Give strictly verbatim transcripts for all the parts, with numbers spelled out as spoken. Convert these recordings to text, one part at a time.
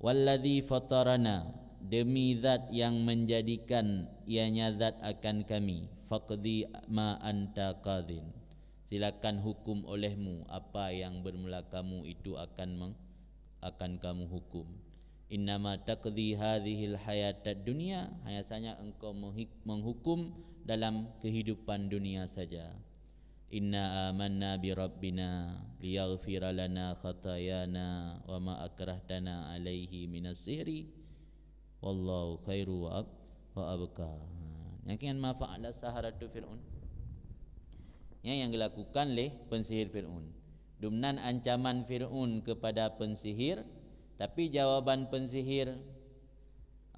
Walladzi fatarana, demi zat yang menjadikan ianya zat akan kami, faqdi ma anta qadhin, silakan hukum olehmu apa yang bermula kamu itu akan meng-, akan kamu hukum. Innama taqdi hadzihil hayatad dunya, hanya saja engkau menghi-, menghukum dalam kehidupan dunia saja. Inna amanna bi rabbina liyaghfira lana khatayana wa ma akrahtana alaihi minas sihri, wallahu khairu wa ab-, wa abqa. Nyan kan ma fa'ala saharatu Fir'aun. Nyan yang dilakukan leh pensihir Fir'aun. Dumnan ancaman Fir'aun kepada pensihir, tapi jawaban pensihir,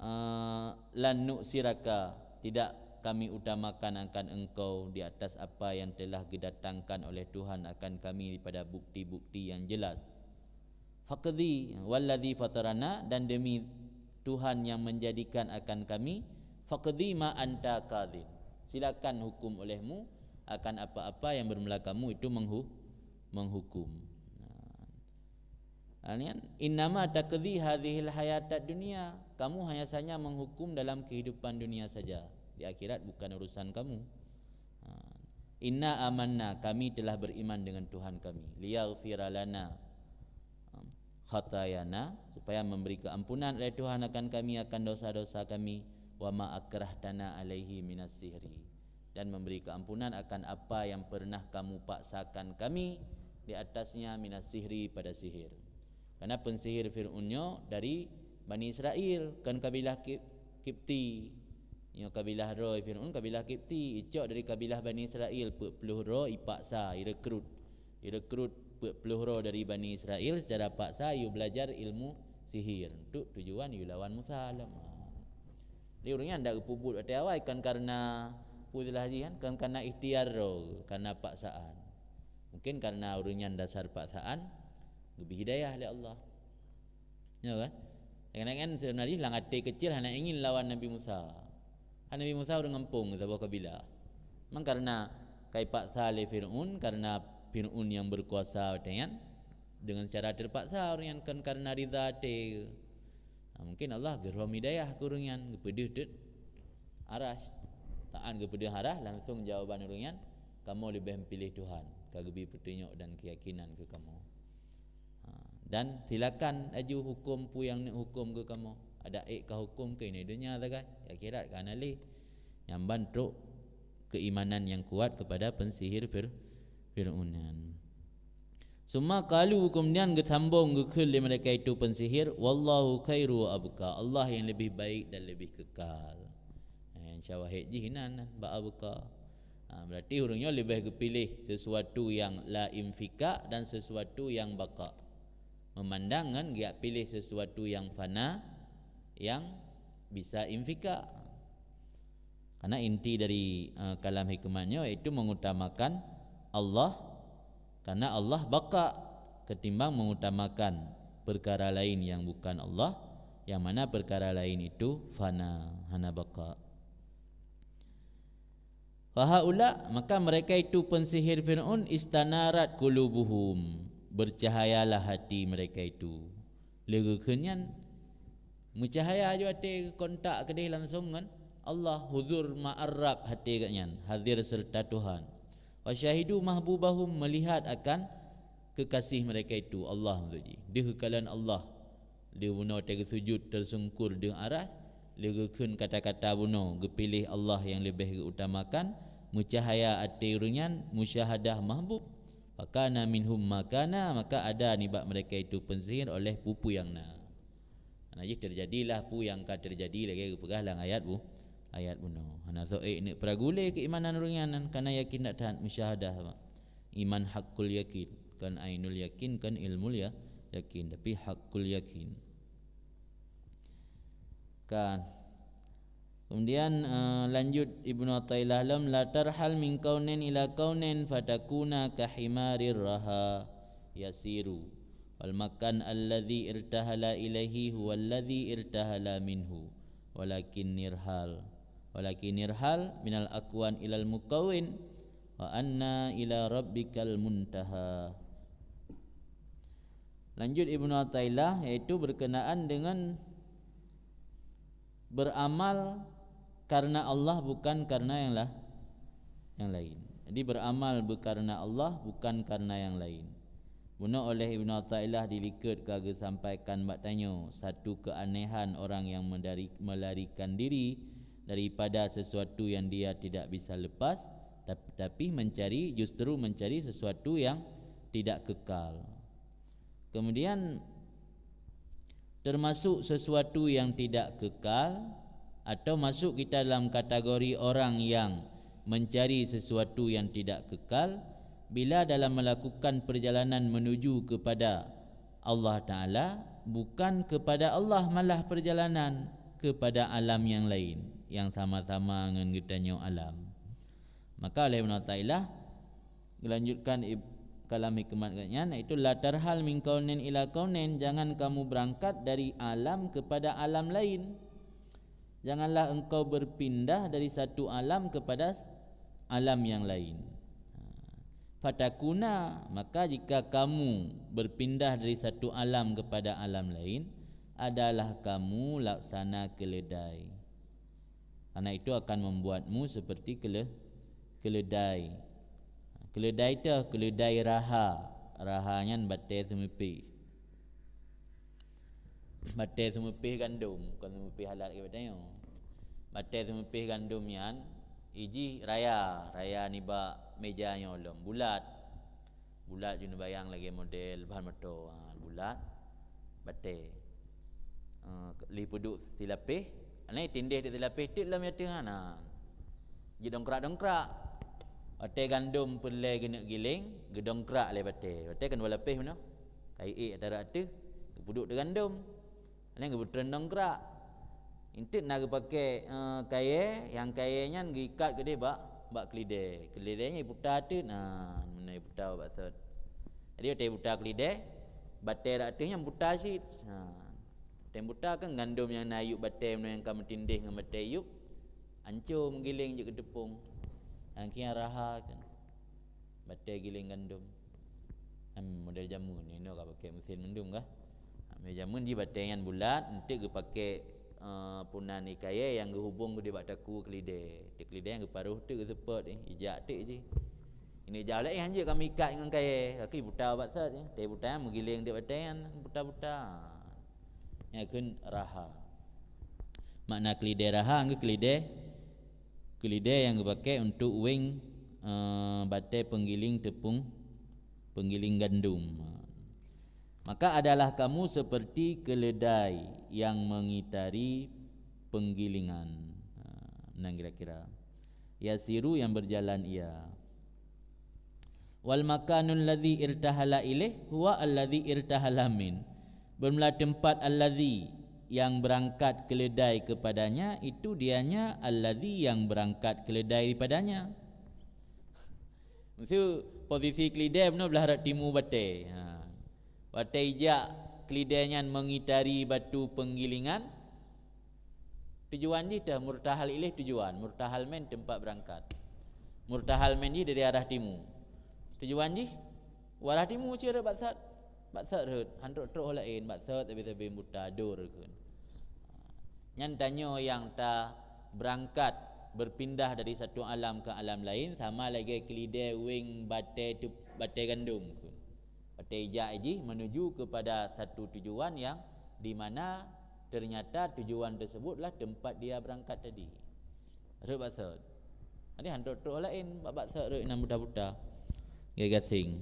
eh, "Lan nu'siraka, tidak kami utamakan akan engkau di atas apa yang telah didatangkan oleh Tuhan akan kami daripada bukti-bukti yang jelas. Faqdi walladzi fatarana, dan demi Tuhan yang menjadikan akan kami, faqdi ma anta qadhin. Silakan hukum olehmu akan apa-apa yang bermula kamu itu menghu-, menghukum." Nah. Artinya, "Innama taqdi hadzihil hayatad dunya." Kamu hanya saja menghukum dalam kehidupan dunia saja. Di akhirat bukan urusan kamu. Ha. "Inna amanna, kami telah beriman dengan Tuhan kami. Liyaghfira lana, ha, khatayana, supaya memberi keampunan oleh Tuhan akan kami akan dosa-dosa kami. Wa ma akrahtana alaihi minas sihri." Dan memberi keampunan akan apa yang pernah kamu paksakan kami di atasnya minas sihri pada sihir. Karena pensihir Fir'aun nyoe dari Bani Israel, kan kabilah Kip-, Kipti. Nyoe kabilah droe Fir'aun, kabilah Kipti. Icok dari kabilah Bani Israel, peuet ploh droe ipaksa, irekrut. Irekrut peuet ploh droe dari Bani Israel secara paksa, iyue belajar ilmu sihir. Untuk tujuan iyue lawan Musa lom. Jadi ureuëng nyan dak geupeubuet watée awai kan karena peue salah jih kan, kan karena ikhtiar droe, karena paksaan. Mungkin karena ureuëng nyan dasar paksaan, geubri hidayah lé Allah. Ya kan? Kadang-kadang sebenarnya lam até kecil hana ingin lawan Nabi Musa. Kan Nabi Musa ureuëng gampông saboh kabilah. Memang karena kai paksa lé Fir'aun, karena Fir'aun yang berkuasa watée nyan, dengan secara terpaksa ureuëng nyan kan karena rida até. Ha, mungkin Allah geurhom hidayah keu ureuëng nyan, geupeudeuh teuk arah. Saat geupeudeuh arah, langsung jawaban ureuëng nyan, "Kamoe leubeh meupiléh Tuhan, ka geubri peutunyok dan keuyakinan keu kamoe. Ha, dan silakan laju hukum peue nyang neuk hukum keu kamoe. Adak ék ka hukum keu ini donya sagai, di akhirat ka hana lé." Nyan ban trok keimanan nyang kuat kepada pensihir Fir-, Fir'aun nyan. Summa qalu, kemudian geusambong geukheun lé mereka itu pensihir, "Wallahu khairu wa abqa." Allah yang lebih baik dan lebih kekal. Eh, syawahid jih inan, nan, bak abqa. Ha, berarti ureuëng nyoe leubeh geupiléh sesuatu yang la infika dan sesuatu yang baqa. Memandang ngon geujak piléh sesuatu yang fana, yang bisa infika. Karena inti dari, eh, kalam hikmah nyoe yaitu mengutamakan Allah, karena Allah baqa ketimbang mengutamakan perkara lain yang bukan Allah, yang mana perkara lain itu fana, hana baqa. Fahaula, maka mereka itu pensihir Fir'aun, istanarat qulubuhum, bercahayalah hati mereka itu. Lé geukheun nyan meucahaya aju até kontak keudeh langsung ngon Allah, huzur ma'arrab até geuh nyan, hadir serta Tuhan. Wa syahidu mahbubahum, melihat akan kekasih mereka itu, Allah maksud jih. Deuh kalon Allah. Lé bunoe teugeusujut teusungkur deuh arah, lé geukheun kata-kata bunoe, geupiléh Allah nyang leubeh geuutamakan, meucahaya até ureuëng nyan, musyahadah mahbub. Fakana minhum makana, maka ada nibak mereka itu pensihir oleh peue-peue nyang na. Hana jih terjadilah peue nyang ka terjadi lagée geupeugah lam ayat bu-, ayat bunoe. Hana soe ék neuk peuragu lé keimanan ureuëng nyan, karena yakin that-that musyahadah. Iman hakul yakin, kon ainul yakin, kon ilmul ya-, yakin, tapi hakul yakin. Kan. Kemudian, eh, lanjut Ibnu Athaillah lom, "La tarhal min kaunin ila kaunin fatakuna kahimarir raha yasiru. Wal makan alladzi irtahala ilaihi huwa alladzi irtahala minhu. Walakin nirhal. Walakin nirhal minal akwan ilal mukawin." "Wa anna ila rabbikal muntaha." Lanjut Ibnu Athaillah, yaitu berkenaan dengan beramal karena Allah bukan karena yang lah, yang lain. Jadi beramal be-, karena Allah bukan karena yang lain. Bunoe oleh Ibnu Athaillah dilikot ka geusampaikan bak tanyoe satu keanehan orang yang mendari-, melarikan diri daripada sesuatu yang dia tidak bisa lepas, tap-, tapi mencari, justru mencari sesuatu yang tidak kekal. Kemudian, termasuk sesuatu yang tidak kekal, atau masuk kita dalam kategori orang yang mencari sesuatu yang tidak kekal, bila dalam melakukan perjalanan menuju kepada Allah Ta'ala, bukan kepada Allah malah perjalanan, kepada alam yang lain, yang sama-sama ngon geutanyoe alam. Maka oleh Ibnu Athaillah, geulanjutkan ib-, kalam hikmat geuhnyan, yaitu, "La tarhal min kaunin ila kaunin," jangan kamu berangkat dari alam kepada alam lain. Janganlah engkau berpindah dari satu alam kepada s-, alam yang lain. Ha. Fatakuna, maka jika kamu berpindah dari satu alam kepada alam lain, adalah kamu laksana keledai. Karena itu akan membuatmu seperti kele-, keledai. Keledai teuh, keledai raha. Raha nyan batée seumeupéh. Batée seumeupéh gandom, kon seumeupéh alat keu batée nyoe. Batée seumeupéh gandom nyan, ijih raya, raya nibak méja nyoe lom, bulat. Bulat jeuet neubayang lagée model ban moto, ha, bulat, batée. Eh, lheuh peuduek silapéh, aneuk tindeh teuk silapéh teuk lom ateueh hana. Jidongkrak-dongkrak. Watée gandom peureulée geuneuk giléng, geudongkrak lé batée. Batée kan dua lapéh bunoe. Kayée ék atara ateueh, geupeuduek di gandom. Nyan geupeutreun dongkrak. Enteuk na geupaké, eh, kayée, nyang kayée nyan geuikat keudeh bak, bak keulidée. Keulidée nyan iputa teuk, na, meunan iputa bak sot. Jadi watée iputa keulidée, batée rot ateueh nyan buta cit. Ha. Watée buta kan gandom nyang na yup batée meunyoe nyang ka meutindeh ngon batée yup, ancô meugiléng jeuet keu teupông. Nyang keu nyan raha kan. Batée giléng gandom. Em, model jameun, inoe ka pakai mesin mandum kah? Ha, meunyoe jameun jih batée nyan bulat, enteuk geupaké, eh, punan ie kayée nyang geuhubong keudeh bak takue keulidée. Di keulidée nyang geuparoh teuk geuseupôt, eh, ijak teuk jih. Ini jauh lé, eh, hanjeuet ka meuikat ngon kayée, kaki buta bak sot, eh. Tée buta meugiléng di batée nyan, buta-buta. Nyan kheun raha. Makna keulidée raha, ngon keulidée, keulidée nyang geupaké untuk weng, eh, batée penggiling tepung, penggiling gandum. Maka adalah kamu seperti keledai yang mengitari penggilingan. Ha, nan kira-kira. Yasiru yang berjalan ia. Wal makanul ladzi irtahala ilaih huwa alladzi irtahala min. Bermula tempat alladzi yang berangkat keledai kepadanya, itu dianya alladzi yang berangkat keledai daripadanya. Maksud, posisi keledai bunoe blah rot timu batée. Ha. Watée ijak keledai nyan mengitari batu penggilingan, tujuan jih teuh murtahal ilaih tujuan, murtahal min tempat berangkat. Murtahal min jih dari arah timu. Tujuan jih, u arah timu cit rot bak sot. Bak sot rot, han trok-trok laén, bak sot sabe-sabe buta dor kheun. Nyan tanyoe nyang ta berangkat, berpindah dari satu alam ke alam lain, sama lagée keulidée weng batée teup-, batée gandom kheun. Watée ijak jih menuju kepada satu tujuan yang di mana ternyata tujuan tersebutlah tempat dia berangkat tadi. Rot bak sot. Jadi han trok-trok laén bak, bak sot rot nan buta-buta. Geugasing.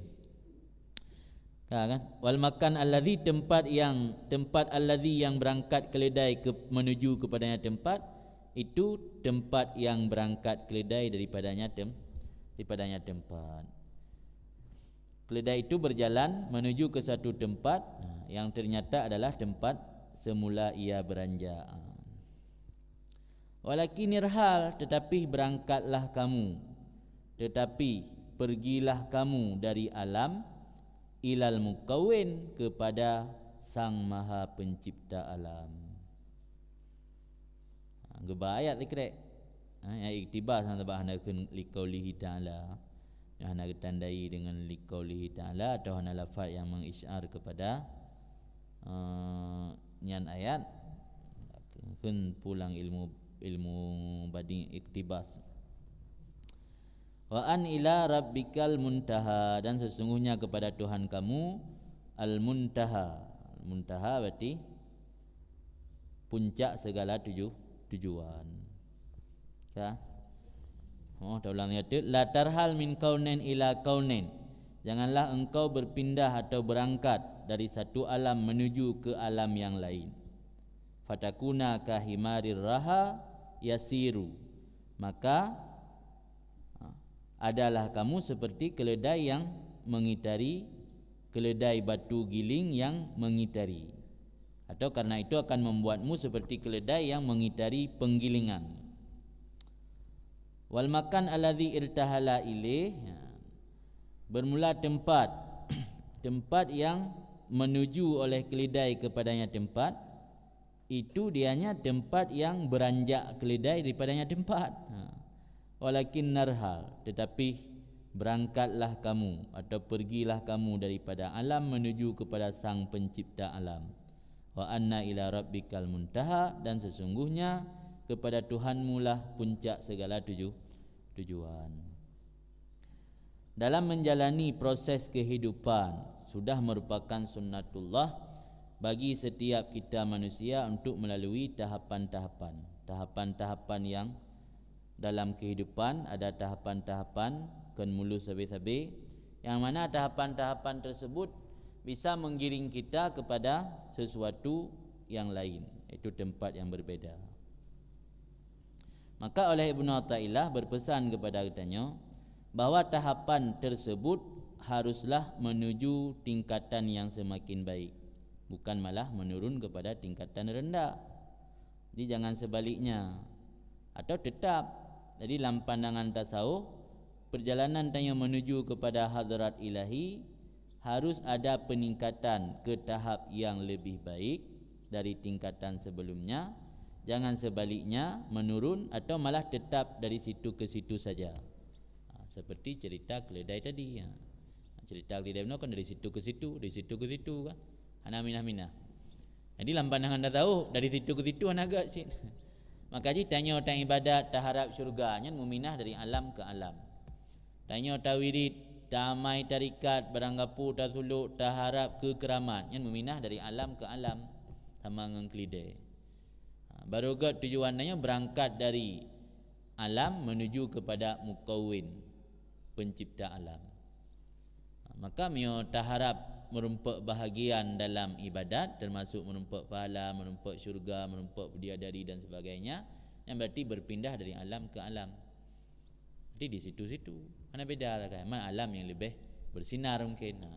Ha, kan? Wal makan alladzi, tempat yang, tempat alladzi yang berangkat keledai ke, menuju kepadanya tempat, itu tempat yang berangkat keledai daripadanya tem-, daripadanya tempat. Keledai itu berjalan menuju ke suatu tempat, nah, yang ternyata adalah tempat semula ia beranjak. Walakin irhal, tetapi berangkatlah kamu, tetapi pergilah kamu dari alam, ilal mukawwin, kepada Sang Maha Pencipta alam. Ha, geuba ayat sikrek. Ha, nyang iktibas hana, sabab hana kheun liqaulihi ta'ala. Nyang hana geutandai deungon liqaulihi ta'ala atau hana lafaz nyang mengisyar kepada eh, nyan ayat, kheun pulang ilmu, ilmu badi iktibas. Wa an ila rabbikal muntaha, dan sesungguhnya kepada Tuhan kamu al-muntaha. Muntaha berarti puncak segala tuju-, tujuan. Ya. Oh, taulang ya tu. La tarhal min kaunain ila kaunain. Janganlah engkau berpindah atau berangkat dari satu alam menuju ke alam yang lain. Fatakuna kahimarir raha yasiru. Maka, ha, adalah kamu seperti keledai yang mengitari, keledai batu giling yang mengitari. Atau karena itu akan membuatmu seperti keledai yang mengitari penggilingan. Wal makan alladzi irtahala ilaih, ha. Bermula tempat, tempat yang menuju oleh keledai kepadanya tempat, itu dianya tempat yang beranjak keledai daripadanya tempat. Ha. Walakin narhal, tetapi berangkatlah kamu atau pergilah kamu daripada alam menuju kepada Sang Pencipta alam. Wa anna ila rabbikal muntaha, dan sesungguhnya kepada Tuhanmulah puncak segala tuju-, tujuan. Dalam menjalani proses kehidupan, sudah merupakan sunnatullah bagi setiap kita manusia untuk melalui tahapan-tahapan. Tahapan-tahapan yang dalam kehidupan, ada tahapan-tahapan kon mulus sabe-sabe, yang mana tahapan-tahapan tersebut bisa menggiring kita kepada sesuatu yang lain, iaitu tempat yang berbeda. Maka oleh Ibnu Athaillah berpesan kepada geutanyoe bahwa tahapan tersebut haruslah menuju tingkatan yang semakin baik, bukan malah menurun kepada tingkatan rendah. Jadi jangan sebaliknya. Atau tetap, jadi lam pandangan tasawuf, perjalanan tanyoe menuju kepada hadrat ilahi harus ada peningkatan ke tahap yang lebih baik dari tingkatan sebelumnya. Jangan sebaliknya, menurun atau malah tetap dari situ ke situ saja. Ha, seperti cerita keledai tadi, ya. Cerita keledai bunoe kan dari situ ke situ, dari situ ke situ kan. Hana minah-minah. Jadi lam pandangan tasawuf, dari situ ke situ hana göt cit. Maka jih tanyoe taibadat, taharap syurga, nyan muminah dari alam ke alam. Tanyoe tawirid, taamai tarikat, barangkapeue tasulok, taharap keu keuramat, nyan muminah dari alam ke alam, sama ngon keledai. Ha, baru göt tujuan tanyoe berangkat dari alam menuju kepada Mukawwin, pencipta alam. Ha, maka meunyoe taharap meurumpok bahagian dalam ibadat, termasuk meurumpok pahala, meurumpok syurga, meurumpok bidadari dan sebagainya, nyan berarti berpindah dari alam ke alam. Jadi di situ-situ. Hana beda lah kan. Mana alam yang lebih bersinar mungkin. Ha.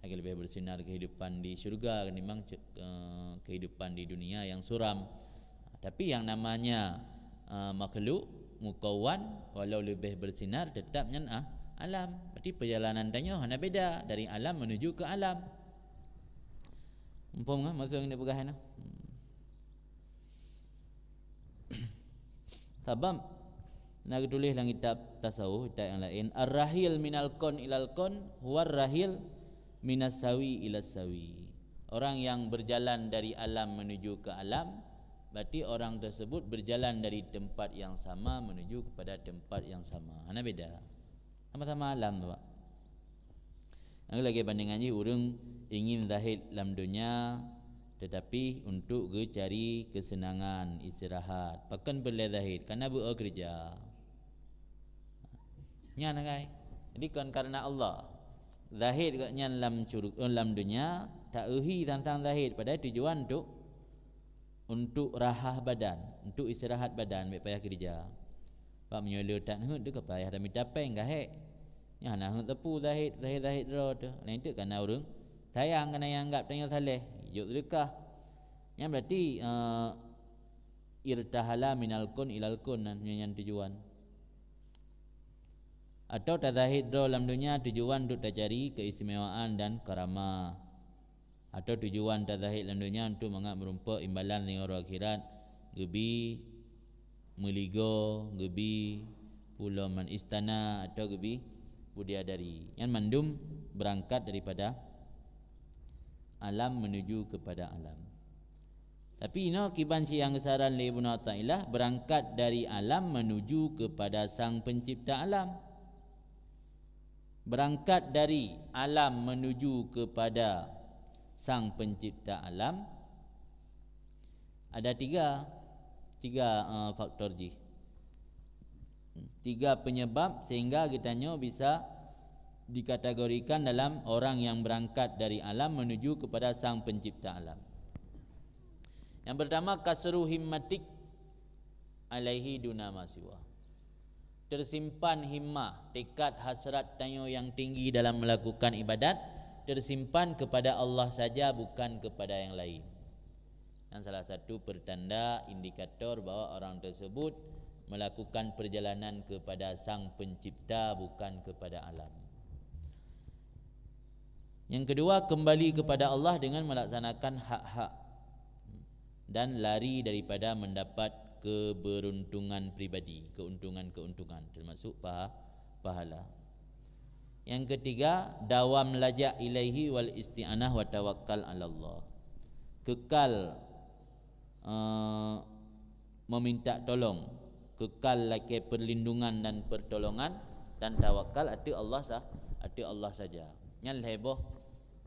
Lagi lebih bersinar kehidupan di syurga ketimbang ce-, eh, kehidupan di dunia yang suram. Ha, tapi yang namanya, eh, makhluk, mukawwan, walau lebih bersinar, tetap nyan, ah, alam. Berarti perjalanan tanyoe hana beda dari alam menuju ke alam. Muphom kan maksud nyang dipeugah nyoe? Hmm. Sabab na geutuléh lam kitab tasawuf, kitab nyang laén, "Ar-rahil minal kon ilal kon, huwar rahil minas sawi ilas sawi." Orang yang berjalan dari alam menuju ke alam, berarti orang tersebut berjalan dari tempat yang sama menuju kepada tempat yang sama. Hana beda. Sama-sama alam tu, Pak. Lagi-lagi bandingan jih, ureuëng ingin zahid lam donya, tetapi untuk geucari kesenangan, istirahat. Pakon peureulée zahid? Karena beu-o keureuja. Nyan kan. Jadi kon karena Allah. Zahid gobnyan lam syurga, eh, lam donya, ta-eu hi tantang zahid, padahai tujuan untuk, untuk rahah badan, untuk istirahat badan, bék payah keureuja. Bak meunyoe le that heuet teuka payah tamita péng gahek. Nyan hana heuet teupeu zahid, zahid-zahid droe teuh. Laén teuk kana ureuëng sayang, kana nyang anggab tanyoe saleh, jok seudeukah. Nyan berarti, eh, irtahala minal kun ilal kun nyan, nyan tujuan. Atau tazahid droe lam donya tujuan untuk tacari keistimewaan dan karamah. Atau tujuan tazahid lam donya untuk mangat meurumpok imbalan singoh uroe akhirat, geubi meuligoe, geubi pulo man istana, atau geubi budiadari. Nyan mandum beurangkat daripada alam menuju kepada alam. Tapi inoe kiban si nyang geusaran lé Ibnu Athaillah, berangkat dari alam menuju kepada Sang Pencipta alam. Berangkat dari alam menuju kepada Sang Pencipta alam, ada tiga, tiga, eh, faktor jih. Tiga penyebab sehingga geutanyoe bisa dikategorikan dalam orang yang berangkat dari alam menuju kepada Sang Pencipta alam. Yang pertama, kasru himmatik alaihi duna ma siwa. Tersimpan himmah, tekad hasrat tanyoe yang tinggi dalam melakukan ibadat, tersimpan kepada Allah saja, bukan kepada yang lain. Dan salah satu pertanda indikator bahwa orang tersebut melakukan perjalanan kepada Sang Pencipta, bukan kepada alam. Yang kedua, kembali kepada Allah dengan melaksanakan hak-hak dan lari daripada mendapat keberuntungan pribadi, keuntungan-keuntungan, termasuk paha-, pahala. Yang ketiga, dawam lajak ilaihi wal isti'anah wa tawakkal 'alallah. Kekal, eh, meminta tolong, kekal lakée perlindungan dan pertolongan, dan tawakal ateueh Allah sah-, ateueh Allah saja. Nyan lhée boh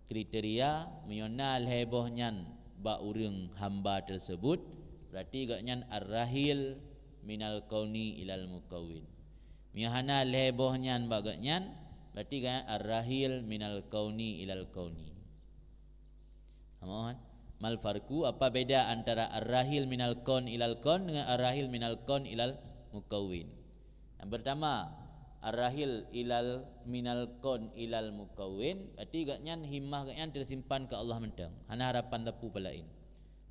kriteria. Meunyoe na lhée boh nyan bak ureuëng hamba tersebut, berarti gobnyan ar-rahil minal kauni ilal mukawwin. Meunyoe hana lhée boh nyan bak gobnyan, berarti gobnyan ar-rahil minal kauni ilal kauni. Amoh, mal farqu, apa beda antara ar-rahil minal kaun ilal kaun dengan ar-rahil minal kaun ilal mukawwin? Yang pertama, ar-rahil ilal, minal kaun ilal mukawwin, berarti gobnyan, himmah gobnyan tersimpan keu Allah mantong, hana harapan sapeue laén.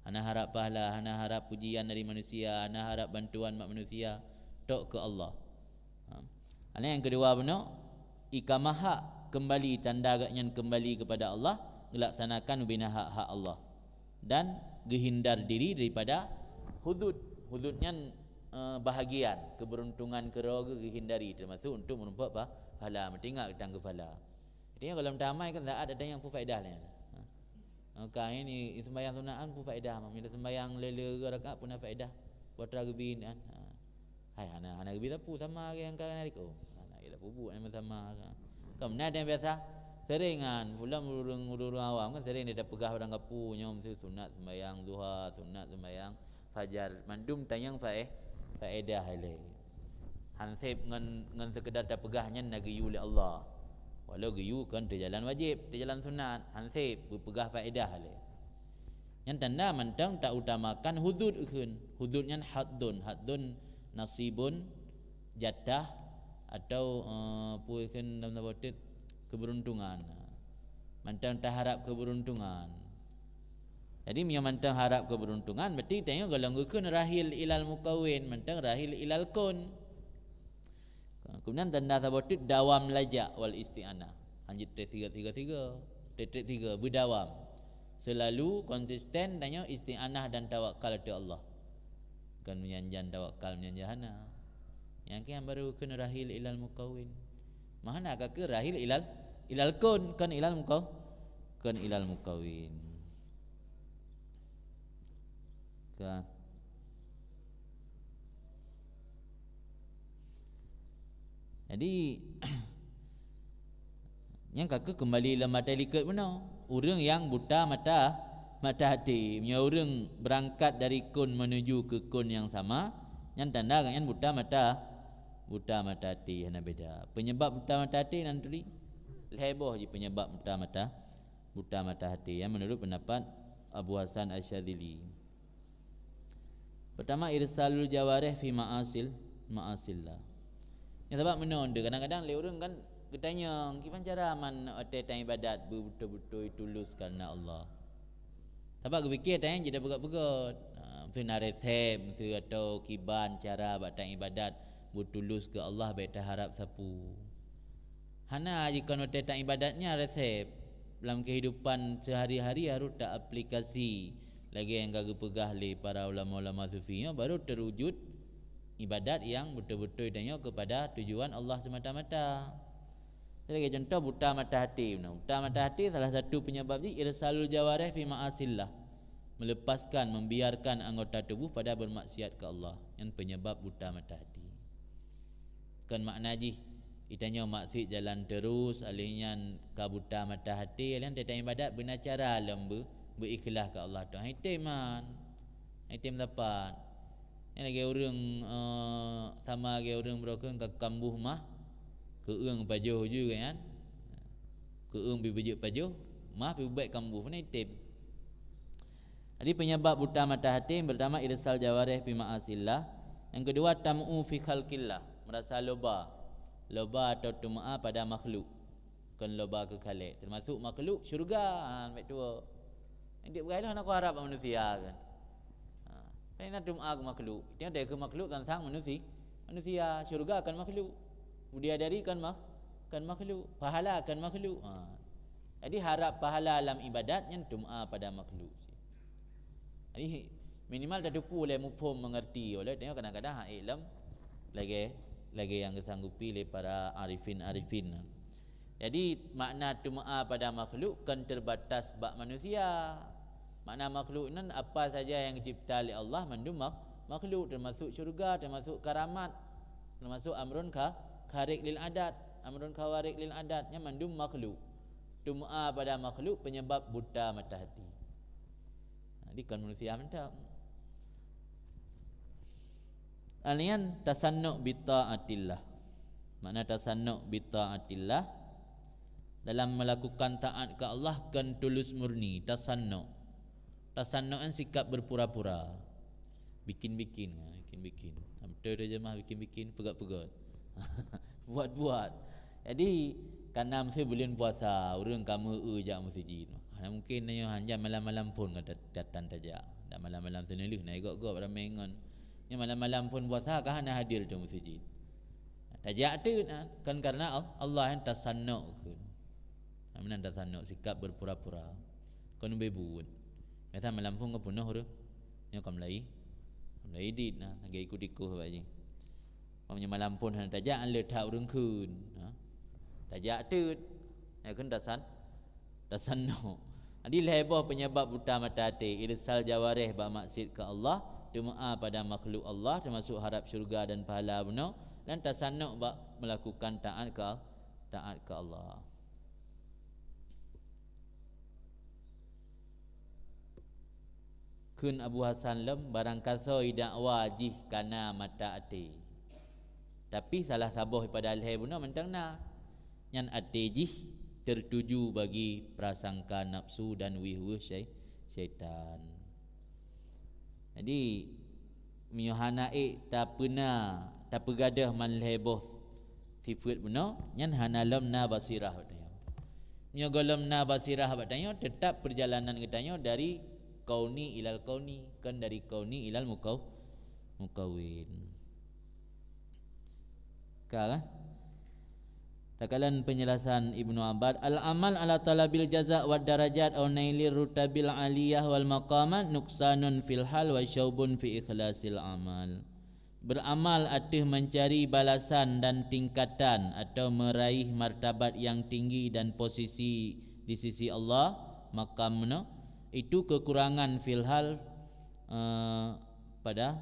Hana harap pahala, hana harap pujian dari manusia, hana harap bantuan bak manusia, tok keu Allah. Ha. Ana nyang keudua bunoe, iqamah hak, kembali, tanda gobnyan kembali kepada Allah, gelaksanakan ubena hak-hak Allah, dan geuhindar diri daripada hudud. Hudud nyan, eh, bahagian keberuntungan keudroe geuhindari, termasuk untuk meurumpok pa-, pahala, meutingak tang keu pahala. Artinya, kalau meutamai kan saat ada nyang peufaedah laén. Ha. Maka ini sembahyang sunat kan peufaedah, mami sembahyang lele rakaat pun ada faedah. Buat geubi kan. Ha. Hai, hana, hana geubi sapeue sama nyang ka na liko. Hana geubi sapeue buet sama ka. Kamu na ada yang biasa? Seringan, pulang ureuëng-ureuëng awam kan sering dia peugah orang kapu nyoe mesti sunat sembahyang duha, sunat sembahyang fajar, mandum tanyong fae-, faedah ilée. Hanseb ngon, ngon sekedar tapeugah nyan na geuyue lé Allah. Walau geuyue kon teujalan wajéb, teujalan sunat, hanseb beupeugah faedah ilée. Nyan tanda mantong tautamakan hudud kheun. Hudud nyan haddun, haddun nasibun, jatah, atau, eh, peue kheun dalam saboh teuk, keberuntungan. Mantong taharap keberuntungan. Jadi, meunyoe mantong harap keberuntungan, berarti tanyoe golom geukheun rahil ilal mukawwin, mantong rahil ilal kun. Kemudian tanda saboh teuk dawam lajak wal isti'anah. Hanjeuet treb siga-siga, treb-treb siga, beudawam. Selalu konsisten tanyoe isti'anah dan tawakal ateueh Allah. Kon meunyan jan tawakal, meunyan jan hana. Nyang kian baru kheun rahil ilal mukawwin. Mahana ka keu rahil ilal, ilal kun, kon ilal mukaw-, kon ilal mukawwin. Ka. Jadi, nyang ka keu kembali lam mata likot bunoe. Ureuëng nyang buta mata, mata hati. Meunyoe ureuëng beurangkat dari kun menuju keu kun nyang sama, nyan tanda gobnyan buta mata, buta mata hati, hana beda. Penyebab buta mata hati nan turi, lhée boh jih penyebab buta mata, buta mata hati, ya, menurut pendapat Abu Hasan Asy-Syadzili. Pertama, irsalul jawarih fi ma'asil, ma'asillah. Nyang sabab meunoe, kadang-kadang lé ureuëng kan geutanyong, kiban cara man watée taibadat beubeutôi-beutôi tulus kareuna Allah. Sabab geupike tanyoe jeuet peugét-peugét. Ha, meusti na resep, meusti atau kiban cara bak taibadat beutulus keu Allah bék taharab sapeue. Hana jikon watée taibadat nyan resep. Lam kehidupan sehari-hari harôh taaplikasi lagée nyang ka geupeugah lé para ulama-ulama sufi nyoe baru teuwujud ibadat nyang beutôi-beutôi tanyoe keupada tujuan Allah seumata-mata. Lagée contoh buta mata hati. Nah, buta mata hati salah satu penyebab jih irsalul jawarih fi ma'asillah. Melepaskan, membiarkan anggota tubuh pada bermaksiat ke Allah. Nyan penyebab buta mata hati. Kon makna jih, geutanyoe maksiat jalan terus, alih nyan ka buta mata hati, alih nyan teutab ibadat beuna cara lom beu, beu ikhlas ke Allah tu. Hai tem man. Hai tem sapat. Nyan lagée ureuëng, eh, sama lagée ureuëng beurokon ka kambuh mah, keueung pajoh ju kan. Keueung pi beujeuet pajoh, mah pi beuet kambuh, nyan tem. Jadi penyebab buta mata hati yang pertama irsal jawarih fi ma'asillah. Yang kedua tam'u fi khalqillah, merasa loba. Loba atau tum'a pada makhluk. Kon loba keu khalek, termasuk makhluk syurga, ha, baik tua. Yang dia bergaih lah nak harap manusia kan. Ha, kan nak tum'a ke makhluk. Dia ada ke makhluk kan sang manusia. Manusia, syurga kan makhluk. Bidadari kan mak-, kan makhluk. Pahala kan makhluk. Ha. Jadi harap pahala dalam ibadat nyan tum'a pada makhluk. Jadi minimal tateupeue lé muphom mengerti oleh tengok kadang-kadang hak ilmu lagi lagi yang disanggupi oleh para arifin-arifin. Jadi makna tum'a pada makhluk kan terbatas bak manusia. Makna makhluk nan apa saja yang dicipta oleh Allah mandum mak-, makhluk, termasuk syurga, termasuk karamat, termasuk amrun kha-, kharik lil adat, amrun khawarik lil adat, nyan mandum makhluk. Tum'a pada makhluk penyebab buta mata hati. Jadi kon manusia mantap. Alian tasannu bi taatillah. Makna tasannu bi taatillah dalam melakukan taat ke Allah kon tulus murni, tasannu. Tasannu kan sikap berpura-pura. Bikin-bikin, ha, bikin-bikin. Betul terjemah bikin-bikin, peugöt-peugöt. Buat-buat. Jadi, kana meusi buleuen puasa, ureuëng ka meu-eu jak meuseujid. Hana mungkin nyoe hanya malam-malam phon ka dat-, datang tajak. Dan malam-malam seuneulheueh na gob-gob ramé ngon. Nyoe malam-malam phon puasa ka hana hadir tu meuseujid. Tajak teut, ha, kan karena Al-, Allah yang tasannu kheun. Meunan tasannu sikap berpura-pura. Kon ubé buet. Biasa malam phon ka peunoh ureuëng. Nyoe ka mulai. Ka mulai dit na, lagée ikut-ikut bak jih. Meunyoe malam phon hana tajak, an le that ureuëng kheun. Ha? Tajak teut. Ya kheun tasan-, tasannu. Jadi lhée boh penyebab buta mata até, irsal jawarih bak maksiat ke Allah, tum'a pada makhluk Allah, termasuk harap syurga dan pahala bunoe, dan tasannu bak melakukan taat ke, taat ke Allah. Kheun Abu Hasan lom, barangkasoe dakwa jih kana mata até. Tapi salah saboh pada lhée bunoe mantong na. Nyan até jih tertuju bagi prasangka nafsu dan weueh-weueh syai-, syaitan. Jadi, meunyoe hana ék tapeuna, tapeugadôh man lhée boh sifeuet bunoe, nyan hana lom na basirah bak tanyoe. Meunyoe gohlom na basirah bak tanyoe, teutap peurjalanan geutanyoe dari kauni ilal kauni, kon dari kauni ilal mukau-, mukawin. Ka, kan? Takalon penjelasan Ibnu Abbas, "Al-amal ala talabil jaza wad darajat aw nailir rutabil aliyah wal maqamat nuqsanun fil hal wa syaubun fi ikhlasil amal." Beramal ateueh mencari balasan dan tingkatan atau meraih martabat yang tinggi dan posisi di sisi Allah, maqam meunoe, itu kekurangan fil hal, eh, pada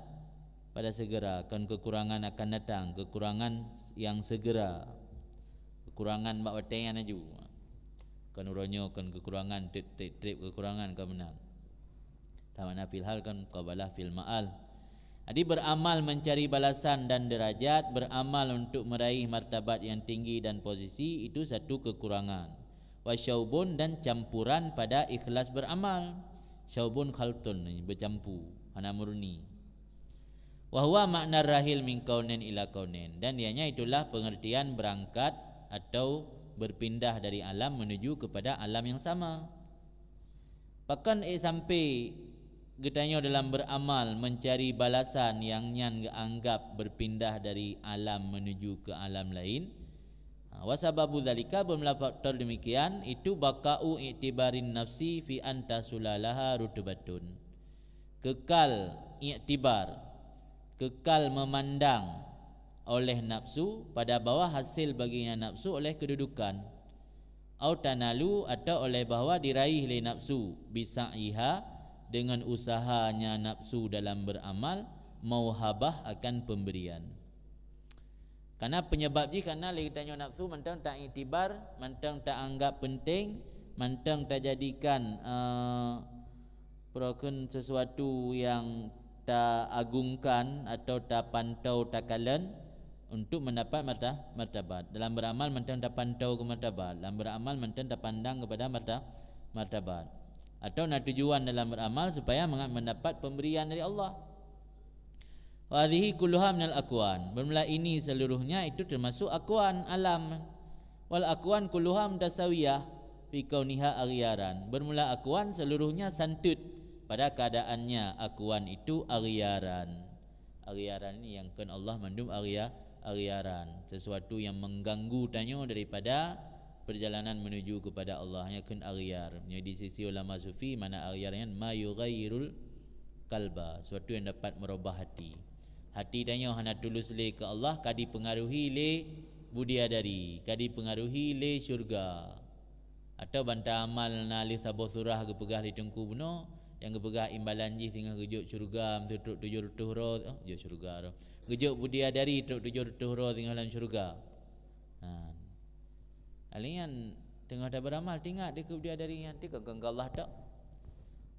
pada segera, kon kekurangan akan datang, kekurangan yang segera. Kekurangan bak watée nyan laju. Kon uroe nyoe kon kekurangan, treb-treb kekurangan ka meunan. Tamakna fil hal kon muqabalah fil ma'al. Jadi beramal mencari balasan dan derajat, beramal untuk meraih martabat yang tinggi dan posisi, itu satu kekurangan. Wa syaubun, dan campuran pada ikhlas beramal. Syaubun khaltun, bercampur, hana murni. Wa huwa makna rahil min kaunin ila kaunin. Dan ianya itulah pengertian berangkat atau berpindah dari alam menuju kepada alam yang sama. Pakon ék sampai geutanyoe dalam beramal mencari balasan yang nyan geuanggap berpindah dari alam menuju ke alam lain? Ha, wa sababu zalika, beumula faktor demikian, itu baqa'u i'tibarin nafsi fi an tahsula laha rutubatun. Kekal iktibar, kekal memandang oleh nafsu, pada bahwa hasil baginya nafsu oleh kedudukan. Au tanalu, atau oleh bahwa diraih lé nafsu, bisa'yiha, dengan usahanya nafsu dalam beramal, mauhabah, akan pemberian. Karena penyebab jih karena lé geutanyoe nafsu mantong ta-iktibar, mantong ta-anggap penting, mantong tajadikan, eh, peurokon sesuatu yang ta-agungkan atau tapantau, takalon untuk mendapat marta-, martabat. Dalam beramal mantong tapantau keu martabat, dalam beramal mantong tapandang kepada marta-, martabat. Atau na tujuan dalam beramal supaya mangat mendapat pemberian dari Allah. Wa hadhihi kulluha minal akwan. Bermula ini seluruhnya itu termasuk akwan alam. Wal akwan kulluha mutasawiyah fi kauniha aghyaran. Bermula akwan seluruhnya santut pada keadaannya akwan itu aghyaran. Aghyaran ini yang kheun Allah mandum aghya-, aghyaran. Sesuatu yang mengganggu tanyoe daripada perjalanan menuju kepada Allah, nyan kheun aghyar. Jadi di sisi ulama sufi, makna aghyar nyan ma yughayyirul qalba, sesuatu yang dapat merubah hati. Hati tanyoe hana tulus lé keu Allah, ka dipengaruhi lé budiadari, ka dipengaruhi lé syurga. Atau banta amal na lheueh saboh surah geupeugah lé teungku bunoe, nyang geupeugah imbalan jih singoh geujok syurga, meuteuk trok tujoh reutôh droe, oh, jok syurga droe. Geujok budiadari trok tujoh reutôh droe singoh lam syurga. Ha. Alèh nyan teungoh taberamal, teuingat dikeue budiadari nyan, teuka keu Allah tok.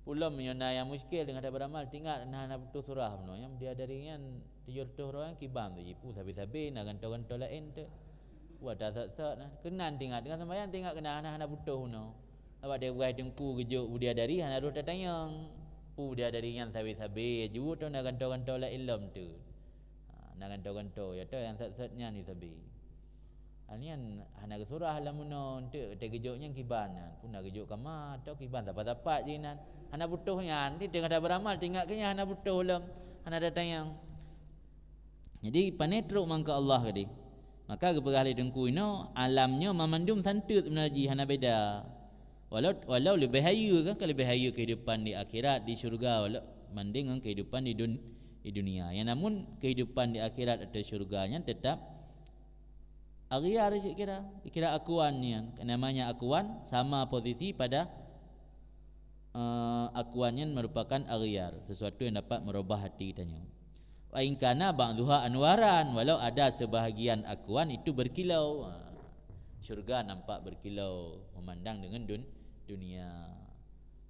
Ulôn meunyoe na nyang muskil teungoh taberamal, teuingat na hana putôh surah bunoe, nyang budiadari nyan tujoh reutôh droe nyan kiban tu jipu sabe-sabe, na gantoe-gantoe laén tu. Buat tasot-sot na. Keunan teuingat, teungoh seumayang teuingat keunan hana, hana putôh bunoe. Sabab dia buah teungku geujok budiadari hana roh tatanyong. Pu budiadari nyan sabe-sabe ju tu na gantoe-gantoe laén lom tu. Ha, na gantoe-gantoe, ya tu nyang sot-sot nyan disabe. Ha, nyan hana geusurah lam bunoe, enteuk teugeujok nyan kiban nyan. Pun na geujok kama atau kiban sapat-sapat jih nan. Hana putôh nyan, di teungoh taberamal teuingat keu nyan hana putôh lom, hana tatanyong. Jadi, pane trok mangko Allah tadi. Maka geupeugah lé teungku inoe, alam nyoe mamandum santut seubeuna jih, hana beda. Walau, walau leubeh hayeue kan, ka leubeh hayeue kehidupan di akhirat, di syurga, walau banding ngon kehidupan di dun-, di dunia. Yang namun kehidupan di akhirat atau syurga nyan tetap aghyar cit kira. Kira akuan nyan. Namanya akuan sama posisi pada, eh, akuan nyan merupakan aghyar, sesuatu yang dapat merubah hati tanyoe. Wa in kana ba'dhuha anwaran, walau ada sebahagian akuan itu berkilau. Ha, syurga nampak berkilau memandang dengan dun-, dunia.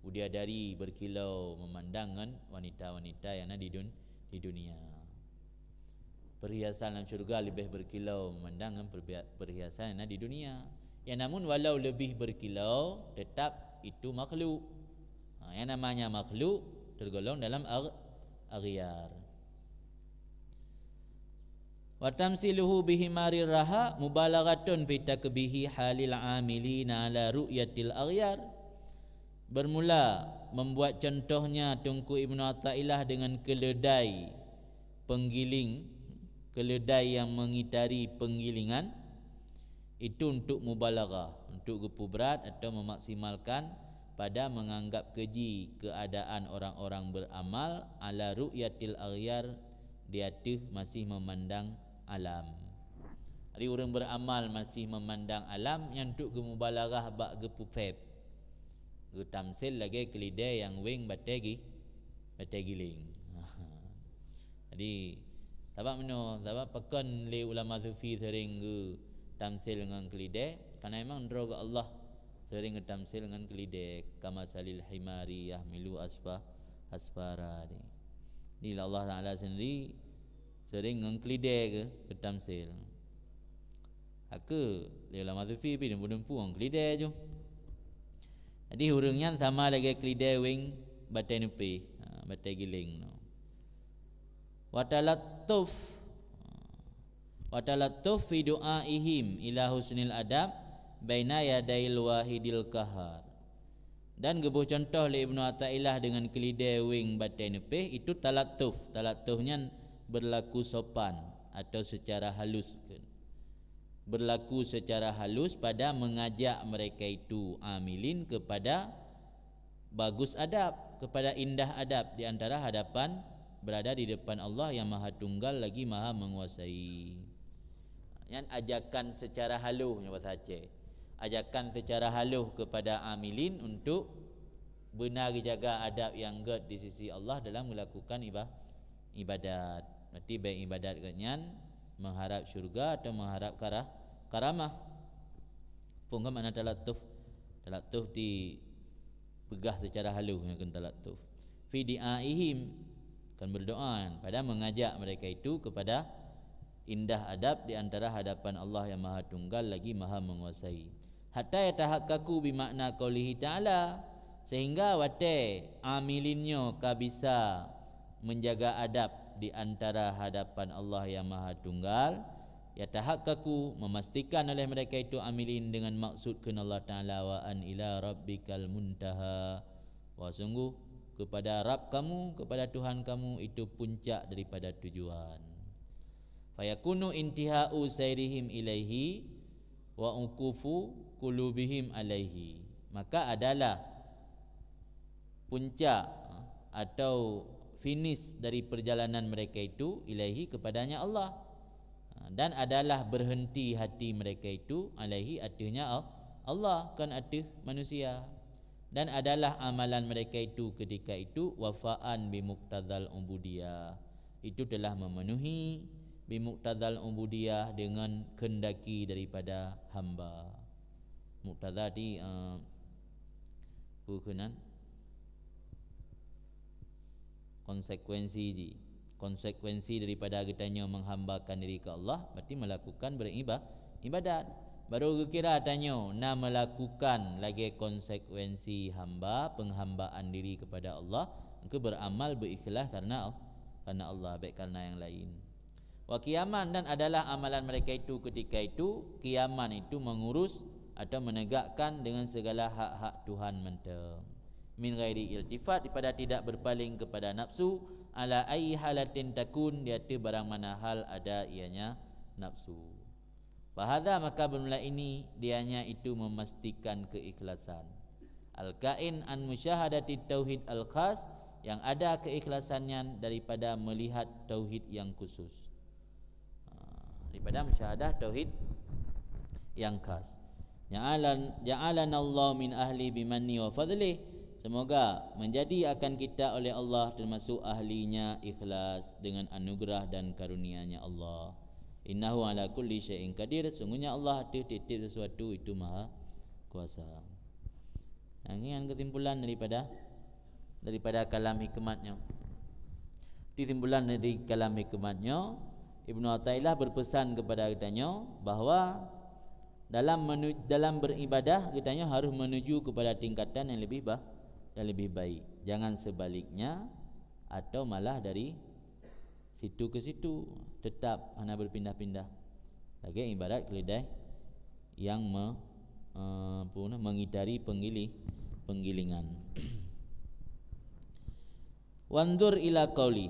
Budiadari berkilau memandang ngon wanita-wanita yang na di dun-, di dunia. Perhiasan lam syurga leubeh berkilau memandang ngon perbia-, perhiasan yang na di dunia. Ya namun walau lebih berkilau, tetap itu makhluk. Ha, yang namanya makhluk tergolong dalam agh-, aghyar. Wa tamsiluhu bihimarir raha mubalaghatun fi takbihi halil amilina ala ru'yatil aghyar. Bermula membuat contohnya Teungku Ibnu Athaillah dengan keledai penggiling, keledai yang mengitari penggilingan, itu untuk mubalaghah, untuk geupeubrat atau memaksimalkan pada menganggap keji keadaan orang-orang beramal ala ru'yatil aghyar, di ateueh masih memandang alam. Jadi ureuëng beramal masih memandang alam, nyan untuk geumubalaghah bak geupeupéb. Geutamsil lagée keulidée nyang weng batée gi-, batée giléng. Jadi, sabab meunoe, sabab pakon lé ulama sufi seuring geutamsil ngon keulidée, karena memang droe geuh Allah seuring geutamsil ngon keulidée, kamasalil himari yahmilu asfa-, asfara. Jadi, Allah Taala sendiri seuring ngon keulidée geuh geutamsil. Haka lé ulama sufi pih dumpu-dumpu ngon keulidée ju. Jadi ureuëng nyan sama lagée keulidée weng batée neupéh, ha, batée giléng nyoe. Wa talattuf, wa talattuf fi du'aihim ila husnil adab baina yadail wahidil qahar. Dan geuboh contoh lé Ibnu Athaillah dengan keulidée weng batée neupéh, itu talattuf. Talattuf nyan berlaku sopan atau secara halus. Berlaku secara halus pada mengajak mereka itu amilin kepada bagus adab, kepada indah adab di antara hadapan berada di depan Allah yang Maha Tunggal lagi Maha Menguasai. Nyan ajakan secara halus nyoe bahasa Aceh. Ajakan secara halus kepada amilin untuk beuna geujaga adab nyang gét di sisi Allah dalam melakukan iba-, ibadat. Berarti baik ibadat gét nyan mengharap syurga atau mengharap karah-, karamah. Peue makna talattuf? Talattuf dipeugah secara halus nyang kheun talattuf. Fi di'aihim, kan berdoa, pada mengajak mereka itu kepada indah adab di antara hadapan Allah yang Maha Tunggal lagi Maha Menguasai. Hatta yatahakkaku bimakna qaulihi ta'ala, sehingga watée amilin nyoe ka bisa menjaga adab di antara hadapan Allah yang Maha Tunggal, yatahakkaku, memastikan oleh mereka itu amilin dengan maksud kheun Allah Ta'ala, wa an ila rabbikal muntaha, bahwa sungguh kepada Rabb kamu, kepada Tuhan kamu itu puncak daripada tujuan. Fayakunu intihau sairihim ilaihi wa uqufu qulubihim alaihi. Maka adalah puncak atau finish dari perjalanan mereka itu ilaihi, kepadanya Allah. Dan adalah berhenti hati mereka itu alaihi, ateuhnya Al-, Allah, kon ateuh manusia. Dan adalah amalan mereka itu ketika itu wafaan bimuktadal ubudiyah. Itu telah memenuhi bimuktadal ubudiyah, dengan kehendaki daripada hamba. Muktada di, eh, peue keunan? Konsekuensi ji. Konsekuensi daripada geutanyoe menghambakan diri ke Allah, berarti melakukan beriba-, ibadat. Baru geukira tanyoe na melakukan lagée konsekuensi hamba, penghambaan diri kepada Allah, engkeu beramal berikhlas karena Al-, karena Allah, baik karena yang lain. Wa qiyaman, dan adalah amalan mereka itu ketika itu, qiyaman itu mengurus atau menegakkan dengan segala hak-hak Tuhan mantong. Min ghairi iltifat, daripada tidak berpaling kepada nafsu, ala ayyi halatin takun, di ateueh barang mana hal ada ianya nafsu. Fahadha, maka bermula ini, dianya itu memastikan keikhlasan. Al-kain an musyahadati tauhid al-khas, yang ada keikhlasan nyan daripada melihat tauhid yang khusus. Ha, daripada musyahadah tauhid yang khas. Ja'alan-, ja'alanallahu min ahli bimanni wa fadlih. Semoga menjadi akan kita oleh Allah termasuk ahlinya ikhlas dengan anugerah dan karunia-Nya Allah. Innahu ala kulli syai'in qadir, sungguhnya Allah ateueh tiep-tiep sesuatu itu maha kuasa. Nah, ini kan kesimpulan daripada, daripada kalam hikmat nyoe. Kesimpulan dari kalam hikmat nyoe, Ibnu Athaillah berpesan kepada geutanyoe bahwa dalam menu-, dalam beribadah geutanyoe harus menuju kepada tingkatan yang lebih ba-, yang lebih baik. Jangan sebaliknya atau malah dari situ ke situ, tetap hana berpindah-pindah. Lagée ibarat keuleudai nyang me-, eh, apa nama, mengitari penggili-, penggilingan. Wanzur ila qaulih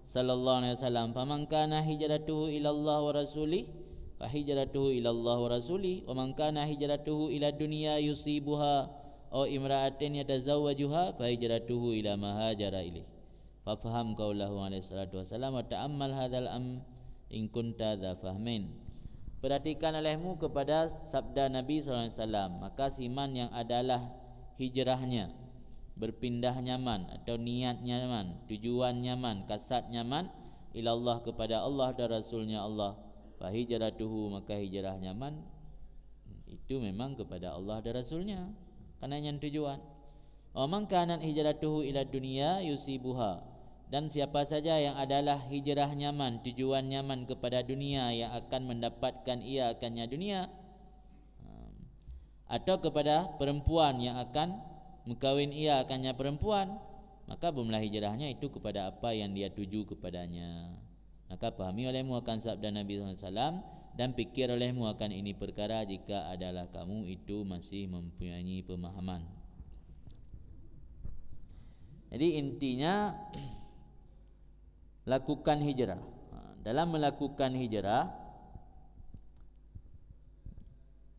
sallallahu alaihi wasallam, "Faman kana hijratuhu ila Allah wa rasulih, fa hijratuhu ila Allah wa rasulih, wa man kana hijratuhu ila dunya yusibuha aw imra'atin yatazawwajuha, fa hijratuhu ila ma hajara ilaih." Fafham qaulahu alaihi salatu wasallam wa ta'ammal hadzal am in kunta dza fahmin. Perhatikan olehmu kepada sabda Nabi sallallahu alaihi wasallam, maka siman yang adalah hijrahnya, berpindah nyaman atau niat nyaman, tujuan nyaman, kasad nyaman, ilallah, kepada Allah dan Rasulnya Allah, fa hijratuhu, maka hijrah nyaman itu memang kepada Allah dan Rasulnya, karena nyan tujuan. Wa man kanat hijratuhu ila dunya yusibuha, dan siapa saja yang adalah hijrah nyaman, tujuan nyaman kepada dunia yang akan mendapatkan ia akannya dunia, atau kepada perempuan yang akan mengkawin ia akannya perempuan, maka bermula hijrahnya itu kepada apa yang dia tuju kepadanya. Maka pahami olehmu akan sabda Nabi sallallahu alaihi wasallam, dan pikir olehmu akan ini perkara jika adalah kamu itu masih mempunyai pemahaman. Jadi intinya, lakukan hijrah. Ha, dalam melakukan hijrah,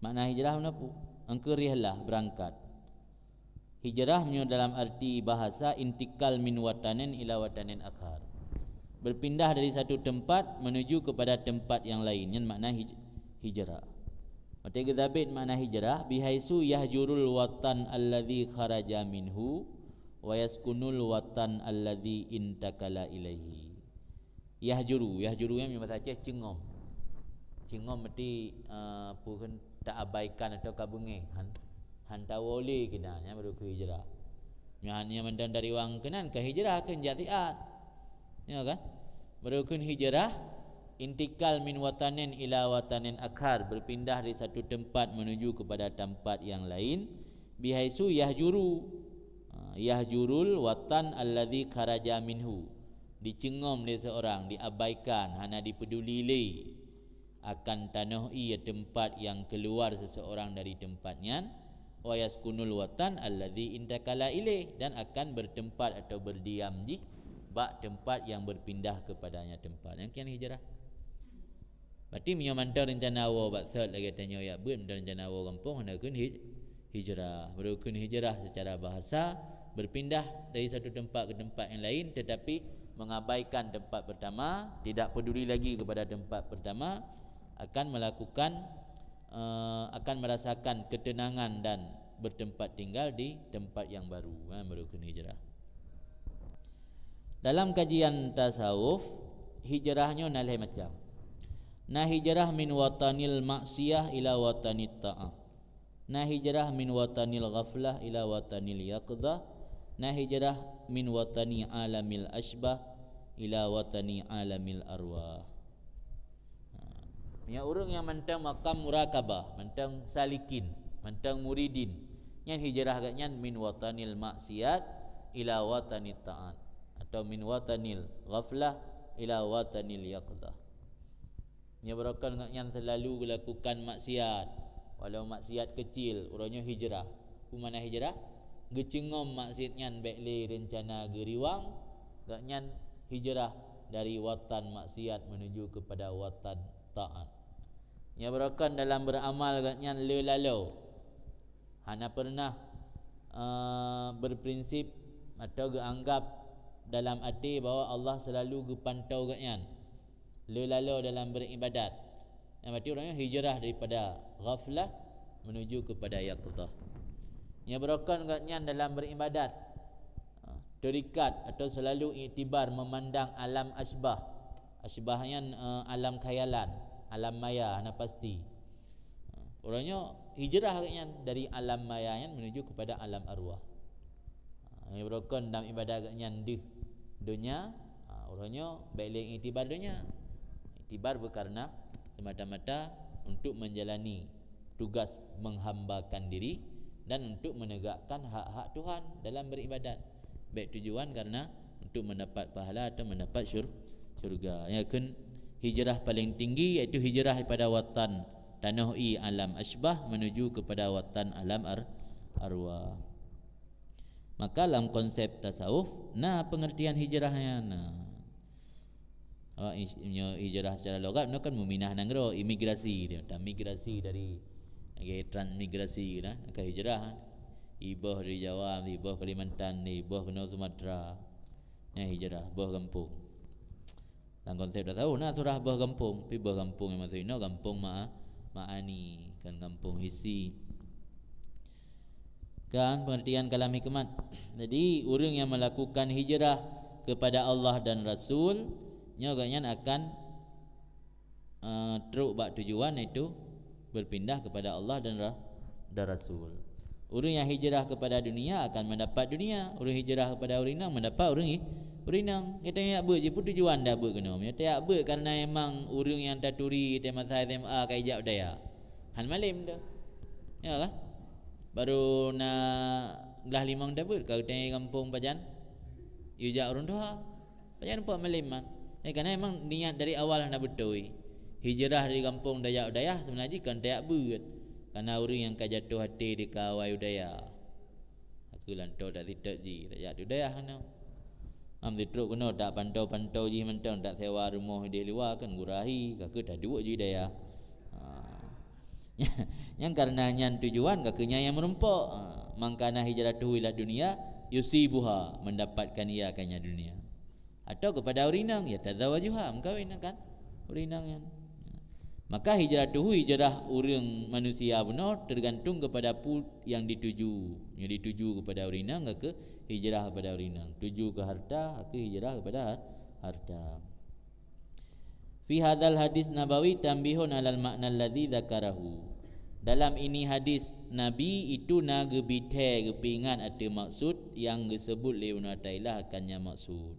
makna hijrah meunyoe peue? Engkeu rihlah, berangkat. Hijrah meunyoe dalam arti bahasa intikal min watanin ila watanin akhar. Berpindah dari satu tempat menuju kepada tempat yang lain, nyan makna hij-, hijrah. Watée geusabet makna hijrah, "Bihaitsu yahjurul watan alladzi kharaja minhu wa yaskunul watan alladzi intakala ilaihi." Yahjuru, yahjuru nyan meunyoe basa Aceh ceungom. Ceungom meuti, eh, peue kheun, taabaikan atawa ka beungéh, han, han tawoe lé keunan, nyan baru kheun hijrah. Nyoe han, nyoe mantong dari wang keunan ka hijrah kheun jak siat. Ya kan? Baru kheun hijrah, intikal min watanin ila watanin akhar, berpindah dari satu tempat menuju kepada tempat yang lain, bihaitsu yahjuru. Ha, yahjurul watan alladzi kharaja minhu. Diceungom lé seorang, diabaikan, hana dipeduli lé akan tanoh ie tempat yang keluar seseorang dari tempat nyan, wa yaskunul watan alladzi intakala ilaih, dan akan bertempat atau berdiam jih bak tempat yang berpindah kepadanya tempat. Nyan kan hijrah. Berarti meunyoe mantong rencana woe bak sot lagée tanyoe jak beuet, mantong rencana woe gampông, hana kheun hij-, hijrah. Baru kheun hijrah secara bahasa, berpindah dari satu tempat ke tempat yang lain, tetapi mengabaikan tempat pertama, tidak peduli lagi kepada tempat pertama, akan melakukan, eh, akan merasakan ketenangan dan bertempat tinggal di tempat yang baru. Ha, baru kheun hijrah. Dalam kajian tasawuf, hijrah nyoe na lhée macam. Na hijrah min watanil maksiyah ila watanit ta'ah. Na hijrah min watanil ghaflah ila watanil yaqzah. Na hijrah min watani alamil asybah ila watani alamil arwah. Ha. Meunyoe ureuëng nyang mantong makam murakabah, mantong salikin, mantong muridin, nyan hijrah geuhnyan min watanil maksiat ila watanit taat, atau min watanil ghaflah ila watanil yaqzah. Nyoe beurokon geuhnyan seulalu geulakukan maksiat, walau maksiat keucil, uroe nyoe hijrah. Peue makna hijrah? Geuceungom maksiat nyan bék lé reuncana geuriwang, geuhnyan hijrah dari watan maksiat menuju kepada watan taat. Nyoe beurokon dalam beuramal geuhnyan le lalo. Hana pernah, eh, berprinsip atau geuanggap dalam até bahwa Allah seulalu geupantau geuhnyan. Le lalo dalam beuribadat. Nyang berarti ureuëng nyoe hijrah daripada ghaflah menuju kepada yaqzah. Nyoe beurokon geuhnyan dalam beuribadat, ha, terikat atau selalu iktibar memandang alam asbah. Asbah nyan, eh, alam khayalan, alam maya, hana pasti. Ha, ureuëng nyoe hijrah geuhnyan dari alam maya nyan menuju kepada alam arwah. Ha, nyang beurokon dalam ibadat geuhnyan deuh donya, ha, ureuëng nyoe bék lé iktibar donya. Iktibar beukareuna semata-mata untuk menjalani tugas menghambakan diri dan untuk menegakkan hak-hak Tuhan dalam beribadat. Bék tujuan karena untuk mendapat pahala atau mendapat syur-, syurga. Nyang kheun hijrah paling tinggi iaitu hijrah daripada watan tanoh ie alam asbah menuju kepada watan alam ar-, arwah. Maka lam konsep tasawuf na pengertian hijrah nyan na. Awak is-, nyoe hijrah secara logat nyoe kan meupindah nanggroe, imigrasi dia, ta migrasi dari, lagée transmigrasi dah, ka hijrah. Iboh dari Jawa, iboh Kalimantan, iboh keunoe Sumatera. Nyan hijrah, boh gampông. Lam konsep tasawuf na surah boh gampông, tapi boh gampông nyang maksud inoe gampông ma-, ma'ani, kan gampông hisi. Kan pengertian kalam hikmat. Jadi, ureuëng yang melakukan hijrah kepada Allah dan Rasul, nyoe geuhnyan akan, eh, trok bak tujuan, iaitu berpindah kepada Allah dan ra-, dan Rasul. Ureuëng yang hijrah kepada dunia akan mendapat dunia. Ureuëng hijrah kepada ureuëng inong mendapat ureuëng i-, ureuëng inong. Kita jak beuet, jih pun tujuan dak beuet keunoe. Kita jak beuet karena emang ureuëng yang taturi, kita masa S M A ka ijak daya. Han malem tu. Ya kan? Baru na glah limong tabeuet, ka geutanyoe gampông pajan? Yue jak ureuëng tuha. Pajan nampak malem man. Eh, karena emang niat dari awal hana beutôi. Hijrah dari gampông daya u dayah sebenarnya jih kon tajak beuet. Karena ureuëng nyang ka jatuh até di kawai u dayah. Aku lanto tak sitot jih, tajak u dayah hana. Am sitrok keunoe tak pantau-pantau jih mantong, tak sewa rumoh di luwa kan gurahi, ka keu taduek jih dayah. Ha. Nyang karena nyan tujuan ka keu nyan nyang meurumpok. Ha, "Man kana hijratuhu ila dunya yusibuha," mendapatkan ia akan nyan dunia. Atau kepada ureueng inong, yatazawajuha, meukawen akan ureueng inong nyan. Maka hijratuhu, hijrah ureueng manusia bunoe, tergantung kepada peue nyang dituju. Nyang dituju kepada ureueng inong, ka keuh hijrah kepada ureueng inong. Tuju ke harta, ka keuh hijrah kepada har-, harta. Fi hadzal hadis nabawi tanbihun alal ma'na alladzi dzakarahu. Dalam ini hadis Nabi itu na geubithée, geupeuingat ateueh maksud nyang geusebut lé Ibnu Athaillah akan nyan maksud,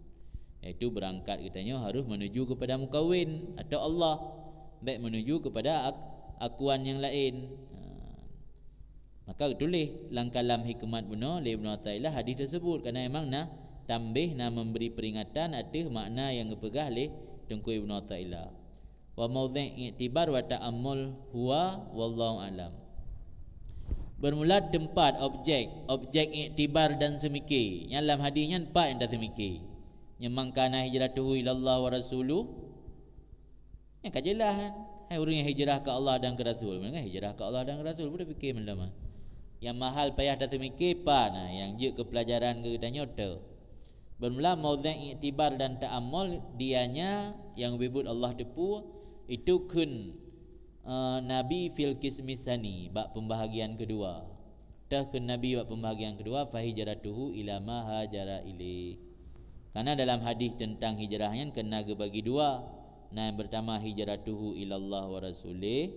yaitu beurangkat geutanyoe harôh menuju kepada meukawen atau Allah, bék menuju kepada ak-, akuan nyang laén. Ha. Maka geutuléh lam kalam hikmat bunoe lé Ibnu Athaillah hadis tersebut, karena memang na tambih, na memberi peringatan ateueh makna nyang geupeugah lé Teungku Ibnu Athaillah. Wa maudhi' i'tibar wa ta'ammul huwa wallahu a'lam. Bermula teumpat, objek, objek i'tibar dan seumike. Nyan lam hadis nyan pat nyang taseumike. Nyang man kana hijratuhu ilallah wa rasuluh. Nyang ka jeulaih kan? Hai ureueng nyang hijrah keu Allah dan keu Rasul. Meunan hijrah keu Allah dan keu Rasul, peue tapike mandum nyan. Nyang mahal payah taseumike pat, nah, nyang jeuet keu peulajaran keu geutanyoe teuh. Bermula maudhi' i'tibar dan ta'ammul, dianya nyang beubuet Allah teupeu, itu kheun, eh, Nabi fil qismis tsani, bak pembahagian kedua. Teuh kheun Nabi bak pembahagian kedua, "Fa hijratuhu ila ma hajara ilaih." Karena dalam hadis tentang hijrah nyan keuh na geubagi dua. Na nyang pertama, "Hijratuhu ilallah wa rasulih."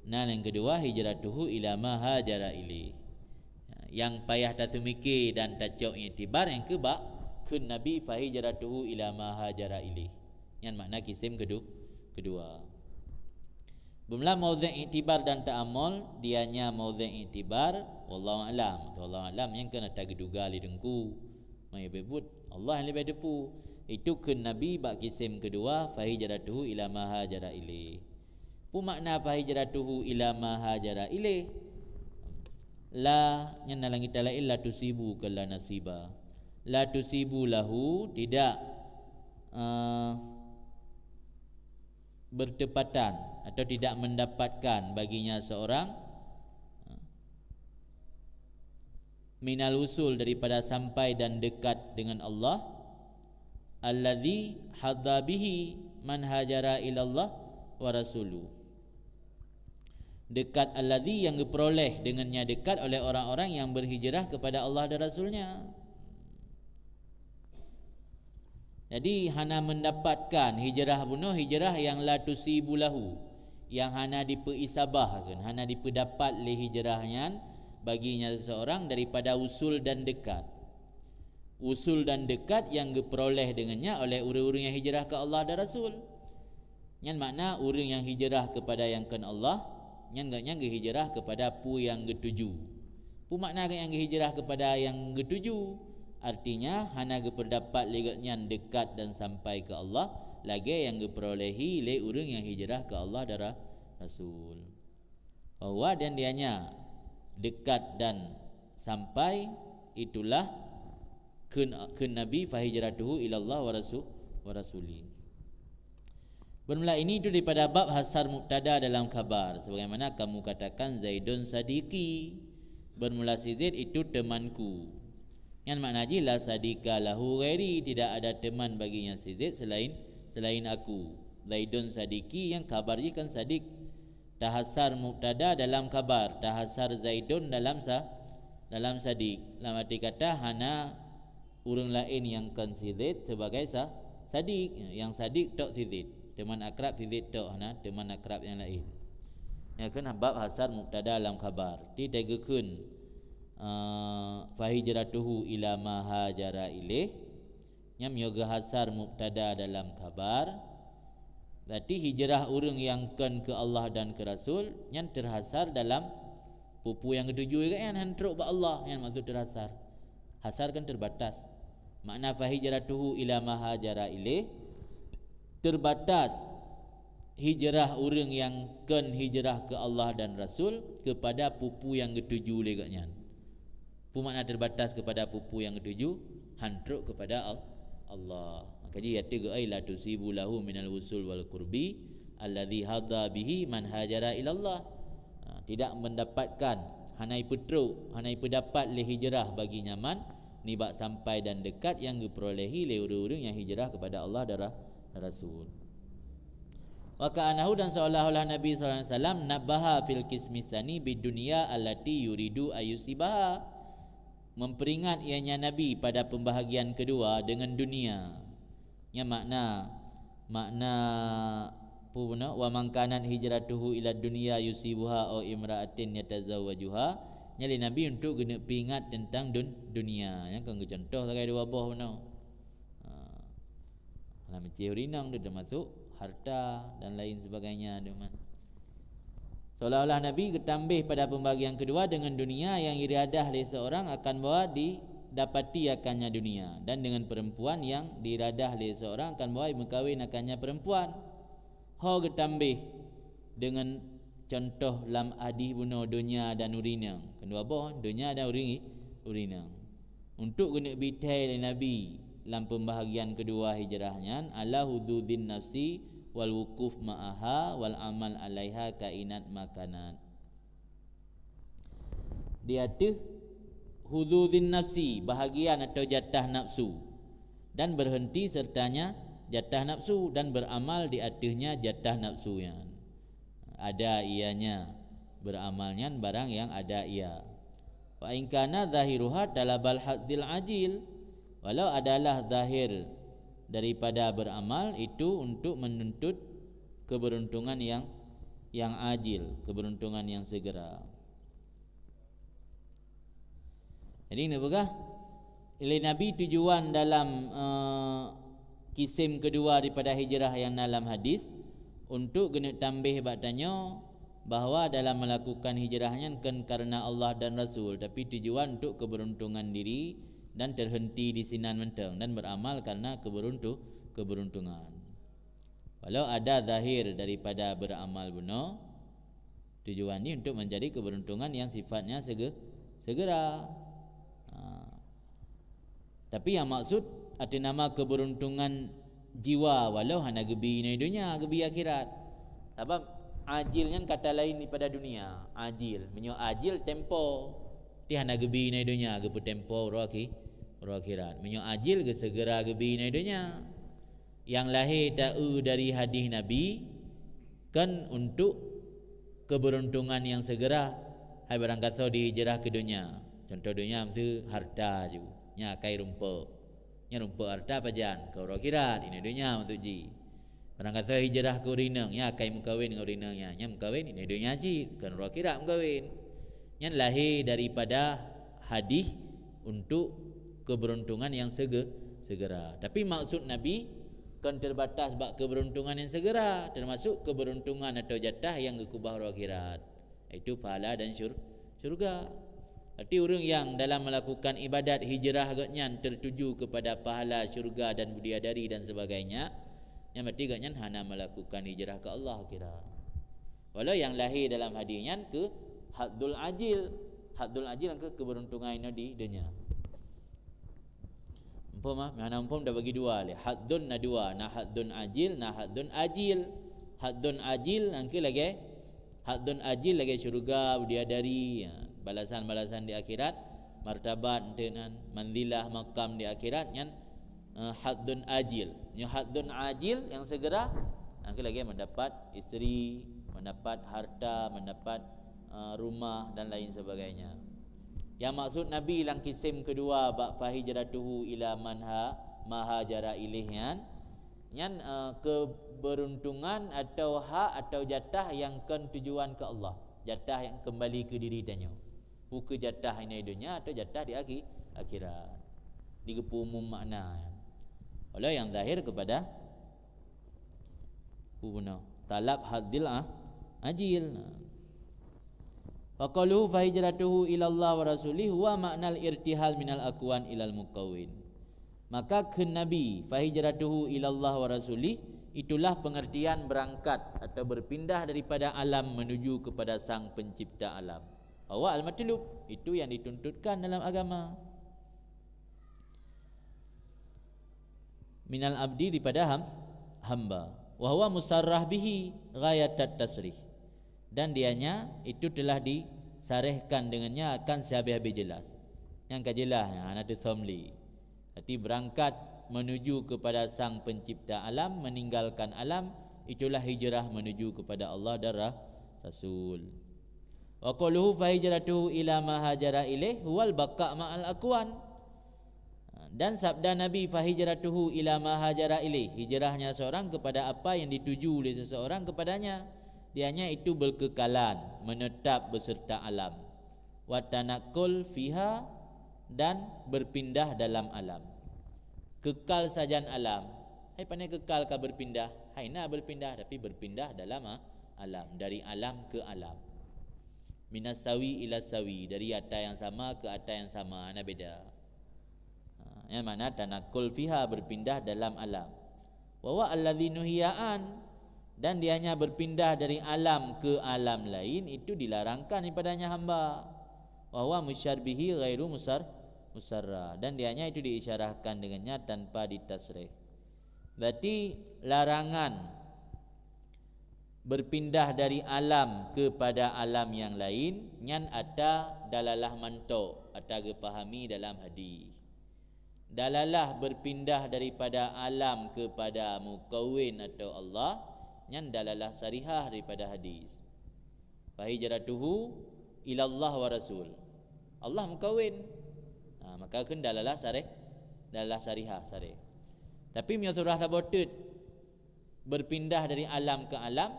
Na nyang kedua, "Hijratuhu ila ma hajara ilaih." Nyang payah taseumike dan tacok iktibar nyang keuh bak kheun Nabi, "Fa hijratuhu ila ma hajara ilaih." Nyan makna kisim kedu-, kedua. Beumula maudhi' iktibar dan ta'ammul, dianya maudhi' iktibar, wallahu a'lam. Wallahu a'lam, nyang keuh na tageuduga lé Teungku. Maya beubuet, Allah nyang leubeh teupeu. Itu kheun Nabi bak kisim keudua, "Fa hijratuhu ila ma hajara ilaih." Peue makna "Fa hijratuhu ila ma hajara ilaih"? La, nyan na lam kitab laén, la tusibu, keu la nasiba. La tusibu lahu, tidak, eh, bertepatan atau tidak mendapatkan baginya seorang, minal wusul, daripada sampai dan dekat dengan Allah, alladzi hadza bihi man hajara ilallah wa rasuluh. Dekat alladzi yang geupeuroleh dengannya dekat oleh orang-orang yang berhijrah kepada Allah dan Rasul-Nya. Jadi, hana mendapatkan hijrah bunoe, hijrah yang la tusibu lahu, yang hana dipeuisabahkan, hana dipeudapat lé hijrah nyan bagi nyan seseorang daripada usul dan dekat. Usul dan dekat yang geupeuroleh dengannya oleh ureuëng-ureuëng yang hijrah ke Allah dan Rasul. Nyan makna ureuëng nyang hijrah keupada nyang kheun Allah, nyan gobnyan geuhijrah keupada peue nyang geutuju. Peue makna gobnyan geuhijrah keupada nyang geutuju? Artinya, hana geupeurdapat lé gobnyan dekat dan sampai keu Allah lagée nyang geupeuroleh lé ureuëng nyang hijrah keu Allah dan ra-, Rasul. Bahwa dan dianya dekat dan sampai, itulah kheun, kheun Nabi, "Fa hijratuhu ilallah wa rasu-, wa rasuli." Bermula ini itu daripada bab hasar mubtada dalam khabar, sebagaimana kamu katakan, "Zaidun sadiqi." Bermula si Zaid itu temanku. Nyan makna jih, "La sadiqa lahu ghairi," tidak ada teman baginya si Zaid selain, selain aku. "Zaidun sadiqi," nyang khabar jih kan sadiq. Tahasar mubtada dalam khabar, tahasar Zaidun dalam sa-, dalam sadiq. Lam arti kata, hana ureuëng laén nyang kon si Zaid sebagai sa-, sadiq. Nyang sadiq tok si Zaid. Teman akrab si Zaid tok, hana teman akrab nyang laén. Nyan kheun bab hasar mubtada lam khabar. Ti teugeukheun, eh, "Fa hijratuhu ila ma hajara ilaih." Nyan meunyoe geuhasar mubtada dalam khabar, berarti hijrah ureuëng nyang kon keu Allah dan keu Rasul, nyan teuhasar dalam peue-peue nyang geutuju lé gobnyan, hana trok bak Allah, nyan maksud teuhasar. Hasar kan terbatas. Makna "fa hijratuhu ila ma hajara ilaih", terbatas hijrah ureuëng nyang kon hijrah keu Allah dan Rasul keupada peue-peue nyang geutuju lé gobnyan. Peue makna terbatas keupada peue-peue nyang geutuju? Hana trok keupada Al-, Allah. Maka jih ateueh geuai, "La tusibu lahu minal wusul wal qurbi alladzi hadza bihi man hajara ilallah." Ha, tidak mendapatkan, hana ipeutrok, hana ipeudapat lé hijrah bagi nyan nibak sampai dan dekat nyang geupeuroleh lé ureuëng-ureuëng nyang hijrah keupada Allah dan Ra-, Rasul. Wa ka'annahu, dan seolah-olah Nabi sallallahu alaihi wasallam nabbaha fil qismis tsani bid dunya allati yuridu ayyusibaha, memperingat ianya Nabi pada pembahagian kedua dengan dunia. Nya makna, makna peue bunoe, "Wa man kanat hijratuhu ila dunya yusibuha au imra'atin yatazawwajuha." Nyan lé Nabi untuk geuneuk peuingat tentang dun-, dunia. Nyang kon geucontoh sagai dua boh bunoe. Ha. Hana meucéh urinang tu termasuk harta dan lain sebagainya tu man. Seolah-olah Nabi geutambeh pada pembagian kedua dengan dunia yang iradah lé seorang akan bahwa didapati akannya dunia, dan dengan perempuan yang diiradah lé seorang akan bahwa meukawen akannya perempuan. Ho geutambeh dengan contoh lam hadih bunoe dunia dan urinang. Keudua boh, dunia dan uri-, urinang. Untuk geuneuk bithai lé Nabi lam pembahagian kedua hijrah nyan, ala hududin nafsi wal wukuf ma'aha wal amal alaiha kainat makanat. Di ateueh hududin nafsi, bahagian atau jatah nafsu, dan berhenti sertanya jatah nafsu, dan beramal di ateuehnya jatah nafsu nyan. Ada ianya, beramal nyan barang yang ada ia. Wa in kana zahiruha talabal hadzil ajil, walau adalah zahir daripada beramal itu untuk menuntut keberuntungan yang, yang ajil, keberuntungan yang segera. Jadi, neupeugah, lé Nabi tujuan dalam, eh, kisem keudua daripada hijrah nyang na lam hadis, untuk geuneuk tambeh bak tanyoe bahwa dalam melakukan hijrah nyan kon karena Allah dan Rasul, tapi tujuan untuk keberuntungan diri dan terhenti di sinan mantong dan beramal karena keberuntu-, keberuntungan. Walau ada zahir daripada beramal bunoe, tujuan jih untuk mencari keberuntungan yang sifatnya sege-, segera. Ha. Tapi nyang maksud ateueh nama keberuntungan jiwa, walau hana geubi inai donya, geubi akhirat. Sabab ajil nyan kata lain daripada dunia. Ajil, meunyoe ajil tempo, ti hana geubi inai donya, geupeutempo uroe akhi-, uroe akhirat. Meunyoe ajil geusegera geubi inai donya. Nyang lahé ta-eu dari hadih Nabi kan untuk keberuntungan yang segera, hai barangkasoe dihijrah keu donya. Contoh donya miseue harta ju, nya akai rumpok. Nya rumpok harta pajan, keu uroe akhirat, inai donya maksud jih. Barangkasoe hijrah keu urineueng, nya akai meukawen ngon urineueng nya, nya meukawen inai donya cit, kon uroe akhirat meukawen. Nyan lahé daripada hadih untuk keberuntungan yang sege-, segera. Tapi maksud Nabi kon terbatas bak keberuntungan yang segera, termasuk keberuntungan atau jatah yang geukeubah uroe akhirat, yaitu pahala dan syur-, syurga. Berarti ureuëng yang dalam melakukan ibadat hijrah gobnyan tertuju kepada pahala syurga dan bidadari dan sebagainya, nyan berarti gobnyan hana melakukan hijrah keu Allah kira. Walau nyang lahé dalam hadih nyan keu hadzul ajil. Hadzul ajil nyang keu keberuntungan inoe di donya. Muphom ah, hana muphom dah bagi dua lé. Hadzun na dua, na hadzun ajil, na hadzun ajil. Hadzun ajil nyang keu lagée, hadzun ajil lagée syurga, bidadari, ya, balasan-balasan di akhirat, martabat enteuk nan, manzilah, makam di akhirat nyan, eh, hadzun ajil. Nyoe hadzun ajil nyang segera, nyang keu lagée mendapat isteri, mendapat harta, mendapat, eh, rumah dan lain sebagainya. Yang maksud Nabi lam kisem keudua bak fahijratuhu ila manha mahajara ilaih nyan, nyan, eh, keberuntungan atau hak atau jatah yang kon tujuan keu Allah, jatah yang kembali keu diri tanyoe. Bukon jatah inai donya atau jatah di akhi-, akhirat. Digeupeu umum makna. Walau yang zahir kepada hubuna talab hadzil ah, ajil. Wa qaluhu fa hijratuhu ila Allah wa rasulih wa ma'nal irtihal minal akwan ilal mukawwin. Maka kheun Nabi, fa hijratuhu ila Allah wa rasulih, itulah pengertian berangkat atau berpindah daripada alam menuju kepada Sang Pencipta alam. Bahwa al-matlub, itu yang dituntutkan dalam agama. Minal abdi, daripada ham-, hamba. Wa huwa musarrah bihi ghayatat tasrih. Dan dianya itu telah disarehkan dengannya akan sehabis-habis jelas. Nyang ka jeulaih, hana teusöm lé. Berarti berangkat menuju kepada Sang Pencipta alam, meninggalkan alam, itulah hijrah menuju kepada Allah dan Ra-, Rasul. Wa qauluhu fa hijratuhu ila ma hajara ilaih huwal baqa ma'al akwan. Dan sabda Nabi, "Fa hijratuhu ila ma hajara ilaih," hijrahnya seorang kepada apa yang dituju oleh seseorang kepadanya, dianya itu berkekalan, menetap beserta alam. "Wa tanaqqul fiha," dan berpindah dalam alam. Kekal sajan alam. Hai pane kekal ka berpindah? Hai na berpindah, tapi berpindah dalam, ah, alam, dari alam ke alam. Minas sawi ila sawi, dari ata yang sama ke ata yang sama, hana beda. Ha, nyang makna tanaqqul fiha, berpindah dalam alam. Wa huwa alladzi nuhiya an, dan dianya berpindah dari alam ke alam lain, itu dilarangkan daripadanya hamba. Wa huwa musyar bihi ghairu musar-, musarra, dan dianya itu diisyarahkan dengannya tanpa ditasrih. Berarti larangan berpindah dari alam kepada alam yang lain, nyan ata dalalah mantong, ata geupahami dalam hadis. Dalalah berpindah daripada alam kepada mukawin atau Allah, nyan dalalah sarihah daripada hadis. Fa hijratuhu ilallah wa rasul. Allah mukawin. Ha, maka kheun dalalah sarih, dalalah sarihah, sarih. Tapi meunyoe surah saboh teut berpindah dari alam ke alam,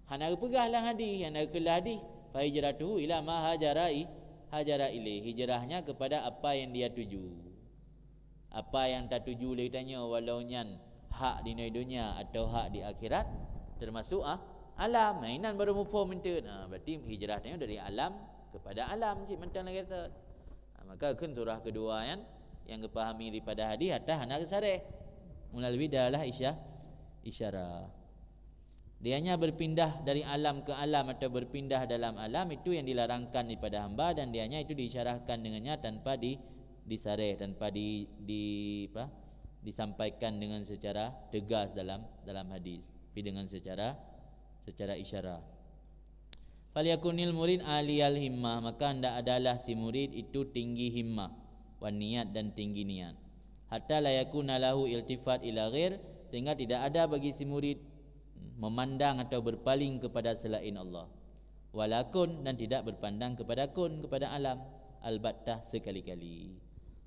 hana geupeugah lam hadis, hana geukeulaih hadis, "Fa hijratuhu ila ma hajara i-, hajara ilaih." Hijrahnya kepada apa yang dia tuju. Apa yang tatuju lé tanyoe, walau nyan hak di donya atau hak di akhirat, termasuk, ah, alam. Nah, inan baru muphom enteuk. Ah, berarti hijrah tanyoe dari alam kepada alam, cit mantong lagée thot. Ha, maka kheun surah keudua nyan nyang geupahami daripada hadis ata hana geusareh. Meulalu dalalah isya-, isyarah. Dianya berpindah dari alam ke alam atau berpindah dalam alam itu yang dilarangkan daripada hamba, dan dianya itu diisyarahkan dengannya tanpa di, disareh, tanpa di, di, apa, disampaikan dengan secara tegas dalam, dalam hadis, tapi dengan secara, secara isyarah. "Falyakunil murid aliyal himmah," maka hendaklah si murid itu tinggi himmah, wan niat, dan tinggi niat. "Hatta la yakuna lahu iltifat ila ghair," sehingga tidak ada bagi si murid memandang atau berpaling kepada selain Allah. "Wala kun," dan tidak berpandang kepada kun, kepada alam, "albattah, sekali-kali."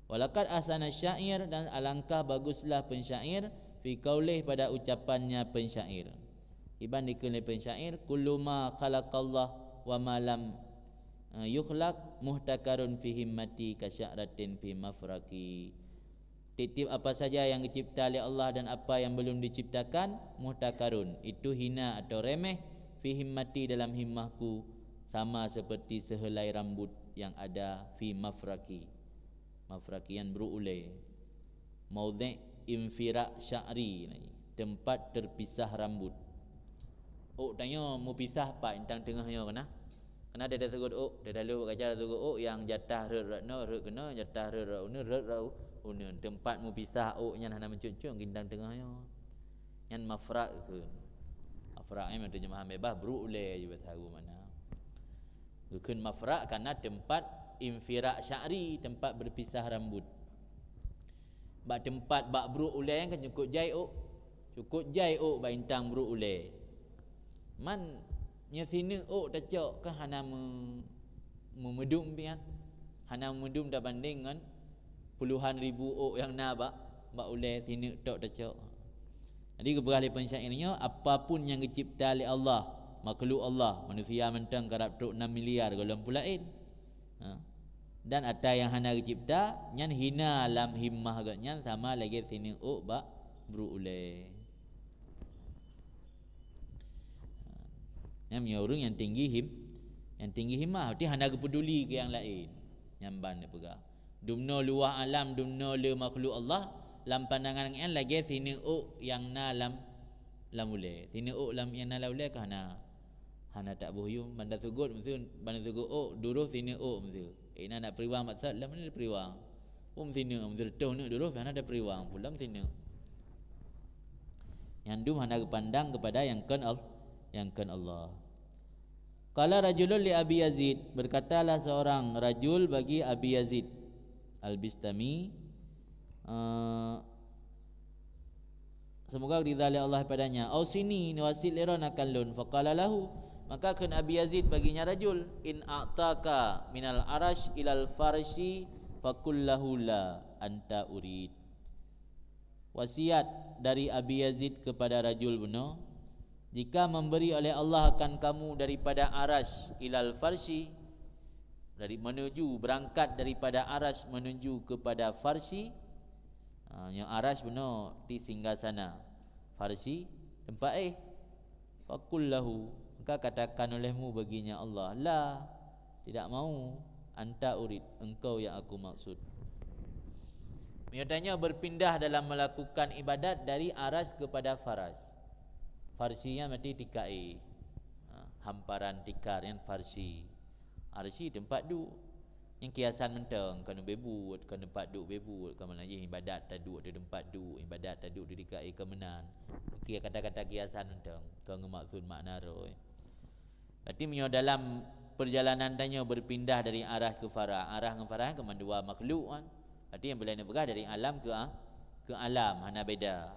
"Walaqad ahsana syair," dan alangkah baguslah pensyair, "fi qaulih," pada ucapannya pensyair. Iban dikheun lé pensyair, "Kullu ma khalaqallah wa ma lam, eh, yukhlaq muhtakarun fi himmati ka sya'ratin fi mafraqi." Tiep-tiep apa saja yang dicipta lé Allah dan apa yang belum diciptakan, muhtakarun, itu hina atau remeh, fi himmati, dalam himmahku, sama seperti sehelai rambut yang ada fi mafraqi. Mafraqi nyan brôk ulée. Maudhi' infiraq sya'ri, tempat terpisah rambut. Ôk tanyoe mupisah pat, intang teungoh nyoe kana. Kana teuka seugot ôk, teuka lheueh bak kaca seugot ôk nyang jatah rhot rot noe, rhot keunoe, jatah rhot rot uneuen, rhot rot uneuen. Tempat mupisah ôk nyan hana meucok-cok, intang teungoh nyoe. Nyan mafraq kheun. Mafraq nyan meunyoe teurjeumahan beubaih, brôk ulée jih bak sahu mana. Geukheun mafraq kana tempat infiraq sya'ri, tempat berpisah rambut. Bak tempat, bak brôk ulée nyan kan cukôp jai ôk. Cukôp jai ôk bak intang brôk ulée. Man nyoe sineuk ôk tacok kan hana meu-, meumeudum pian. Hana meumeudum tabandeng ngon puluhan ribu ôk nyang na bak, bak ulée sineuk tok tacok. Jadi geupeugah lé pensyair nyoe, apapun nyang geucipta lé Allah, makhluk Allah, manusia mantong karab trok enam miliar gohlom peue laén. Ha. Dan ata nyang hana geucipta, nyan hina lam himmah gobnyan sama lagée sineuk ôk bak brôk ulée. Ha. Nyan meunyoe ureuëng nyang tinggi him-, nyang tinggi himmah, berarti hana geupeuduli keu nyang laén. Nyan ban neupeugah. Dumnoe luwah alam, dumnoe le makhluk Allah, lam pandangan nyan lagée sineuk ôk nyang na lam, lam ulée. Sineuk ôk lam, nyang na lam ulée ka hana, hana taboh yum, banda seugot meuseu, banda seugot ôk, duroh sineuk ôk meuseu. Inan na peuriwang maksud, lam mana peuriwang? Um sineuk, meuseu reutôh neuk duroh, hana ada peuriwang, pulam sineuk. Nyang dum hana geupandang kepada nyang kon Al-, nyang kon Allah. Qala rajulun li Abi Yazid, berkatalah seorang rajul bagi Abi Yazid Al-Bistami, eh, semoga ridha lé Allah padanya, "Ausini, neuwasiet lé droen akan lôn." Faqala lahu, maka kheun Abi Yazid bagi nyan rajul, "In a'taka minal arash ilal farshi faqul lahu la anta urid." Wasiat dari Abi Yazid kepada rajul bunoe, "Jika memberi oleh Allah akan kamu daripada arash ilal farshi, dari menuju, berangkat daripada arash menuju kepada farshi," ha, nyoe arash bunoe di singgasana, farshi tempat éh. "Faqul lahu, maka katakan olehmu baginya Allah, la, tidak mau, anta urid, engkau yang aku maksud." Meunyoe tanyoe berpindah dalam melakukan ibadat dari arash kepada faras. Farshi nyan berarti tika éh. Ha, hamparan tikar nyan farshi. Arshi tempat duek. Nyang kiasan mantong, kon ubé buet, kon tempat duek ubé buet, kon mana jih ibadat taduek di tempat duek, ibadat taduek di tika éh kon meunan. Keu kata-kata kiasan mantong, kon geumaksud makna roh. Berarti meunyoe dalam perjalanan tanyoe berpindah dari arash ke faras, arash ngon faras kan mandua makhluk kan. Berarti nyang boleh neupeugah dari alam ke a-, ke alam, hana beda.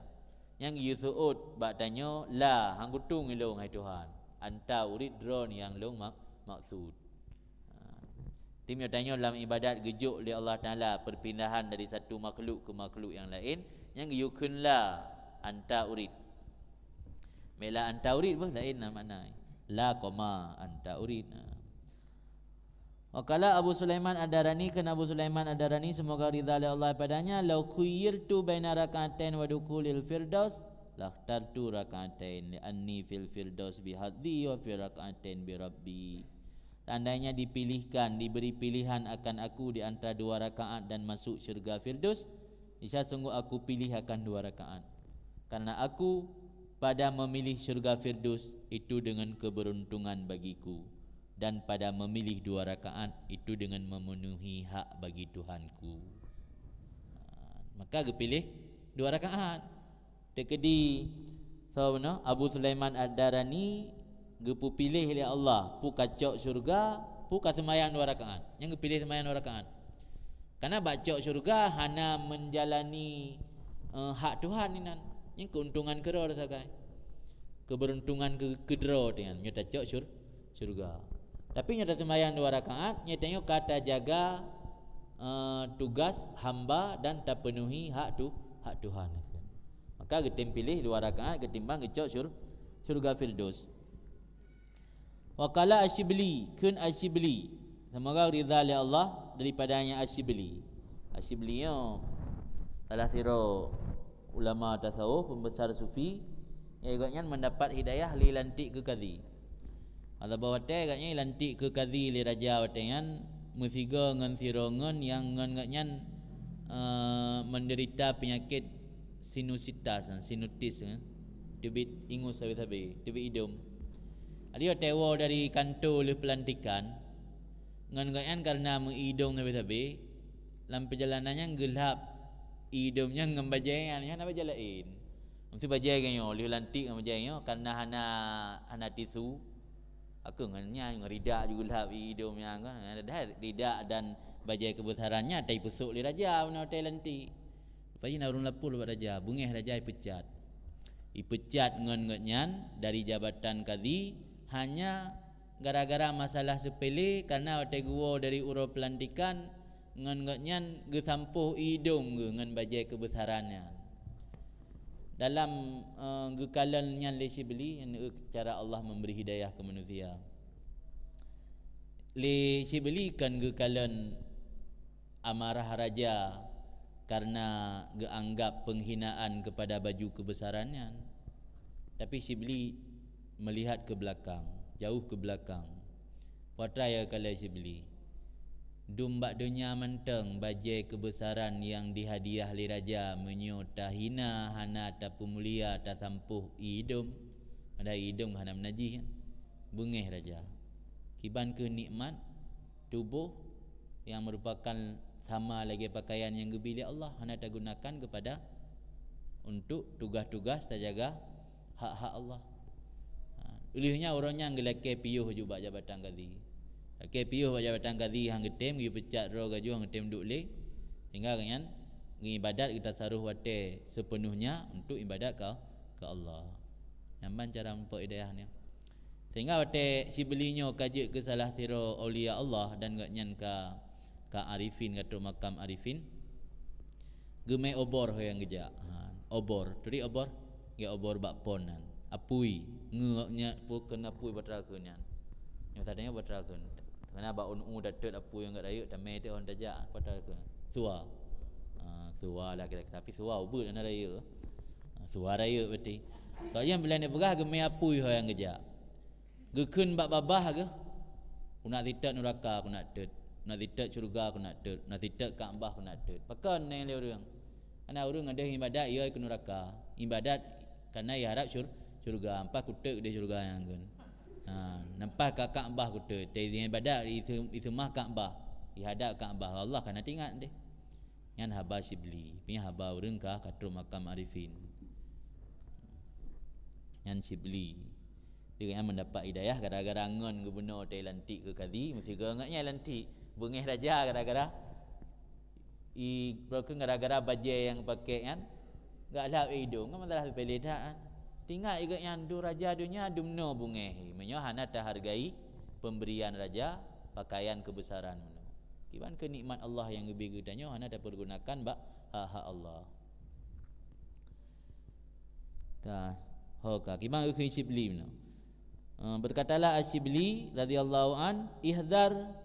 Nyang geuyue seuôt bak tanyoe, la, han kutung ilôn hai Tuhan. Anta urid, droen nyang lôn mak-, maksud. Ha. Tim nyoe tanyoe lam ibadat geujok lé Allah Taala perpindahan dari satu makhluk ke makhluk nyang laén, nyang geuyue kheun la, anta urid. Mela anta urid boh laén na makna. La koma anta urid. Ha. Wa qala Abu Sulaiman Ad-Darani, kheun Abu Sulaiman Ad-Darani, semoga ridha lé Allah padanya, "Lau khuyyirtu baina rak'atain wa dukhulil firdaus, lakhtartu rak'atain, li anni fil firdaus bihadzi wa fil rak'atain bi Rabbi." Seandainya dipilihkan, diberi pilihan akan aku di antara dua rakaat dan masuk syurga Firdaus, niscaya sungguh aku pilih akan dua rakaat. Karena aku pada memilih syurga Firdaus itu dengan keberuntungan bagiku, dan pada memilih dua rakaat itu dengan memenuhi hak bagi Tuhanku. Ha, maka geupiléh dua rakaat. Teukeudi, soe bunoe, Abu Sulaiman Ad-Darani geupeupiléh lé Allah, peue ka cok syeuruga, peue ka seumayang dua rakaat. Nyang geupiléh seumayang dua rakaat. Karena bak cok syeuruga hana menjalani, eh, hak Tuhan inan. Nyang keuntungan keudroe sagai. Keberuntungan keu-, keudroe nyan, nyoe tacok syur-, syeuruga. Tapi nyoe taseumayang dua rakaat, nyoe tanyoe ka tajaga, eh, tugas hamba dan tapenuhi hak tu-, hak Tuhan. Maka geutem piléh dua rakaat ketimbang geucok syur-, syeuruga Firdaus. Wa qala Asyibli, kheun Asyibli. Semoga ridha lé Allah daripadanya Asyibli. Asyibli nyoe salah sidroe ulama tasawuf, pembesar sufi, nyang gobnyan mendapat hidayah lé lantik keu kazi. Atawa watée gobnyan lantik keu kazi lé raja watée nyan, meusigoe ngon sidroe ngon nyang ngon gobnyan, eh, menderita penyakit sinusitas, sinutis, eh, teubiet ingus sabe-sabe, teubiet idom. Jadi watée woe dari kantô lheueh peulantikan, ngon gobnyan kareuna meu idom sabe-sabe, lam peujalanan nyan geulhab idom nyan ngon bajée nyan, nyan hana bajée laén. Meusti bajée geuh nyoe, lheueh lantik ngon bajée nyoe, kareuna hana, hana tisu. Aku ngon nyan, ngon ridak juga lhab idom nyan kan. Dah ridak dan bajée keubesaran nyan, tai peusok lé raja, meunan tai lantik. Lepas jih na ureuëng lapor bak raja, beungéh raja ipeucat. Ipeucat ngon gobnyan dari jabatan kazi hanya gara-gara masalah sepele, karena watée geuwoe dari uroe pelantikan, ngon gobnyan geusampôh idom geuh ngon bajée keubesaran nyan. Dalam, eh, geukalon nyan lé Syibli, neu cara Allah memberi hidayah ke manusia. Lé Syibli kan geukalon amarah raja karena geuanggap penghinaan kepada baju kebesaran nyan. Tapi Syibli melihat ke belakang, jauh ke belakang. Peue atra nyang geukalon Syibli? Dum bak donya mantong bajée keubesaran nyang dihadiah lé raja, meunyoe tahina, hana tapeumulia, tasampôh idom, padahai idom hana meunajih, beungéh raja. Kiban kheueh nikmat tuboh nyang meurupakan sama lagée pakaian nyang geubi lé Allah, hana tagunakan keupada untuk tugas-tugas tajaga hak-hak Allah. Ha, Ulih nyan ureuëng nyan geulakée piôh ju bak jabatan kazi. Lakée piôh bak jabatan kazi han geutem, geupeucat droe gajoh han geutem duek lé. Sehingga gobnyan geuibadat, geutasaruf watée seupeunuhnya untuk ibadat ka, ka Allah. Nyan ban cara mupok hidayah nyoe. Sehingga watée Syibli nyoe ka jeuet keu salah sidroe aulia Allah dan gobnyan ka, ka arifin, ka trok makam arifin, geumé obor ho nyang geujak. Ha, obor. Turi obor? Gét obor bak pon nyan. Apui. Ngeuk nyan, peue kheun apui batra kheun nyan. Nyang satanyoe batra kheun. Karena bak u-, u datot apui nyang gét rayeuk, tamé teuk hon tajak, batra kheun. Sua. Ha, sua lah kira-kira. Tapi sua ubit hana rayeuk. Ha, sua rayeuk berarti. Kok nyang bulan peugah geumé apui ho nyang geujak. Geukheun bak babah geuh, "Kunak sitek nuraka, kunak teut. Kunak sitek syeuruga, kunak teut. Kunak sitek Ka'bah, kunak teut." Pakon nyan lé ureuëng? Karena ureuëng ada ibadat, ia keu nuraka. Ibadat karena ia harap syur-, syeuruga. Ampai kuteut di syeuruga nyang kheun. Ha, nampak ka Ka'bah kuteut. Tapi ibadat di seu-, di seumah Ka'bah. Di hadap Ka'bah. Allah ka na teuingat deh. Nyan haba Syibli, nyan haba ureuëng ka, ka trok makam arifin. Nyan Syibli. Dia nyan mendapat hidayah gara-gara ngon gubunur teulantik keu kazi, meusigoe ngon nyan lantik, beungéh raja gara-gara i, gara-gara bajée nyang pakai nyan, gak lhap idong, kan masalah sepele that kan. Teuingat juga nyan tu raja donya dumno beungéh, meunyoe hana tahargai pemberian raja, pakaian kebesaran meunoe. Kiban keu nikmat Allah nyang geubri geutanyoe hana tapeurgunakan bak hak-hak Allah. Ka, ho ka, kiban keu Syibli meunoe. Eh, berkatalah Asy-Syibli radhiyallahu an, "Ihdhar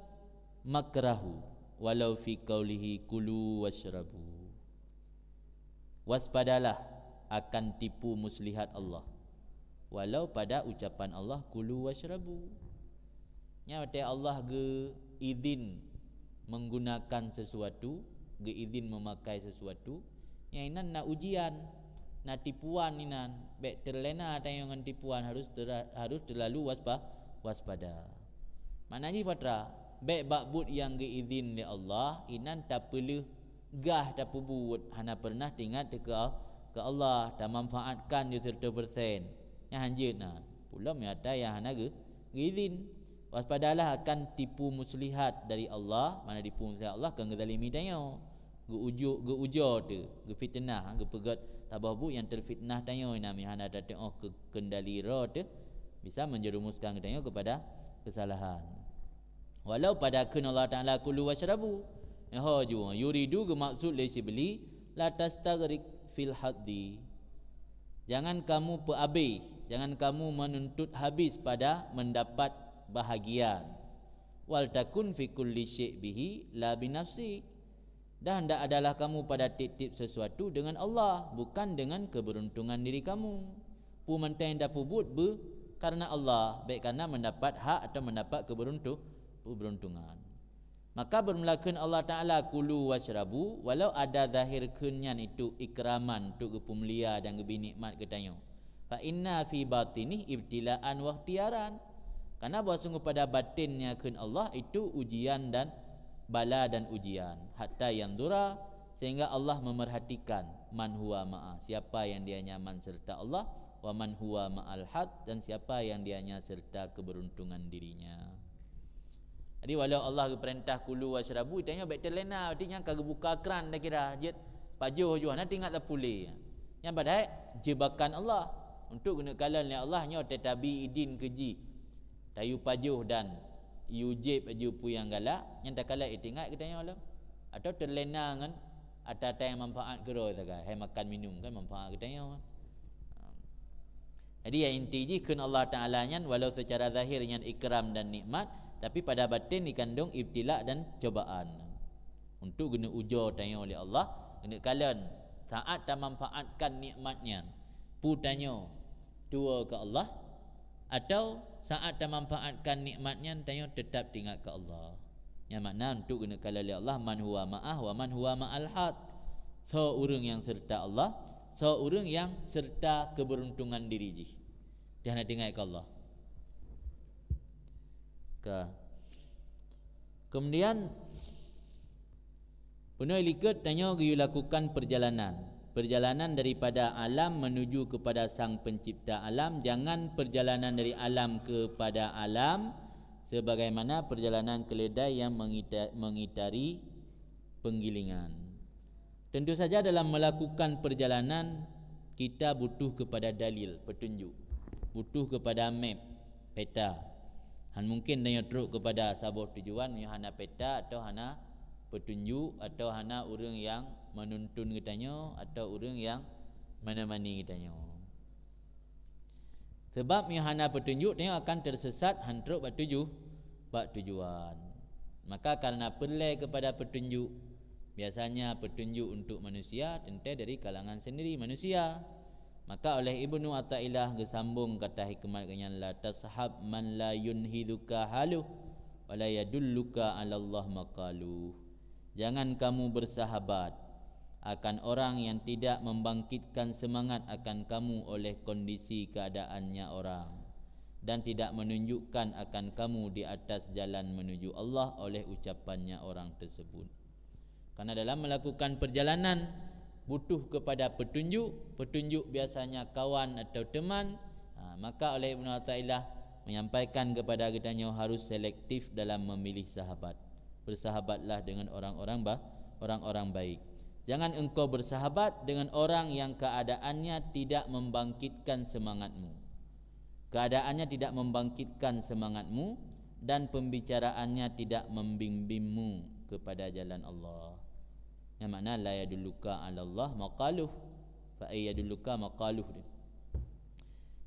makrahu walau fi qaulihi kulu wasyrabu." Waspadalah akan tipu muslihat Allah, walau pada ucapan Allah, "Kulu wasyrabu." Nyan watée Allah geuizin menggunakan sesuatu, geuizin memakai sesuatu, nyan inan na ujian, na tipuan inan. Bék teulena tanyoe ngon tipuan, harus tera-, harus teulalu waspa-, waspada. Makna jih patra, bék bak buet nyang geuizin lé Allah inan tapeuleueh gah tapeubuet, hana peureunah teuingat keu, keu Allah, tamanfaatkan di seratus persen. Nyan hanjeuet na. Pulom nyata nyang hana geu-, geuizin. Waspadalah akan tipu muslihat dari Allah, mana tipu muslihat Allah keu geuzalimi tanyoe. Geuuju-, geuujoe teuh, geufiteunah, geupeugét saboh buet nyang teufiteunah tanyoe, nyan meuhana tateuoh keu kendali roh teuh, bisa menjerumuskan geutanyoe kepada kesalahan. Walau pada kheun Allah Taala, "Kulu wasyrabu." Nyoe ho ju, yuridu geumaksud lé Syibli, "La tastaghriq fil haddi." Jangan kamu peuabéh, jangan kamu menuntut habis pada mendapat bahagian. "Wal takun fi kulli syai' bihi la binafsi." Dan hendak adalah kamu pada tiep-tiep sesuatu dengan Allah, bukan dengan keberuntungan diri kamu. Peue mantong nyang tapeubuet beu karena Allah, bék karena mendapat hak atau mendapat keberuntu-, keberuntungan. Maka beureulah kheun Allah Taala, "Kulu wasyrabu," walau ada zahir kheun nyan itu ikraman, untuk geupeumulia dan geubri nikmat keu tanyoe. "Fa inna fi batinih ibtilaan wa ikhtiyaran." Karena bahwa sungguh pada batin nyang kheun Allah itu ujian dan bala dan ujian. "Hatta yanzura," sehingga Allah memerhatikan, "man huwa ma'a," siapa yang dia nyaman serta Allah, "wa man huwa ma'al had," dan siapa yang dia nyaman serta keberuntungan dirinya. Jadi walau Allah geupeurintah kulu wasyrabu, tanyoe bék teulena, berarti nyan ka geubuka kran dah kira, jeuet pajoh-joh, na teuingat tapuléh. Nyan padahai jebakan Allah. Untuk geuneuk kalon lé Allah nyoe teutabri idin keu jih. Tayue pajoh dan yue jieb laju peue nyang galak, nyan takalon teuingat geutanyoe lom. Atau teulena ngon ata-ata nyang manfaat keudroe sagai, hai makan minum kan manfaat geutanyoe. Jadi nyang inti jih kheun Allah Taala nyan walau secara zahir nyan ikram dan nikmat, tapi pada batin dikandung ibtila dan cobaan. Untuk geuneuk ujoe tanyoe lé Allah, geuneuk kalon saat tamanfaatkan nikmat nyan. Peue tanyoe tuwoe keu Allah, atau saat tamanfaatkan nikmat nyan tanyoe teutab teuingat keu Allah. Nyan makna untuk geuneuk kalon lé Allah, "Man huwa ma'ah wa man huwa ma'al had." Soe ureuëng nyang seureuta Allah, soe ureuëng nyang seureuta keubeuruntongan diri jih. Dia hana teuingat keu Allah. Ka. Kemudian, peunoh likot tanyoe geuyue lakukan peurjalanan. Perjalanan daripada alam menuju kepada Sang Pencipta alam, jangan perjalanan dari alam kepada alam, sebagaimana perjalanan keledai yang mengita-, mengitari penggilingan. Tentu saja, dalam melakukan perjalanan, kita butuh kepada dalil, petunjuk. Butuh kepada map, peta. Han mungkin tanyoe trok kepada saboh tujuan meunyoe hana peta, atau hana petunjuk, atau hana ureuëng yang menuntun geutanyoe, atau ureuëng yang menemani geutanyoe. Sebab meunyoe hana petunjuk, tanyoe akan tersesat, han trok bak tuju-, bak tujuan. Maka, karena peureulée kepada petunjuk, biasanya petunjuk untuk manusia teuntée dari kalangan sendiri manusia. Maka, oleh Ibnu Athaillah geusambong kata hikmat geuh nyan, "La tashab man la yunhiduka haluh, wa la yadulluka 'ala Allah maqaluh." Jangan kamu bersahabat akan orang yang tidak membangkitkan semangat akan kamu oleh kondisi keadaannya orang, dan tidak menunjukkan akan kamu di atas jalan menuju Allah oleh ucapannya orang tersebut. Karena dalam melakukan perjalanan butuh kepada petunjuk, petunjuk biasanya kawan atau teman. Ha, maka oleh Ibnu Athaillah menyampaikan kepada geutanyoe harus selektif dalam memilih sahabat. Bersahabatlah dengan orang-orang ba-, orang-orang baik. Jangan engkau bersahabat dengan orang yang keadaannya tidak membangkitkan semangatmu. Keadaannya tidak membangkitkan semangatmu dan pembicaraannya tidak membimbingmu kepada jalan Allah. Yang makna, "La yadulluka 'ala Allah maqaluh." Fa ay yadulluka maqaluh dia.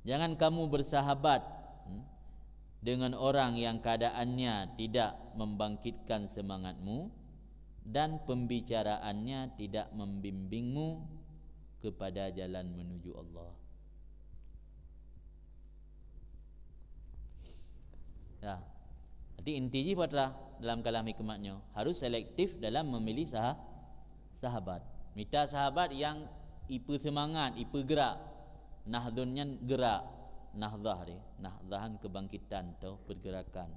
Jangan kamu bersahabat, hmm, dengan orang yang keadaannya tidak membangkitkan semangatmu dan pembicaraannya tidak membimbingmu kepada jalan menuju Allah. Ya. Jadi, inti jih peue teuma dalam kalam hikmat nyoe, harus selektif dalam memilih saha-, sahabat. Mita sahabat nyang ipeuseumangat, ipeugerak. Nahdhun nyan gerak, nahdah deh, nahdahan kebangkitan atau pergerakan.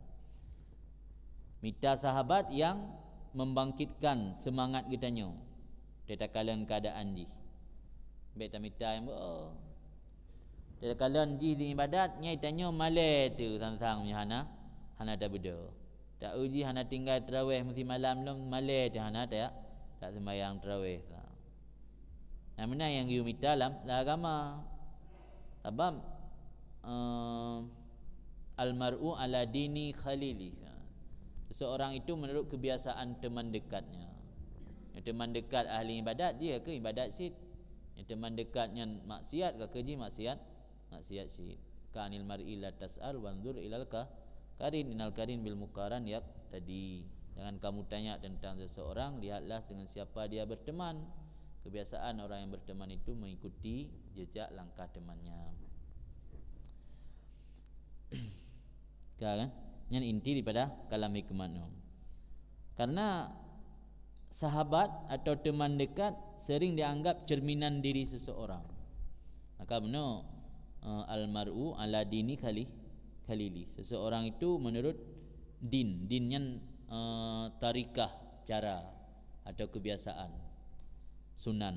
Mita sahabat nyang membangkitkan semangat geutanyoe. Teuh takalon keuadaan jih. Bèk tamita nyang beu. Teuh takalon jih di ibadat, nyan tanyoe malèe teuh sang-sang meunyoe hana, hana tabeudôh. Taeu jih hana tinggai tarawèh meusimalam lom, malèe teuh hana ta-, taseumbahyang tarawèh. Nah, meunan nyang geuyue mita lam, lam agama. Sabab, eh, "Al-mar'u ala dini khalilih." Seseorang itu menurut kebiasaan teman dekatnya. Nyang teman dekat ahli ibadat, jih ka ibadat cit. Nyang teman dekat nyan maksiat, ka keuh jih maksiat, maksiat cit. "Ka anil mar'i la tas'al, wanzur ilal ka-, karin, innal karin bil muqaran yaqtadi." Jangan kamu tanya tentang seseorang, lihatlah dengan siapa dia berteman. Kebiasaan orang yang berteman itu mengikuti jejak langkah temannya. Ka kan? Nyan inti daripada kalam hikmat nyoe. Karena sahabat atau teman dekat sering dianggap cerminan diri seseorang. Maka bunoe, eh, "Al-mar'u ala dini khali-, khalilih." Seseorang itu menurut din. Din nyan, eh, tarikah, cara atau kebiasaan. Sunan.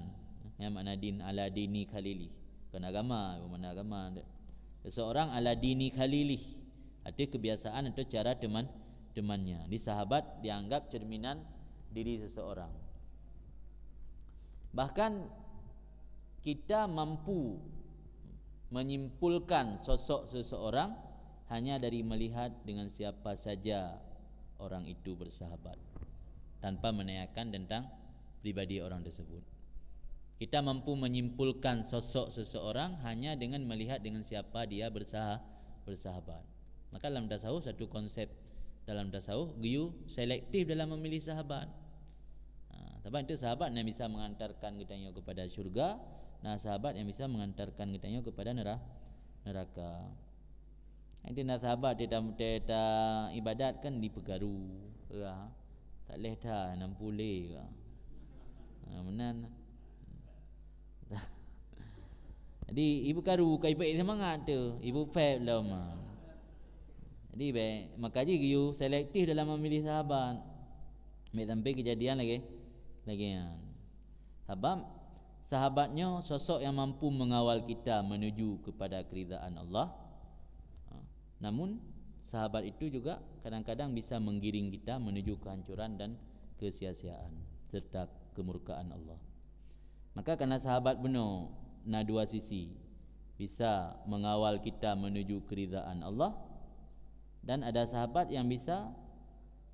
Nyang makna din, "Ala dini khalilih." Bukan agama, bukan makna agama. Seseorang ala dini khalilih. Arti kebiasaan atau cara teman, temannya. Di sahabat dianggap cerminan diri seseorang. Bahkan kita mampu menyimpulkan sosok seseorang hanya dari melihat dengan siapa saja orang itu bersahabat, tanpa menanyakan tentang pribadi orang tersebut. Kita mampu menyimpulkan sosok seseorang hanya dengan melihat dengan siapa dia bersaha-, bersahabat. Maka dalam tasawuf, satu konsep dalam tasawuf, geuyue selektif dalam memilih sahabat. Ha, sabab itu sahabat nyang bisa mengantarkan geutanyoe kepada syurga, na sahabat nyang bisa mengantarkan geutanyoe kepada nera-, neraka. Itu na sahabat teuh ta-, teuh ta-, ibadat kan dipeukaru, ya. Tak leh that, nam pulé, ya. Ha, meunan. Jadi, ipeukaru ka ipeuék seumangat teuh, ipeuphét lom. Jadi, bèk, maka jih geuyue selektif dalam memilih sahabat. Bèk sampai kejadian lagèe, lagèe nyan. Sabab, Sahabat nyoe sosok yang mampu mengawal kita menuju kepada keridaan Allah. Ha, namun, sahabat itu juga kadang-kadang bisa menggiring kita menuju kehancuran dan kesia-siaan serta kemurkaan Allah. Maka karena sahabat bunoe na dua sisi, bisa mengawal kita menuju keridaan Allah, dan ada sahabat yang bisa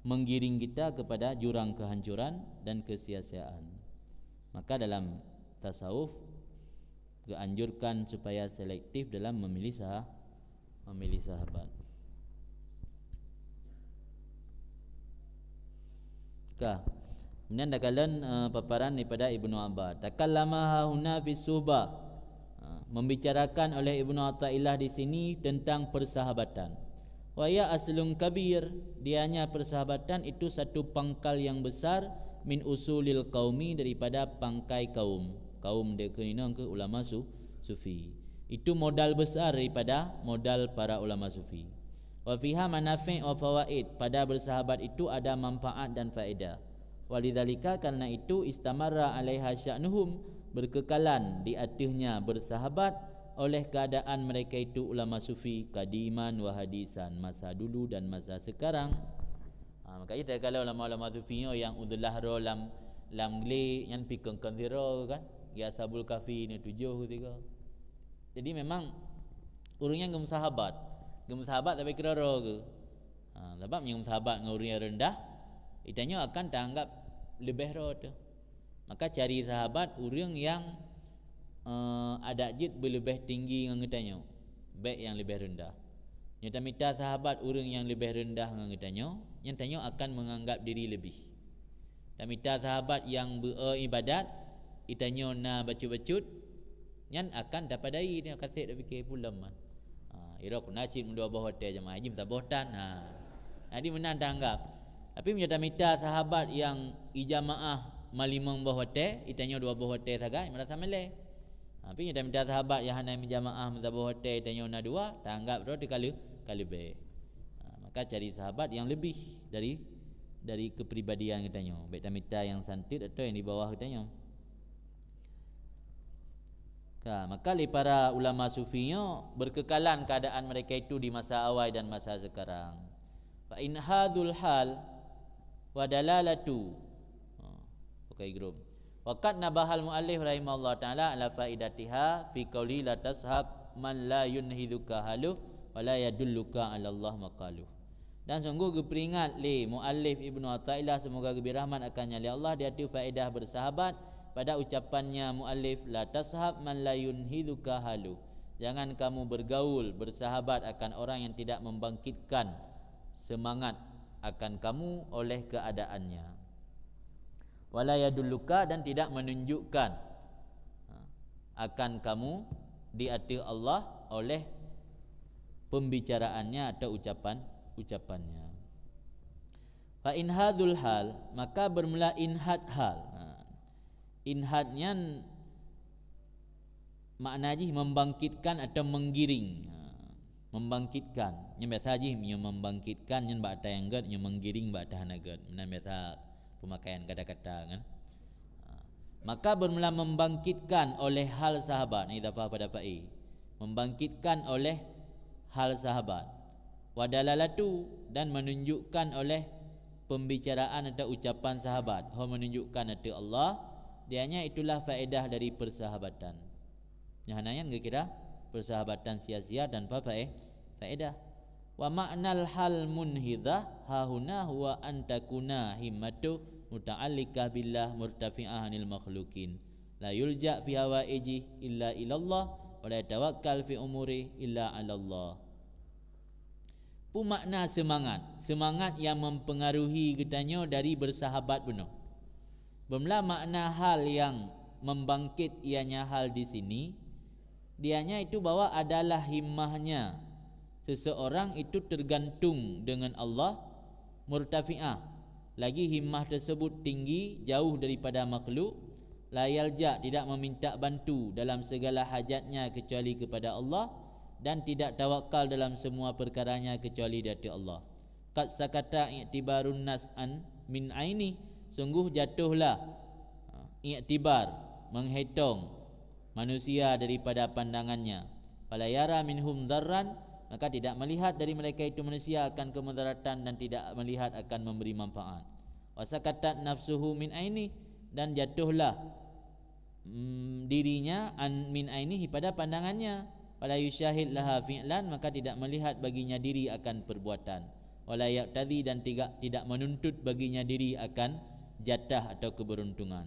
menggiring kita kepada jurang kehancuran dan kesia-siaan. Maka dalam tasawuf, dianjurkan supaya selektif dalam memilih sah-, memilih sahabat. Ka. Kemudian takalon, eh, paparan daripada Ibnu Abbas. Takallama hahuna fi suhbah. Ha, membicarakan oleh Ibnu Athaillah di sini tentang persahabatan. Wa hiya aslun kabir, dianya persahabatan itu satu pangkal yang besar min usulil qaumi, daripada pangkai kaum. Kaum dikheun inong keu ulama su-, sufi. Itu modal besar daripada modal para ulama sufi. Wa fiha manafi' wa fawaid, pada bersahabat itu ada manfaat dan faedah. Walidzalika, karena itu, istamarra alaiha sya'nuhum, berkekalan di ateuhnya bersahabat oleh keadaan mereka itu ulama sufi kadiman wa hadisan, masa dulu dan masa sekarang. Ha, makajih takalon ulama-ulama sufi nyoe nyang udeulah roe lam, lam glé nyan pi keun-keun sidroe kan. Ya Ashabul Kahfi ni tujoh sigoe. Jadi memang ureuëng nyang geumeusahabat, geumeusahabat tapi keudroe-droe geuh. Ha, sabab nyang meusahabat ngon ureuëng nyang reundah, geutanyoe akan taanggab leubeh droe teuh. Maka cari sahabat ureuëng nyang, eh, adak jeuet beuleubeh tinggi ngon geutanyoe, bék nyang leubeh reundah. Nyoe tamita sahabat ureuëng nyang leubeh reundah ngon geutanyoe, nyan tanyoe akan meunganggab diri leubeh. Tamita sahabat nyang beu-e iébadat, geutanyoe na bacut-bacut, nyan akan tapadai nyoe ka seb tapike peue lom man. Ha, irok na cit meudua boh watée jamaah haji meusaboh tan. Ha. Jadi meunan taanggab. Tapi meunyoe tamita sahabat nyang ijamaah malimong boh watée, geutanyoe dua boh watée sagai, meurasa malée. Ha, tapi meunyoe tamita sahabat nyang hana meujamaah meusaboh watée, geutanyoe na dua, taanggab droe teuh ka leu-, ka leubeh. Ha, maka cari sahabat nyang leubeh dari, dari kepribadian geutanyoe, bék tamita nyang santeuet atawa nyang di bawah geutanyoe. Ka, maka lé para ulama sufi nyoe berkekalan keadaan mereka itu di masa awai dan masa sekarang. Fa in hadzul hal wa dalalatu. Ha, bukai grum. Wa qad nabahal muallif rahimahullah taala ala faidatiha fi qauli la tashab man la yunhidhuka haluh wa la yadulluka ala Allah maqaluh. Dan sungguh geuperingat lé muallif Ibnu Athaillah, semoga geubri rahmat akannya lé Allah, di ateueh faedah bersahabat pada ucapannya muallif, "La tashab man la yunhidhuka haluh." Jangan kamu bergaul, bersahabat akan orang yang tidak membangkitkan semangat akan kamu oleh keadaannya. Wala yadulluka, dan tidak menunjukkan, ha, akan kamu di ateueh Allah oleh pembicaraannya atau ucapan, ucapannya. Fa in hadzul hal, maka bermula in hadz hal. Ha. In hadz nyan makna jih membangkitkan atau menggiring. Ha. Membangkitkan. Nyan biasa jih meunyoe membangkitkan nyan bak ata nyang gét, nyoe menggiring bak ata hana gét. Meunan biasa pemakaian kata-kata kan. Ha. Maka bermula membangkitkan oleh hal sahabat, ni idafah pada fa'i. Membangkitkan oleh hal sahabat. Wa dalalatu, dan menunjukkan oleh pembicaraan atau ucapan sahabat. Ho menunjukkan ateueh Allah, dianya itulah faedah dari persahabatan. Nyang hana nyan geukira persahabatan sia-sia tanpa fae-, faedah. Wa ma'nal hal munhidhah hahuna huwa an takuna himmatu muta'alliqah billah murtafi'ah anil makhluqin. La yulja fi hawaiji illa ilallah, wa la yatawakkal fi umuri illa 'alallah. Peue makna seumangat? Seumangat nyang mempengaruhi geutanyoe dari bersahabat bunoe. Beumeulah makna hal nyang membangkit ianya hal di sini, dianya itu bahwa adalah himmahnya seseorang itu tergantung dengan Allah, murtafi'ah, lagi himmah tersebut tinggi, jauh daripada makhluk, la yalja, tidak meminta bantu dalam segala hajatnya kecuali kepada Allah, dan tidak tawakal dalam semua perkaranya kecuali di ateueh Allah. Qad sakata i'tibarun nas an min aini, sungguh jatuhlah, ha, i'tibar, menghitung manusia daripada pandangannya. Fala yara minhum darran, maka tidak melihat dari mereka itu manusia akan kemudaratan dan tidak melihat akan memberi manfaat. Wasakatat nafsuhu min aini, dan jatuhlah mm, dirinya an min ainihi, pada pandangannya. Fala yusyahid laha fi'lan, maka tidak melihat baginya diri akan perbuatan. Wala yaqtadi, dan tidak, tidak menuntut baginya diri akan jatah atau keberuntungan.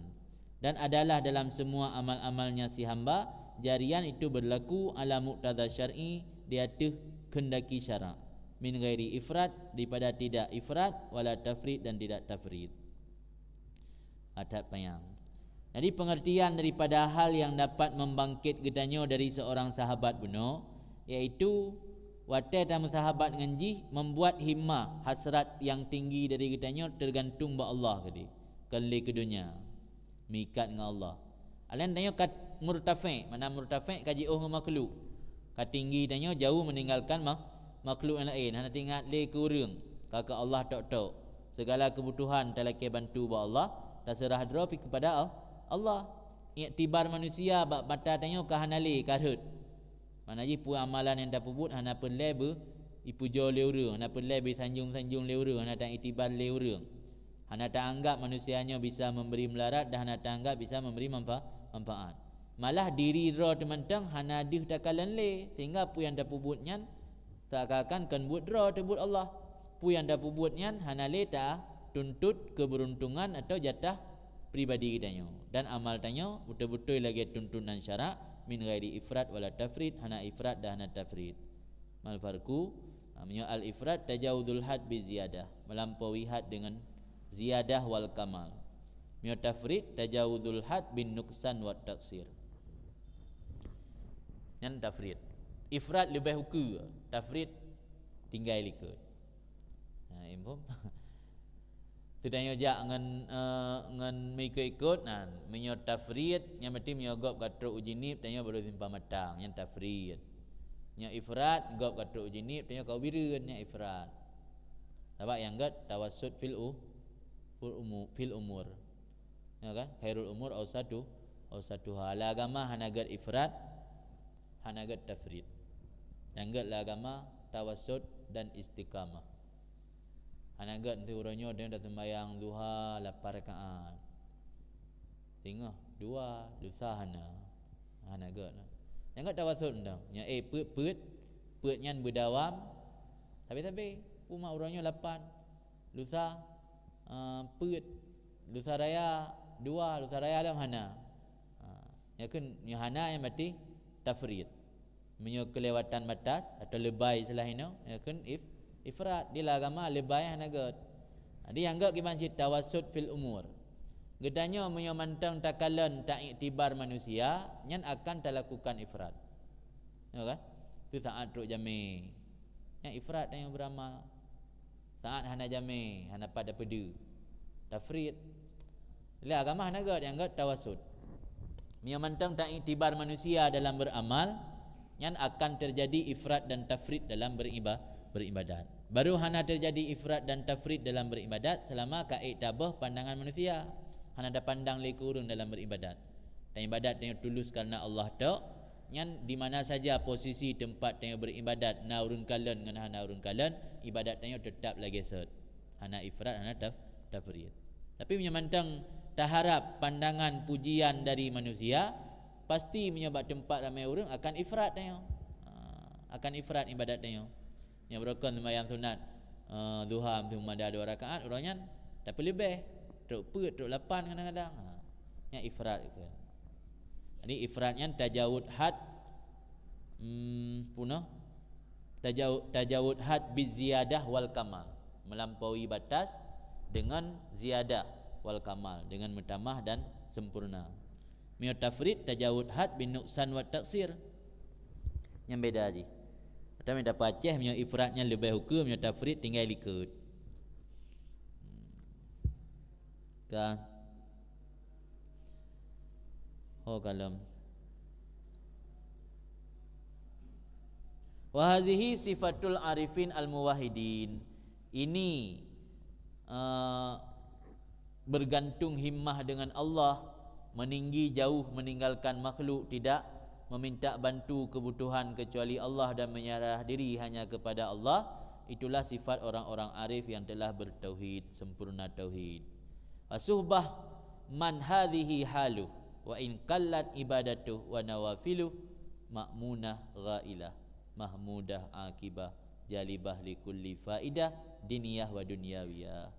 Dan adalah dalam semua amal-amalnya si hamba, jarian itu berlaku ala muqtada syar'i, di ateueh kehendaki syarak. Min ghairi ifrat, daripada tidak ifrat, wala tafrit, dan tidak tafrit. Adat panyang. Jadi pengertian daripada hal yang dapat membangkit geutanyoe dari seorang sahabat bunoe, yaitu watée tameusahabat ngon jih membuat himmah, hasrat yang tinggi dari geutanyoe tergantung bak Allah keudeh, kon lé keu donya, meuikat ngon Allah. Alan tanyoe ka murtafi, makna murtafi ka jiôh ngon makhluk. Ka tinggi tanyoe jauh meninggalkan mak-, makhluk yang lain, hana teuingat lé keu ureuëng, ka keu Allah tok-tok. Segala kebutuhan talakée bantu bak Allah, taseurah droe pih keupada Al-, Allah. Iktibar manusia bak mata tanyoe ka hana lé, ka rhot. Makna jih peue amalan nyang tapeubuet hana peureulée beu ipujoe lé ureuëng, hana peureulée beu sanjong-sanjong lé ureuëng, hana taiktibar lé ureuëng. Hana taanggap manusia nyoe bisa memberi meularat dan hana taanggap bisa memberi manfa-, manfaat. Malah diri droe teumantong hana deuh takalon lé, sehingga peue nyang tapeubuet nyan seakan-akan kon buet droe, teubuet Allah. Peue nyang tapeubuet nyan hana lé tatuntut keberuntungan atau jatah pribadi geutanyoe. Dan amal tanyoe beutôi-beutôi lagée tuntunan syarak, min ghairi ifrat wala tafrit, hana ifrat dan hana tafrit. Mal farqu, ha, meunyoe al-ifrat tajawuzul had bi ziyadah, melampaui had dengan ziyadah wal kamal. Meunyoe tafrit tajawuzul had bin nuksan wa taksir. Nyan tafrit. Ifrat leubeh ukeue, tafrit tinggai likot. Ha, iphom? Teutanyoe jak ngon, eh, ngon meuikot-ikot, nah, meunyoe tafrit, nyan berarti meunyoe gob ka trok u jinib, tanyoe baru simpang matang, nyan tafrit. Nyoe ifrat, gob ka trok u jinib, tanyoe ka u bireuen, nyan ifrat. Sabab nyang gét tawassut fil u-, fil umu-, fil umur. Ya kan? Khairul umur ausatu-, ausatuha. Lam agama hana gét ifrat, hana gét tafrit. Nyang gét lam agama tawassut dan istiqamah. Hana gét nanti uroe nyoe dia dah sembahyang duha lapan rakaat. Singoh dua, lusa hana. Hana gét. Nyang gét tawassut mantong. Nyoe, eh, peuet-peuet, peuet nyan beudawam. Sabe-sabe, puma uroe nyoe lapan. Lusa, eh, peuet. Lusa raya dua, lusa raya lom hana. Ha, nyan keuh nyoe hana nyang berarti tafrit. Meunyoe keulewatan batas atau leubeh istilah inoe, nyan keuh if-, ifrat. Di lam agama leubeh hana gét. Jadi nyang gét kiban cit tawassut fil umur. Geutanyoe meunyoe mantong takalon taiktibar manusia, nyan akan talakukan ifrat. Ya kan? Tu saat trok jamé. Nyan ifrat tanyoe beuramal. Saat hana jamé, hana pat tapeudeuh. Tafrit. Lam agama hana gét, nyang gét tawassut. Meunyoe mantong taiktibar manusia dalam beuramal, nyan akan terjadi ifrat dan tafrit dalam beriba-, beribadat. Baru hana terjadi ifrat dan tafrit dalam beribadat selama ka iktibar pandangan manusia. Hana tapandang lé keu ureuëng dalam beribadat. Dan ibadat tanyoe tulus karena Allah tok, nyan di mana saja posisi teumpat tanyoe beribadat, na ureuëng kalon ngon hana ureuëng kalon, ibadat tanyoe teutap lagée sot. Hana ifrat, hana taf-, tafrit. Tapi meunyoe mantong taharab pandangan pujian dari manusia, pasti meunyoe bak teumpat ramé ureuëng akan ifrat tanyoe. Ha, akan ifrat ibadat tanyoe. Nyang beurukon seumayang sunat, eh, duha meuseumeubada dua rakaat, uroe nyan tapeuleubeh, trok peuet, trok lapan kadang-kadang. Ha, nyan ifrat kheun. Jadi ifrat nyan tajawuz had, hmm, punoh, tajawuz, tajawuz had biziyadah wal kamal, melampaui batas dengan ziyadah wal kamal, dengan meutamah dan sempurna. Meunyoe tafrit tajawuz had bin nuksan wa taksir. Nyan beda jih. Atau meunyoe tapeue Aceh, meunyoe ifrat nyan leubeh ukeue, meunyoe tafrit tinggai likot. Ka. Ho kalom. Wa hadhihi sifatul arifin al-muwahhidin. Ini, eh, bergantung himmah dengan Allah, Meninggi jauh meninggalkan makhluk, tidak meminta bantu kebutuhan kecuali Allah dan menyerah diri hanya kepada Allah, itulah sifat orang-orang arif yang telah bertauhid, sempurna tauhid. Fasuhbah man hadhihi haluh, wa in qallat ibadatuh wa nawafiluh, ma'munah ghailah, mahmudah akibah, jalibah likulli faidah diniyah wa dunyawiyah.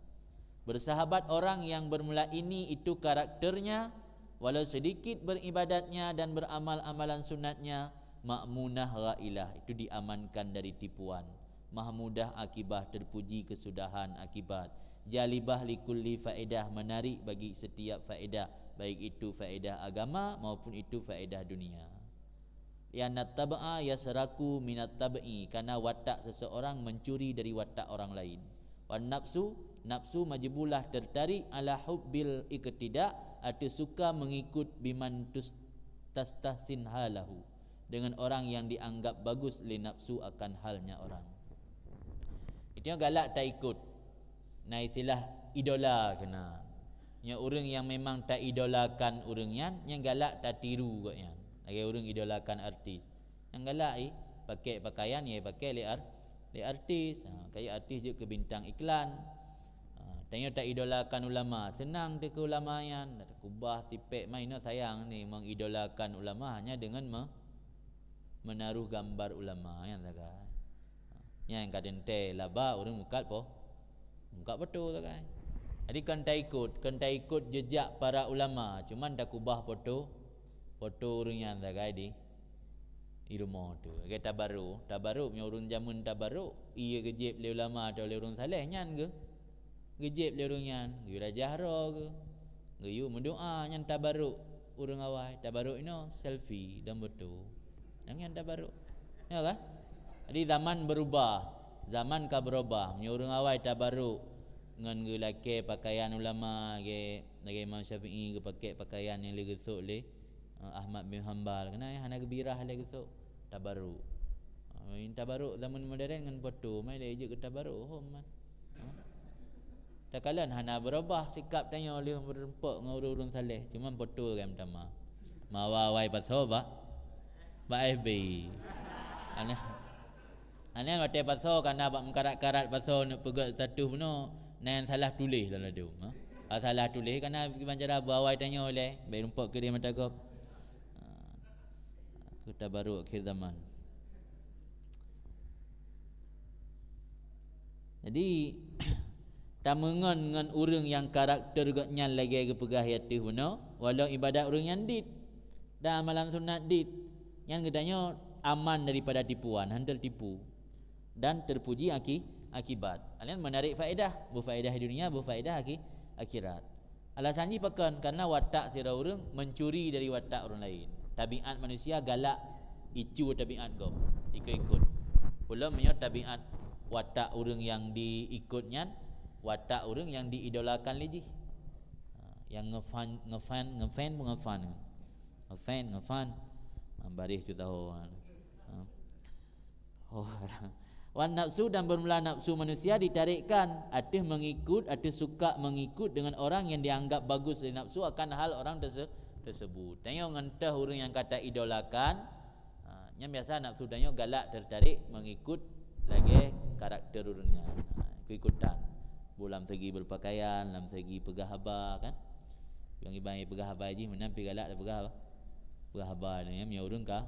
Bersahabat orang yang bermula ini itu karakternya, walau sedikit beribadatnya dan beramal-amalan sunatnya, ma'munah ghailah, itu diamankan dari tipuan. Mahmudah akibah, terpuji kesudahan akibat. Jalibah likulli faedah, menarik bagi setiap faedah, baik itu faedah agama maupun itu faedah dunia. Lianna tab'a yasraku minat tab'i, karena watak seseorang mencuri dari watak orang lain. Wan nafsu, nafsu majbulah tertarik ala hubbil iqtida, ateueh suka mengikut biman tus-, tastahsin halahu, dengan orang yang dianggap bagus lé nafsu akan halnya orang. Itu yang galak taikut. Nah, istilah idola kena. Nyoe ureuëng yang memang taidolakan ureuëng nyan, nyang galak tatiru gobnyan. Lagée ureuëng idolakan artis. Nyang galak, eh, pakai pakaian, ya pakai lé ar-, lé artis. Ha, kaya artis jeuet keu bintang iklan. Ha, tanyoe taidolakan ulama, seunang teuh keu ulama nyan, kubah tipék mai nyoe sayang ni mengidolakan ulama hanya dengan me-, menaruh gambar ulama nyan sagai. Ha, nyan ka teuntée laba ureuëng mukat po. Mukat foto sagai. Jadi kan taikut, kan taikut jejak para ulama, cuman takubah foto, foto ureuëng nyan sagai di, di rumoh tu. Lagée tabaruk, tabaruk meunyoe ureuëng jameun tabaruk, iya geujéb lé ulama atau lé ureuëng saleh nyan geu-, geujéb lé ureuëng nyan, geuyue rajah roe geu-, geuyue meudoa nyan tabaruk ureuëng awai, tabaruk inoe selfie dan foto. Nyang nyan tabaruk. Ya kan? Jadi zaman berubah, zaman ka berubah. Meunyoe ureuëng awai tabaruk ngon geulakée pakaian ulama, lagée, lagée Imam Syafi'i geupakai pakaian nyang lé geusok lé, eh, Ahmad bin Hambal. Keunan hana geubirah lé geusok, tabaruk. Ah, tabaruk zaman modern ngon foto, mai lé jeuet keu tabaruk, hom man. Ha? Takalon hana berubah sikap tanyoe lheueh meurumpok ngon ureuëng-ureuëng saleh, cuman foto kan tama. Mawa wai pasoe bak, bak F B. Aneh. Aneh watée pasoe kana bak meukarat-karat pasoe neuk peugét status bunoe, na nyang salah tuléh lam ladôm, ha? Ka salah tuléh kana kiban cara beuawai tanyoe lé, bèk rumpok keudeh mata gob. Ha. Keu tabaruk akhir zaman. Jadi, tameungon ngon ureuëng nyang karakter gobnyan lagée geupeugah ateueh bunoe, walau ibadat ureuëng nyan dit dan amalan sunat dit, nyan geutanyoe aman daripada tipuan, hana teutipu, dan terpuji aki-, akibat. Alèh nyan menarik faedah, beufaedah di dunia, beufaedah aki-, akhirat. Alasan jih pakon? Karena watak sidroe ureuëng mencuri dari watak ureuëng laén. Tabiat manusia galak icu tabiat gob, ikut-ikut. Ulôn meunyoe tabiat watak ureuëng nyang diikut nyan, watak ureuëng nyang diidolakan lé jih. Ha, nyang ngefan, ngefan, ngefan, ngefan. Ngefan, ngefan. Ha, baréh cut tahu. Ha. Oh. Wan nafsu, dan bermula nafsu manusia ditarikkan ateueh mengikut, ateueh suka mengikut dengan orang yang dianggap bagus lé nafsu akan hal orang terse-, tersebut. Tanyoe ngon teuh ureuëng nyang ka taidolakan, ha, nyan biasa nafsu tanyoe galak tertarik mengikut lagée karakter ureuëng nyan. Ha, ikut-ikutan. Beu lam segi berpakaian, lam segi peugah haba, kan? Nyang iban peugah haba jih meunan pi galak peugah haba. Peugah haba nyan, meunyoe ureuëng ka,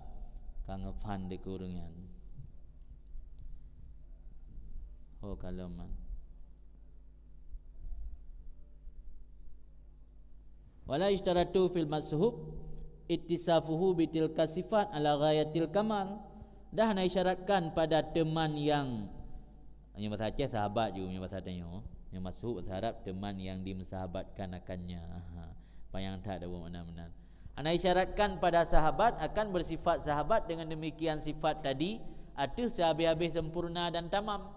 ka ngefan dikeue ureuëng nyan. Oh, kalon man. Wala yusytaratu fil mashub ittisafuhu bitilka sifat ala ghayatil kamal. Dah na isyaratkan pada teman yang, nyang bahasa Aceh sahabat ju, nyang bahasa tanyoe, nyang mashub bahasa Arab teman yang dimeusahabatkan akannya. Ha, panyang that dah makna meunan. Hana isyaratkan pada sahabat akan bersifat sahabat dengan demikian sifat tadi, ateueh sehabéh-habéh sempurna dan tamam.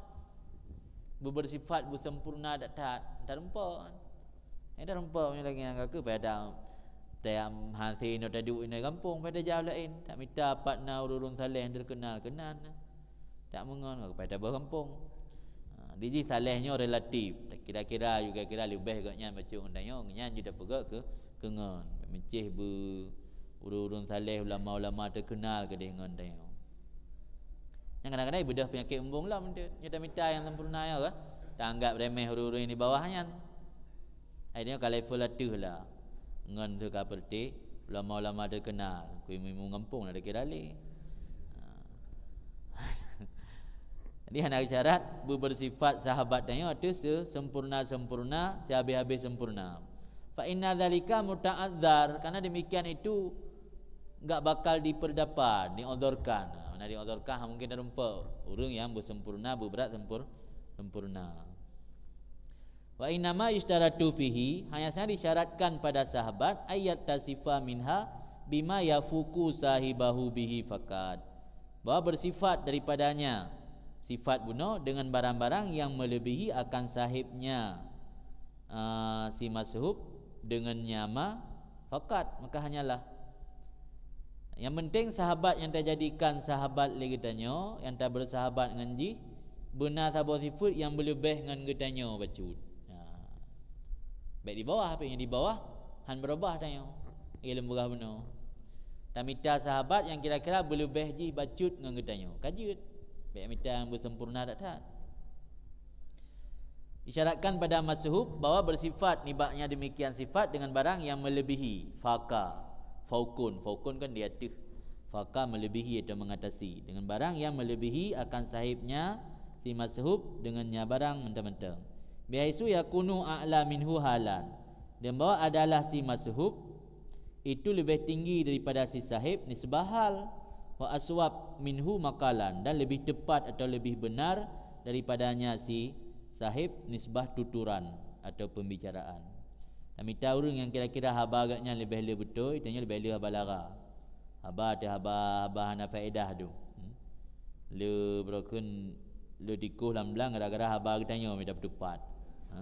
Beu-, bersifat beusempurna dat that, tarumpok. Eh, tarumpok meunyoe lagée nyan ka keuh pada tayam hase inoe taduek inoe gampông, pada jauh laén. Tak mita pat na ureuëng saleh terkenal keunan. Tak meungon ka pada boh gampông. Ha, di jih saleh nyoe relatif. Kira-kira juga kira leubeh gobnyan bacut ngon tanyoe, nyan jeuet tapeugah keu, keu ngon. Meucéh beu ureuëng-ureuëng saleh, ulama-ulama teukeunal keudeh ngon tanyoe. Nyang kadang-kadang ibeudôh peunyakét mumbong lom tu. Nyoe tamita nyang sempurna nyoe kah? Taanggap remeh ureuëng-ureuëng di bawah nyan. Hai nyoe ka level ateueh lah. Ngon teuka peureuté ulama-ulama teukeunal, kui imeum gampông na dikira lé. Ha. Jadi hana syarat beu-, beusifat sahabat tanyoe ateueh se-, sempurna-sempurna, sihabéh-habéh sempurna. Fa inna dzalika muta'adzdzar, karena demikian itu enggak bakal diperdapat, diuzurkan. Nah, diuzurkan ha mungkin tarumpok ureuëng nyang beusempurna, beubrat sempur-, sempurna. Wa innama yusytaratu fihi, hanya saja disyaratkan pada sahabat, ayat tasifa minha bima yafuku sahibahu bihi fakat, bahwa bersifat daripadanya sifat bunoe dengan barang-barang yang melebihi akan sahibnya, ah, si mashub dengan nyama fakat, maka hanyalah. Yang penting sahabat yang tajadikan sahabat lé geutanyoe, yang tabersahabat ngon jih, beuna saboh sifat yang beuleubeh ngon geutanyoe bacut. Ha. Baik di bawah, apa yang di bawah, han berubah tanyoe. Ilmu peugah bunoe. Tamita sahabat yang kira-kira beuleubeh jih bacut ngon geutanyoe. Ka jeuet. Baik mita yang beusempurna that-that. Isyaratkan pada mashub bahwa bersifat nibaknya demikian sifat dengan barang yang melebihi. Faka. Faukun. Faukun kan di ateueh. Faka melebihi atau mengatasi. Dengan barang yang melebihi akan sahibnya si mashub dengannya barang mentang-mentang. Bihaisu yakunu a'la minhu halan. Dan bahwa adalah si mashub itu lebih tinggi daripada si sahib nisbah hal, wa aswab minhu maqalan, dan lebih tepat atau lebih benar daripadanya si sahib nisbah tuturan atau pembicaraan. Tamita ureuëng yang kira-kira haba geuhnyan leubeh le beutôi, tanyoe leubeh le haba lara. Haba teuh haba, haba hana faedah tu. Hmm. Le brokon le tikoh lam blang gara-gara haba geutanyoe mita peutupat. Ha?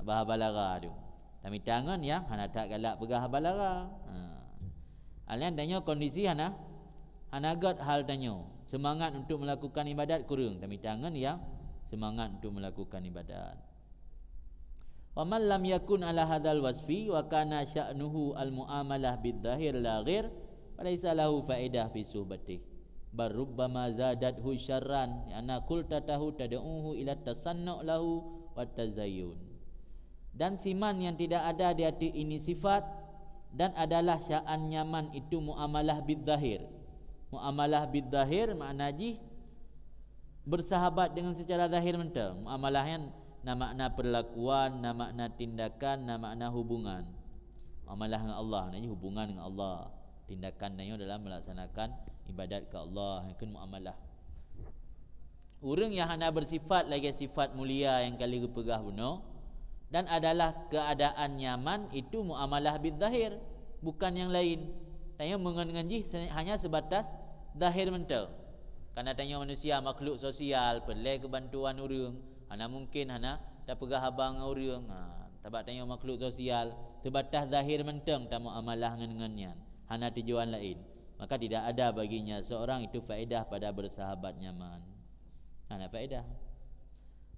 Haba-haba lara tu. Tamita ngon nyang hana that galak peugah haba lara. Ha. Alèh tanyoe kondisi hana, hana gét hal tanyoe. Semangat untuk melakukan ibadat kureueng. Tamita ngon nyang semangat untuk melakukan ibadat. Wa man lam yakun ala hadzal wasfi wa kana sya'nuhu al muamalah bidh dhahir la ghair, falaisa lahu faedah fi suhbatih. Bal rubbama zadathu syarran, li'anna khultatahu tad'uhu ila tasannu' lahu wa tazayyun. Dan siman yang tidak ada di hati ini sifat, dan adalah sya'an nyaman itu muamalah bidh dhahir. Muamalah bidh dhahir makna jih bersahabat dengan secara zahir mantong. Muamalah nyan na makna perlakuan, na makna tindakan, na makna hubungan. Muamalah ngon Allah, na jih hubungan ngon Allah. Tindakan tanyoe dalam melaksanakan ibadat keu Allah, nyan kheun muamalah. Ureuëng nyang hana bersifat lagée sifat mulia nyang ka lheueh geupeugah bunoe, dan adalah keuadaan nyaman itu muamalah bidh zahir, bukan nyang laén. Tanyoe meungon ngon jih se-, hanya seubatas zahir mantong. Karena tanyoe manusia makhluk sosial, peureulée keu bantuan ureuëng, hana mungken hana tapeugah haba ngon ureuëng. Ha, sabab tanyoe makhluk sosial, seubatas zahir mantong tamuamalah ngon, ngon nyan, hana tujuan laén. Maka tidak ada baginya seorang itu faedah pada bersahabat nyaman. Hana faedah.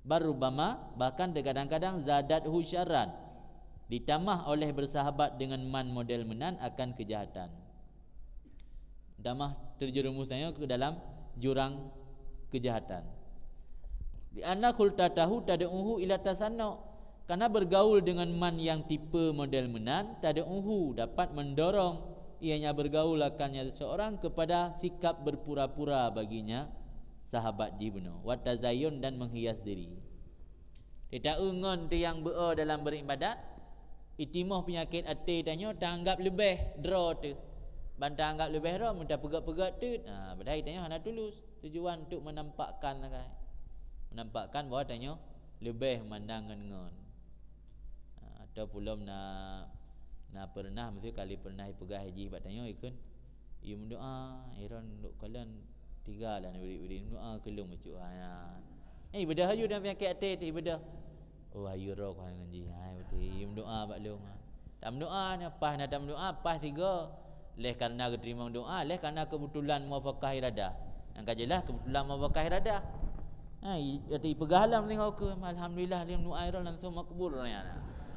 Bal rubbama, bahkan terkadang-kadang zadathu syarran, ditamah oleh bersahabat dengan man model meunan akan kejahatan. Tamah terjerumus tanyoe ke dalam jurang kejahatan. Li'anna khultatahu tad'uhu ila tasannu'. Karena bergaul dengan man yang tipe model meunan, tad'uhu dapat mendorong ianya bergaul akannya seseorang kepada sikap berpura-pura baginya sahabat jih bunoe, wa tazayyun dan menghias diri. Teuta ngon teuh nyang beu dalam beribadat, itimoh peunyakét até tanyoe taanggap leubeh droe teuh. Ban taanggap leubeh droe, meutapeugét-peugét teut. Ha, padahai tanyoe hana tulus. Tujuan untuk menampakkan sagai. Menampakkan bahwa tanyoe leubeh mandang ngon-ngon. Ha, atau pulom na, na pernah, mesti kali pernah ipeugah jih bak tanyoe ikheun, "Yue meudoa, Iron lok kalon tiga lah wirid-wirid meudoa keu lôn bacut." Ha, nyan. Eh, ibeudôh laju dan peunyakét até teuh ibeudôh. Oh, ayu roh kah ngon jih. Hai, beutôi. Meudoa bak lôn. Tameudoa nyan, paih na tameudoa, paih sigoe. Leh karena geuteurimong doa, leh karena keubeutulan muwafaqah iradah. Nyang ka jeulaih keubeutulan muwafaqah iradah. Ha, i-, i-, ipeugah lom singoh keu, "Alhamdulillah, lôn meudoa roh langsung makbul." Nyan.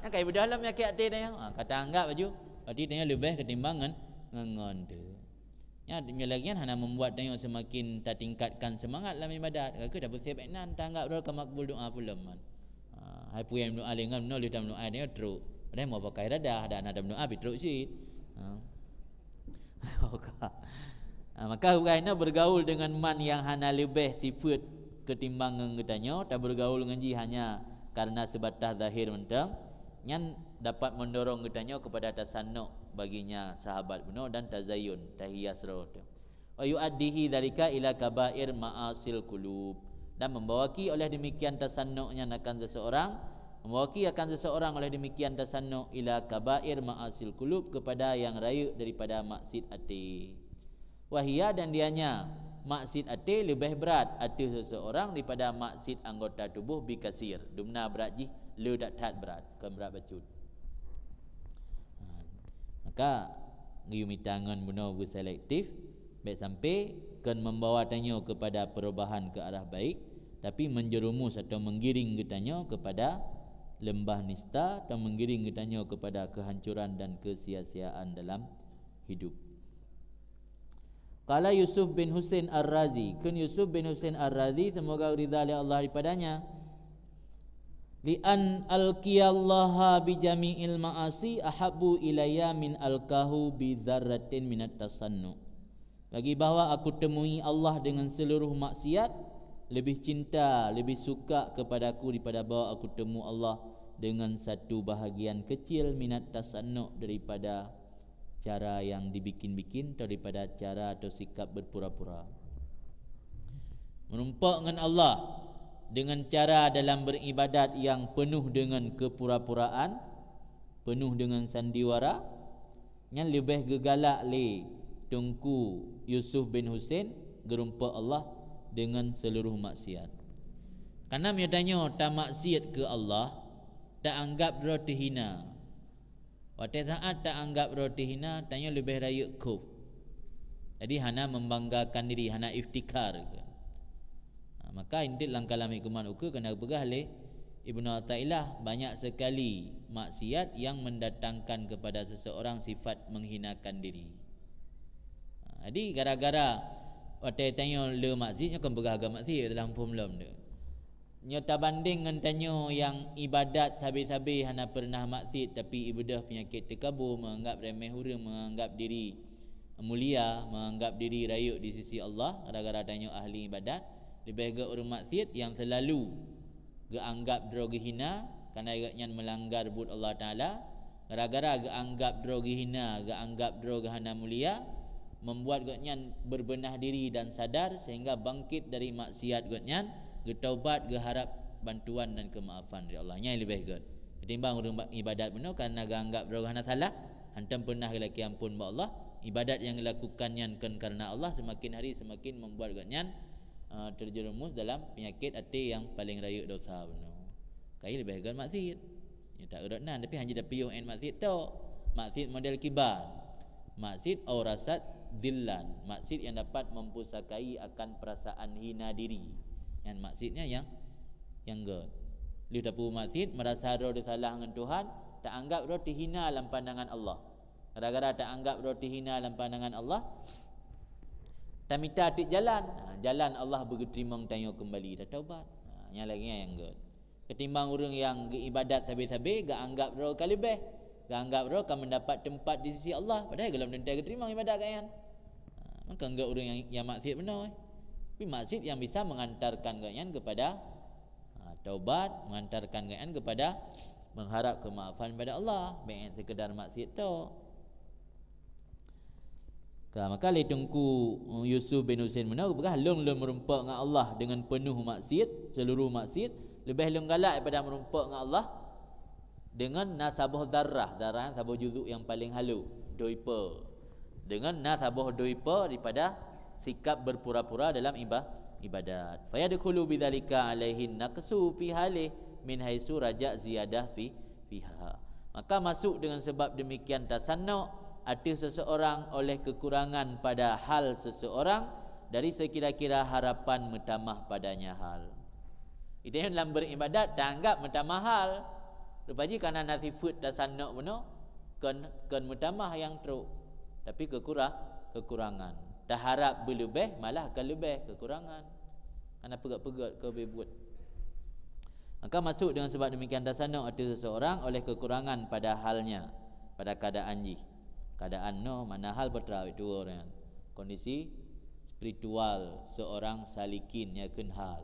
Nyang ka ibeudôh lom peunyakét até nyan. Ha, ka taanggap laju. Berarti tanyoe leubeh ketimbang ngon, ngon, ngon tu. Nya, meunyoe lagèe nyan hana membuat tanyoe semakin tatingkatkan semangat lam ibadat. Ka keuh tapeusép nan, tanggap droe ka makbul doa pulam man. Ha, hai peue nyang doa lé ngon meunoe lheueh tameudoa nyoe trok. Padahai meupakai iradah, dak na tameudoa pi trok cit. Ha. Ha, maka bukan bergaul dengan man yang hana leubeh sifat ketimbang ngon geutanyoe, tabergaul ngon jih hanya karena sebatas zahir mantong, nyan dapat mendorong geutanyoe kepada tasannu baginya sahabat bunoe dan tazayun, tahias roh teuh. Wa yuaddihi dzalika ila kabair ma'asil qulub, dan membawa ki oleh demikian tasannu nyan akan seseorang, membawa ki akan seseorang oleh demikian tasannu ila kabair ma'asil qulub, kepada yang rayeuk daripada maksiat até. Wahia, dan dianya maksiat até leubeh brat ateueh seseorang daripada maksiat anggota tuboh bikasir, dumna brat jih le that-that brat, kon brat bacut. Ha, maka geuyue mita ngon bunoe beuselektif, bèk sampai kon membawa tanyoe kepada perubahan ke arah baik, tapi menjerumus atau menggiring geutanyoe kepada lembah nista atau menggiring geutanyoe kepada kehancuran dan kesia-siaan dalam hidup. Qala Yusuf bin Husain Ar-Razi, kheun Yusuf bin Husain Ar-Razi, semoga ridha lé Allah daripadanya, "Li an alqiyallaha bi jami'il ma'asi ahabbu ilayya min alqahu bi dzarratin minat tasannu." Bagi bahwa aku temui Allah dengan seluruh maksiat, lebih cinta, lebih suka kepadaku daripada bahwa aku temu Allah dengan satu bahagian kecil minat tasannu, daripada cara yang dibikin-bikin atau daripada cara atau sikap berpura-pura. Merumpok ngon Allah dengan cara dalam beribadat yang penuh dengan kepura-puraan, penuh dengan sandiwara, nyan leubeh geugalak lé Teungku Yusuf bin Husain geurumpok Allah dengan seluruh maksiat. Karena meunyoe tanyoe tamaksiat keu Allah, taanggap droe teuhina. Watée saát taanggap droe teuhina, tanyoe leubeh rayeuk khôf. Jadi hana membanggakan diri, hana iftikhar. Ha, maka intet lam kalam hikmat ukeue keuneuk geupeugah lé Ibnu Athaillah, banyak sekali maksiat yang mendatangkan kepada seseorang sifat menghinakan diri. Ha, jadi gara-gara watée tanyoe le maksiat, nyoe kon peugah agam maksiat dalam phom lom tu. Nyoe tabandeng ngon tanyoe nyang ibadat sabe-sabe hana peureunah maksiat, tapi ibeudôh peunyakét teukabô, menganggap remeh ureuëng, menganggap diri mulia, menganggap diri rayeuk di sisi Allah, gara-gara tanyoe ahli ibadat. Leubeh gét ureuëng maksiat nyang seulalu geuanggap droe geuhina, karena gobnyan meulanggar buet Allah Taala, gara-gara geuanggap droe geuhina, geuanggap droe geuhana mulia, membuat gobnyan berbenah diri dan sadar sehingga bangkit dari maksiat gobnyan, geutaubat, geuharap bantuan dan kemaafan dari Allah. Nyan leubeh gét ketimbang ureuëng ba-, ibadat bunoe karena geuanggap droe geuhana salah, hantom peunah geulakée ampôn bak Allah. Ibadat nyang geuilakukan nyan kon karena Allah, semakin hari semakin membuat gobnyan, eh, terjerumus dalam penyakit até nyang paleng rayeuk dosa bunoe. Kayée leubeh gét maksiat. Nyoe tak urot nan, tapi hana jiteupiôh 'et maksiat tok. Maksiat model kiban. Maksiat aurasat dillan. Maksiat yang dapat mempusakai akan perasaan hina diri. Nyan maksiatnya yang, yang gét. Lheueh tapeubuet maksiat, merasa droe teusalah ngon Tuhan, taanggap droe teuhina lam pandangan Allah. Gara-gara taanggap droe teuhina lam pandangan Allah, tamita tieb jalan. Ha, jalan Allah beugeuteurimong tanyoe keumbali, tataubat. Ha, nyan lagée nyan nyang gét. Ketimbang ureuëng nyang geuibadat sabe-sabe, geuanggap droe ka leubeh, geuanggap droe ka mendapat teumpat di sisi Allah, padahai gohlom teuntée geuteurimong ibadat gobnyan. Ha, maka gét ureuëng nyang, nyang maksiat bunoe. Tapi maksiat nyang bisa mengantarkan gobnyan kepada, ha, taubat, mengantarkan gobnyan kepada mengharap kemaafan pada Allah, bèk sekedar maksiat tok. Ka, maka lé Teungku Yusuf bin Husain meunoe geupeugah, "Lôn, lôn meurumpok ngon Allah deungon peunoh maksiat, seuluruh maksiat, leubeh lôn galak daripada meurumpok ngon Allah deungon na saboh zarrah." Zarrah nyan saboh juzuk nyang paleng halôh, doipe. Deungon na saboh doipe daripada sikap beupura-pura dalam iba-, ibadat. "Fayadkhulu bidzalika alaihin naqsu fi halih min haitsu raja ziyadah fi fiha." Maka masuk dengan sebab demikian tasannu ateueh seseorang oleh kekurangan pada hal seseorang dari sekira-kira harapan meutamah padanya hal. Idéh lam beribadat taanggap meutamah hal. Rupa jih kana na sifeuet tasannu bunoe. Kon, kon meutamah nyang trok, tapi keukurah, keukurangan. Taharab beuleubeh, malah ka leubeh keukurangan. Hana peugét-peugét keu beubuet. Maka masuk dengan sebab demikian tasanok ateueh seseorang oleh kekurangan pada halnya, pada keadaan jih. Keadaan nyoe makna hal peutera tuwo nyan. Kondisi spiritual seorang salikin nyan kheun hal.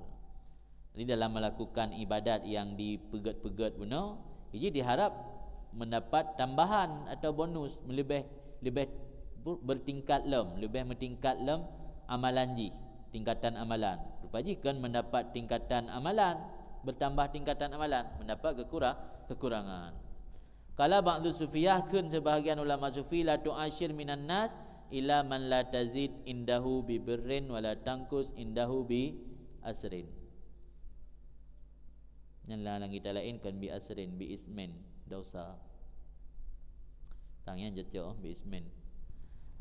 Jadi dalam melakukan ibadat nyang dipeugét-peugét bunoe, jih diharap mendapat tambahan atau bonus, leubeh, leubeh ber-, bertingkat lom, leubeh meutingkat lom amalan jih, tingkatan amalan. Rupa jih kon mendapat tingkatan amalan, bertambah tingkatan amalan, mendapat kekura-, kekurangan. Qala ba'du sufiyah, kheun sebahagian ulama sufi, la tu'asyir minan nas illa man la tazid indahu bi birrin wa la tanqus indahu bi asrin. Nyan la lam kitab laén kon bi asrin, bi ismin, dosa. Tang nyan cocok, bi ismin.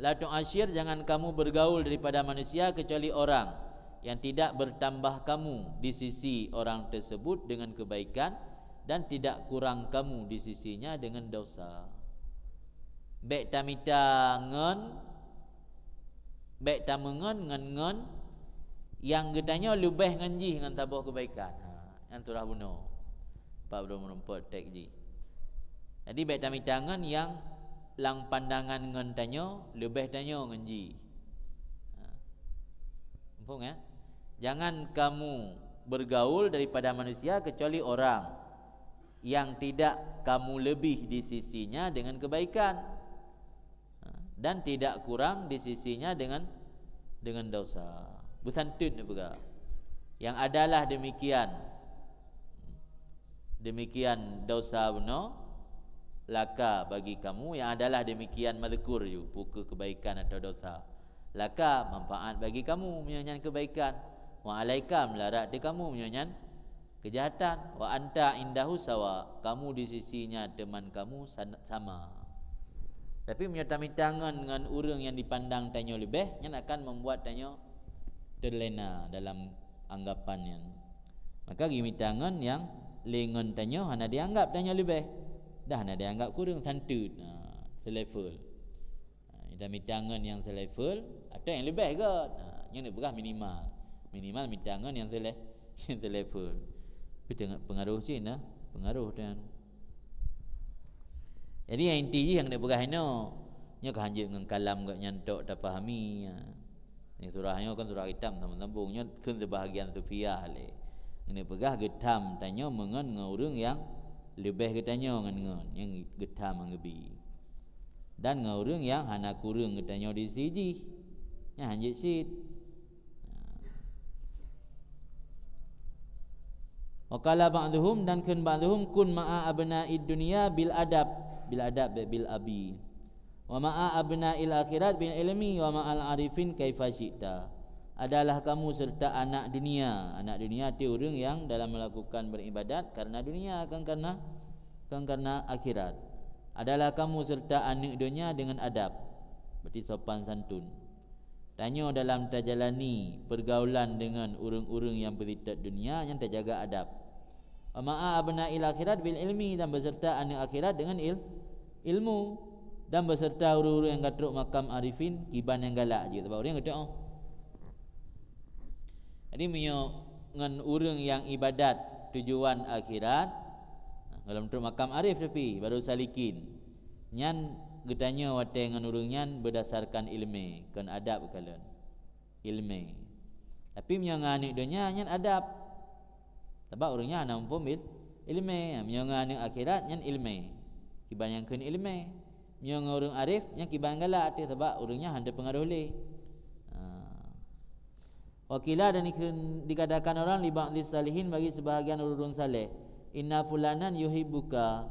La tu'asyir, jangan kamu bergaul daripada manusia kecuali orang yang tidak bertambah kamu di sisi orang tersebut dengan kebaikan dan tidak kurang kamu di sisinya dengan dosa. Bék tamita ngon, bék tameungon ngon, ngon nyang geutanyoe leubeh ngon jih ngon saboh keubaikan. Ha, nyan surah bunoe. Empat puluh meureumpok teks jih. Jadi bék tamita ngon nyang lam pandangan ngon tanyoe leubeh tanyoe ngon jih. Ha. Muphom, ya? Jangan kamu bergaul daripada manusia kecuali orang yang tidak kamu lebih di sisinya dengan kebaikan, ha, dan tidak kurang di sisinya dengan, dengan dosa. Beusantun neupeugah. Yang adalah demikian, demikian dosa bunoe, laka bagi kamu, yang adalah demikian mazkur ju, peu kheueh kebaikan atau dosa. Laka, manfaat bagi kamu, meunyoe nyan kebaikan. Wa alaika, meularat di kamu, meunyoe nyan kejahatan. Wa anta indahu sawa, kamu di sisinya teman kamu san-, sama. Tapi meunyoe tamita ngon, ngon ureuëng nyang dipandang tanyoe leubeh, nyan akan membuat tanyoe terlena dalam anggapan nyan. Maka geumita ngon nyang lé ngon tanyoe hana dianggap tanyoe leubeh, dah hana dianggap kureueng, santun, ha, selevel. Ha, ida mita ngon nyang selevel atau nyang leubeh gét. Ha, nyan neupeugah minimal. Minimal mita ngon nyang sele-, nyang selevel. Tapi teungoh pengaruh cit nah, pengaruh dan. Jadi nyang inti jih nyang neupeugah inoe, nyoe ka hanjeuet ngon kalam gét nyan tok tapahami. Ha. Ni surah nyoe kan surah kitab sambung-sambung. Nyoe kheun sebahagian sufiah lé. Neupeugah geutham tanyoe meungon ngon ureuëng nyang leubeh geutanyoe ngon, ngon nyang geutham nyang geubi. Dan ngon ureuëng nyang hana kureueng geutanyoe di sisi jih. Nyan hanjeuet cit. Wa qala ba'dhuhum, dan kheun ba'dhuhum, kun ma'a abna'id dunya bil adab, bil adab, bil abi. Wa ma'a abna'il akhirat bil ilmi, wa ma'al arifin kaifa syi'ta. Adalah kamu serta anak dunia. Anak dunia ti ureuëng nyang dalam melakukan beribadat karena dunia, kan karena, kan karena akhirat. Adalah kamu serta aneuk donya dengan adab, berarti sopan santun. Tanyoe dalam tajalani pergaulan dengan ureuëng-ureuëng nyang beuritat dunia, nyan tajaga adab. Wa ma'a abna'il akhirat bil ilmi, dan beserta aneuk akhirat dengan il-, ilmu, dan beserta ureuëng-ureuëng nyang ka trok makam arifin kiban nyang galak jih, sabab ureuëng geutanyoe. Jadi meunyoe ngon ureuëng nyang ibadat tujuan akhirat, gohlom trok makam arif tapi baru salikin, nyan geutanyoe watée ngon ureuëng nyan berdasarkan ilmu, kon adab kalon. Ilmu. Tapi meunyoe ngon aneuk donya nyan adab. Sabab ureuëng nyan hana muphom il-, ilmu. Meunyoe ngon aneuk akhirat nyan ilmu. Kiban nyang kheun ilmu. Meunyoe ngon ureuëng arif nyan kiban galak até sabab ureuëng nyan hana teupeungaroh lé. Ha. Wa qila, dan dikheun, dikatakan orang li ba'dis salihin, bagi sebahagian ureuëng saleh, inna fulanan yuhibbuka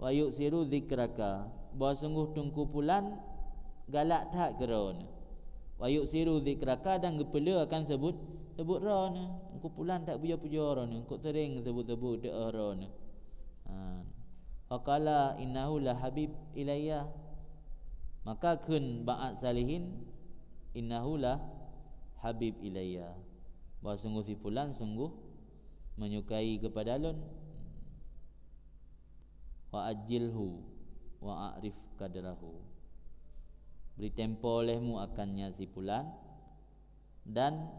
wa yuksiru dzikraka, bahwa sungguh Teungku Pulan galak that keu droeneuh. Wa yuksiru dzikraka, dan geupeulé akan sebut, sebut droeneuh. Teungku Pulan that pujoe-pujoe droeneuh, eungkôt sering sebut-sebut teuh droeneuh. Ha. Faqala innahu la habib ilayya. Maka kheun ba'at salihin, innahu la habib ilayya. Bahwa sungguh si Pulan sungguh menyukai kepada lôn. Wa ajilhu. wa a'rif qadrahu. Bri tempo lehmu akan nyan si pulan, dan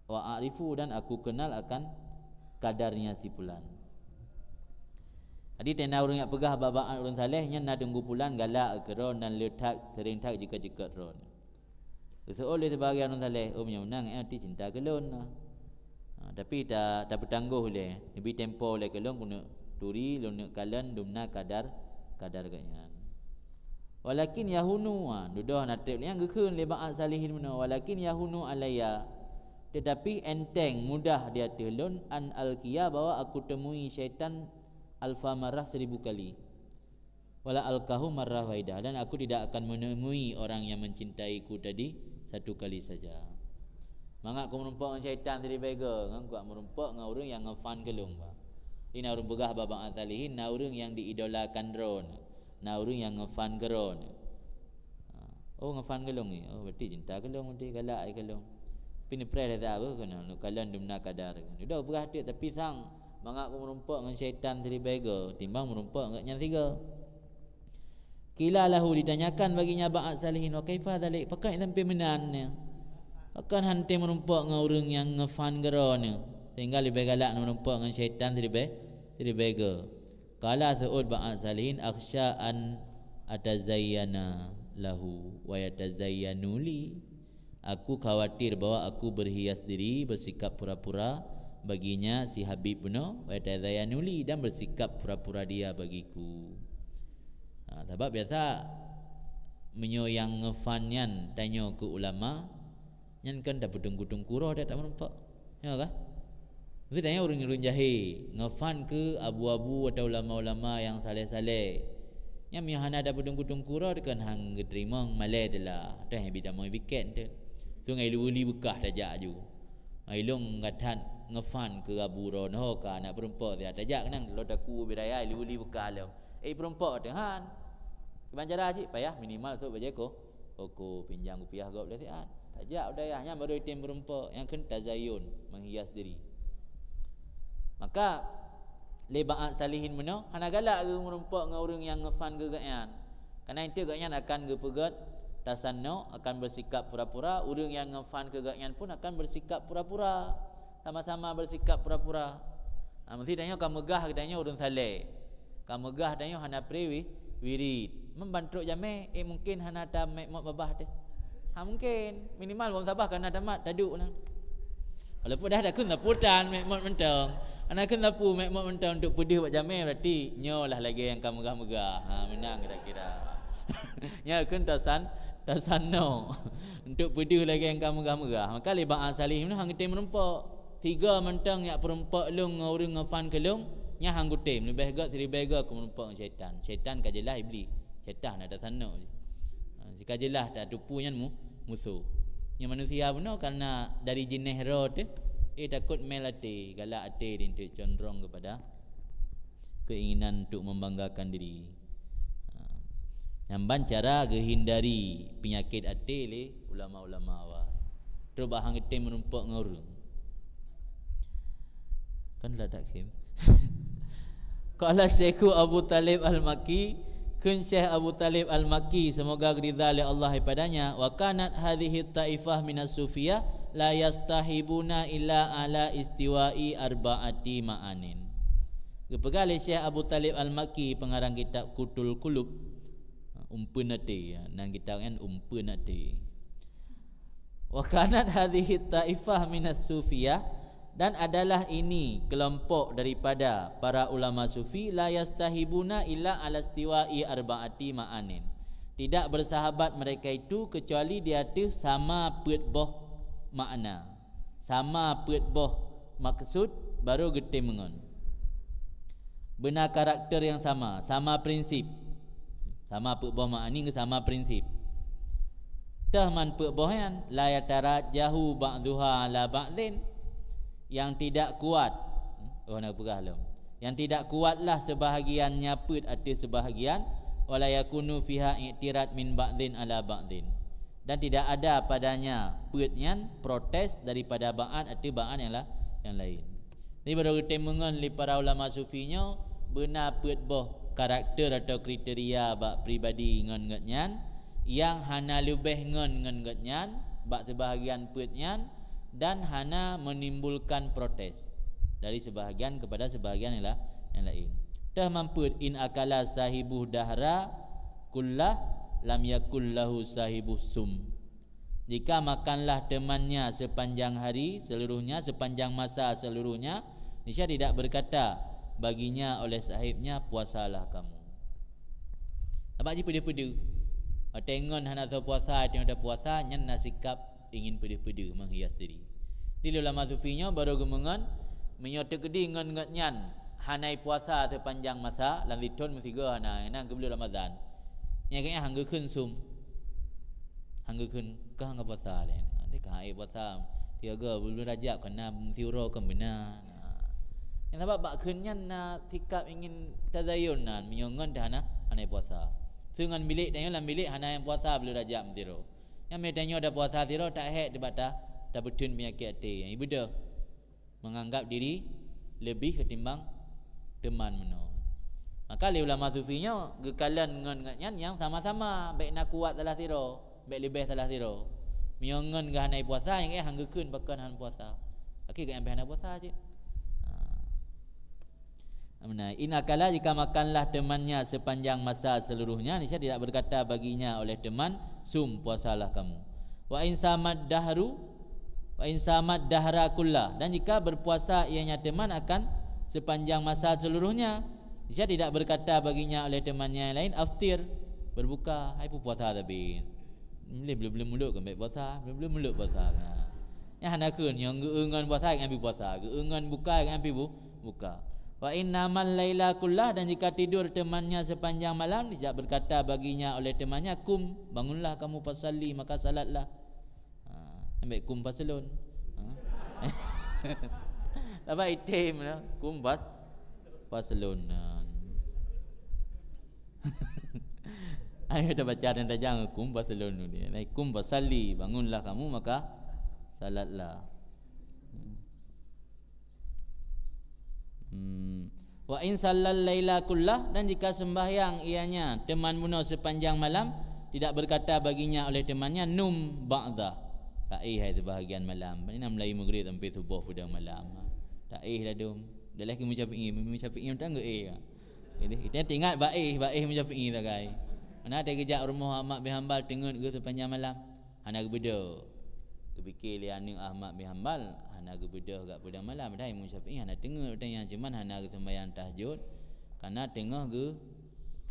wa a'rifu, dan aku kenal akan kadarnya si pulan. Jadi tena ureuëng nyang peugah bak-bak ureuëng saleh nyan na teunggu pulan galak keu droe dan le that sering that jeuet-jeuet droe. Geuseuôt lé sibagian ureuëng saleh, "Oh, meunyoe meunan, eh, ati cinta keu lôn." Ha, tapi ta-, tapeutanggoh lé, neubi tempo lé keu lôn keuneuk turi, lôn neuk kalon dumna kadar, kadar geuh nyan. Walakin yahunu, ha, dudoh na treb lé nyang geukheun lé ba'at salihin meunoe, walakin yahunu alayya, tetapi enteng mudah di ateueh lôn, an alqiya, bahwa aku temui syaitan alfa marrah, seribu kali. Wala alqahu marrah wahidah, dan aku tidak akan menemui orang yang mencintaiku tadi satu kali saja. Mangat ku meurumpok ngon syaitan tadi bego, ngon kuat meurumpok ngon ureuëng nyang ngefan keu lôn, bah. Di na ureuëng peugah bak ba'at salihin, na ureuëng nyang diidolakan droe, na ureuëng nyang ngefan keu droe. Ha. Oh, ngefan keu lôn ni. Oh, berarti cinta keu lôn, berarti galak ai keu lôn. Tapi neupreh dah tak apa, kena neuk kalon dumna kadar. Udah peugah teuk, tapi sang mangat ku meurumpok ngon syaitan tadi bego, timbang meurumpok ngon nyang tiga. Qila lahu, ditanyakan baginya ba'at salihin, "Wa kaifa dzalik? Pakon sampai meunan nyan? Pakon hana meurumpok ngon ureuëng nyang ngefan keu droe nyan, sehingga leubeh galak meurumpok ngon syaitan tadi be-, tadi bego?" Qala, seuôt ba'at salihin, "Akhsya an atazayyana lahu wa yatazayyanu li." Aku khawatir bahwa aku berhias diri, bersikap pura-pura baginya, si Habib bunoe, wa yatazayyanu li, dan bersikap pura-pura dia bagiku. Ha, sabab biasa meunyoe nyang ngefan nyan tanyoe keu ulama, nyan kan tapeuteungku-teungku roh, tak meurumpok. Ya kah? Maksud tanyoe ureuëng-ureuëng jahé ngefan keu abu-abu atau ulama-ulama nyang saleh-saleh. Nyan meunyoe hana tapeuteungku-teungku roh, kan han geuteurimong, malée teulah. Teuh nyang bida moi biket teuh. Tu ngai lu li beukah tajak ju. Ai lôn that ngefan keu abu droe nyoe ka aneuk peurumpok siat, tajak keunan lo taku biraya, ai lu li beukah lom. Eh, peurumpok teuh han. Kiban cara cit payah minimal sôk bajée ko. Koko pinjam kupiah gob lé siat. Tajak u dayah nyan baru item meurumpok, nyang kheun tazayun, menghias diri. Maka lé ba'at salihin meunoe hana galak geu meurumpok ngon ureuëng nyang ngefan keu gobnyan. Karena itu gobnyan akan geupeugét tasanno, akan bersikap pura-pura, ureuëng nyang ngefan keu gobnyan pun akan bersikap pura-pura. Sama-sama bersikap pura-pura. Ha, meusti tanyoe ka meugah geutanyoe ureuëng saleh. Ka meugah tanyoe hana pri wi-, wirid. Membantrok jamé, eh, mungkin hana ta mekmot babah teuh. Ha, mungkin. Minimal bom sabah ka na tamat, taduek nang. Walaupun dah ada kheun sapu tan mekmot mantong. Hana kheun sapu mekmot mantong untuk peudeuh bak jamé, berarti nyoe lah lagée nyang ka meugah-meugah. Ha, meunan kira-kira. Nyoe kheun tasan, tasanno. Untuk peudeuh lagée nyang ka meugah-meugah. Maka lé ba'at salihin han geutem meurumpok. Tiga mantong yak peurumpok lôn ngon ureuëng ngefan keu lôn, nyan han geutem, leubeh gét siribée gét keu meurumpok ngon syaitan. Syaitan ka jeulaih iblih, syaitan na tasanno. Ha, ka jeulaih tatupu nyan mu-, musoh. Nyan manusia bunoe karena dari jinéh roh teuh, eh, takot mel até, galak até di enteuk condrong kepada keinginan untuk membanggakan diri. Ha. Nyan ban cara geuhindari peunyakét até lé ulama-ulama awai. Trok bah han geutem meurumpok ngon ureuëng. Kan lah tak khem. Qala Syekhu Abu Talib Al-Makki, kheun Syekh Abu Talib Al-Makki, semoga geuridha lé Allah daripadanya, "Wa kanat hadhihi taifah minas sufiyah la yastahibuna illa ala istiwa'i arba'ati ma'anin." Geupeugah lé Syekh Abu Talib Al-Makki, pengarang kitab Qutul Qulub, umpeuen até, ya, nan kitab nyan umpeuen até. "Wa kanat hadhihi taifah minas sufiyah," dan adalah ini kelompok daripada para ulama sufi, "la yastahibuna illa ala istiwa'i arba'ati ma'anin." Tidak bersahabat mereka itu kecuali di ateueh sama peuet boh makna. Sama peuet boh maksud baru geutem ngon. Beuna karakter nyang sama, sama prinsip. Sama peuet boh ma'ani ngon sama prinsip. Teuh man peuet boh nyan, la yatarajjahu ba'duha ala ba'din, yang tidak kuat. Oh, na peugah lom. Yang tidak kuatlah sebahagiannya peuet ateueh sebahagian, wala yakunu fiha i'tirad min ba'din ala ba'din. Dan tidak ada padanya peuet nyan protes daripada ba'at ateueh ba'at nyang la-, nyang lain. Jadi, baru geutem ngon lé para ulama sufi nyoe, beuna peuet boh karakter atau kriteria bak pribadi ngon geuhnyan nyang hana leubeh ngon ngon geuhnyan bak seubahagian peuet nyan dan hana menimbulkan protes dari seubahagian kepada seubahagian nyang la-, nyang laén. Teuh mampeuet, in akala sahibuh dahra kullah lam yakul lahu sahibuh sum. Jika makanlah temannya sepanjang hari seluruhnya, sepanjang masa seluruhnya, niscaya tidak berkata baginya oleh sahibnya, "Puasalah kamu." Sabab jipeudeuh-peudeuh. Watée ngon hana soe puasa, watée ngon puasa, nyan na sikap ingin peudeuh-peudeuh menghias diri. Di ulama sufi nyoe baru geumeungon, meunyoe teukeudi ngon geuhnyan hana puasa sepanjang masa, lam sithon meusigoe hana, na geubloe Ramadan. Nyang keu nyan han geukheun sum. Han geukheun, "Kah han puasa lé." Dia kah hai puasa. Tiga buleuen Rajab keu na meusiuroe kan beuna. Nah. Nyang sabab bak kheun nyan na sikap ingin tazayun nan, meunyoe ngon dah hana, hana puasa. Seungon bilék tanyoe lam bilék hana nyang puasa buleuen Rajab meusiuroe. Nyang meutanyoe dah puasa siuroe tak hék teuh bak ta, tabeuteun peunyakét até. Nyang ibeudôh. Menganggap diri lebih ketimbang teman meunoe. Maka lé ulama sufi nyoe geukalon ngon geuhnyan nyang sama-sama, bék na kuat salah sidroe, bék leubeh salah sidroe. Meunyoe ngon geuh hana puasa, nyang éh han geukheun pakon han puasa. Akhé geuhnyan pih hana puasa cit. Ha. Amna, in akala, jika makanlah temannya sepanjang masa seluruhnya, niscaya tidak berkata baginya oleh teman, "Sum, puasalah kamu." Wa in samad dahru, wa in samad dahra kullah, dan jika berpuasa ianya teman akan sepanjang masa seluruhnya, niscaya tidak berkata baginya oleh temannya yang lain, "Aftir, berbuka." Hai, peue puasa tapi. Boleh belum-belum mulut kan baik puasa, belum-belum mulut puasa. Nah. Nyang hana kheun, nyang geueungon puasa ngambi puasa, geueungon buka ngambi bu-, buka. Wa in namal laila kullah, dan jika tidur temannya sepanjang malam, tidak berkata baginya oleh temannya, "Kum, bangunlah kamu, fasalli, maka salatlah." Ha, ambek kum paselon. Ha? Dapat item lah, kum pas, paselon. Ha. Ayo kita baca dan tajang, "Kum fasalli." Nah, "Kum fasalli, bangunlah kamu maka salatlah." Hmm. Wa in sallal laila kullah, dan jika sembahyang ianya teman bunoe sepanjang malam, tidak berkata baginya oleh temannya, "Num ba'da." Taéh hai sebahagian malam. Ini enam lagi maghrib sampai subuh padang malam. Taéh ladum. Dah lagi Imam Syafi'i, Imam Syafi'i yang tangga eh. Jadi, kita ingat baéh, baéh Imam Syafi'i sagai. Mana ada geujak rumoh Ahmad bin Hanbal teungeut geuh sepanjang malam. Hana geubeudôh. Geupike lé aneuk Ahmad bin Hanbal, hana geubeudôh gak padang malam. Padahai Imam Syafi'i hana teungeut watée nyan, cuman hana geuseumbahyang tahajud. Karena teungoh geu-,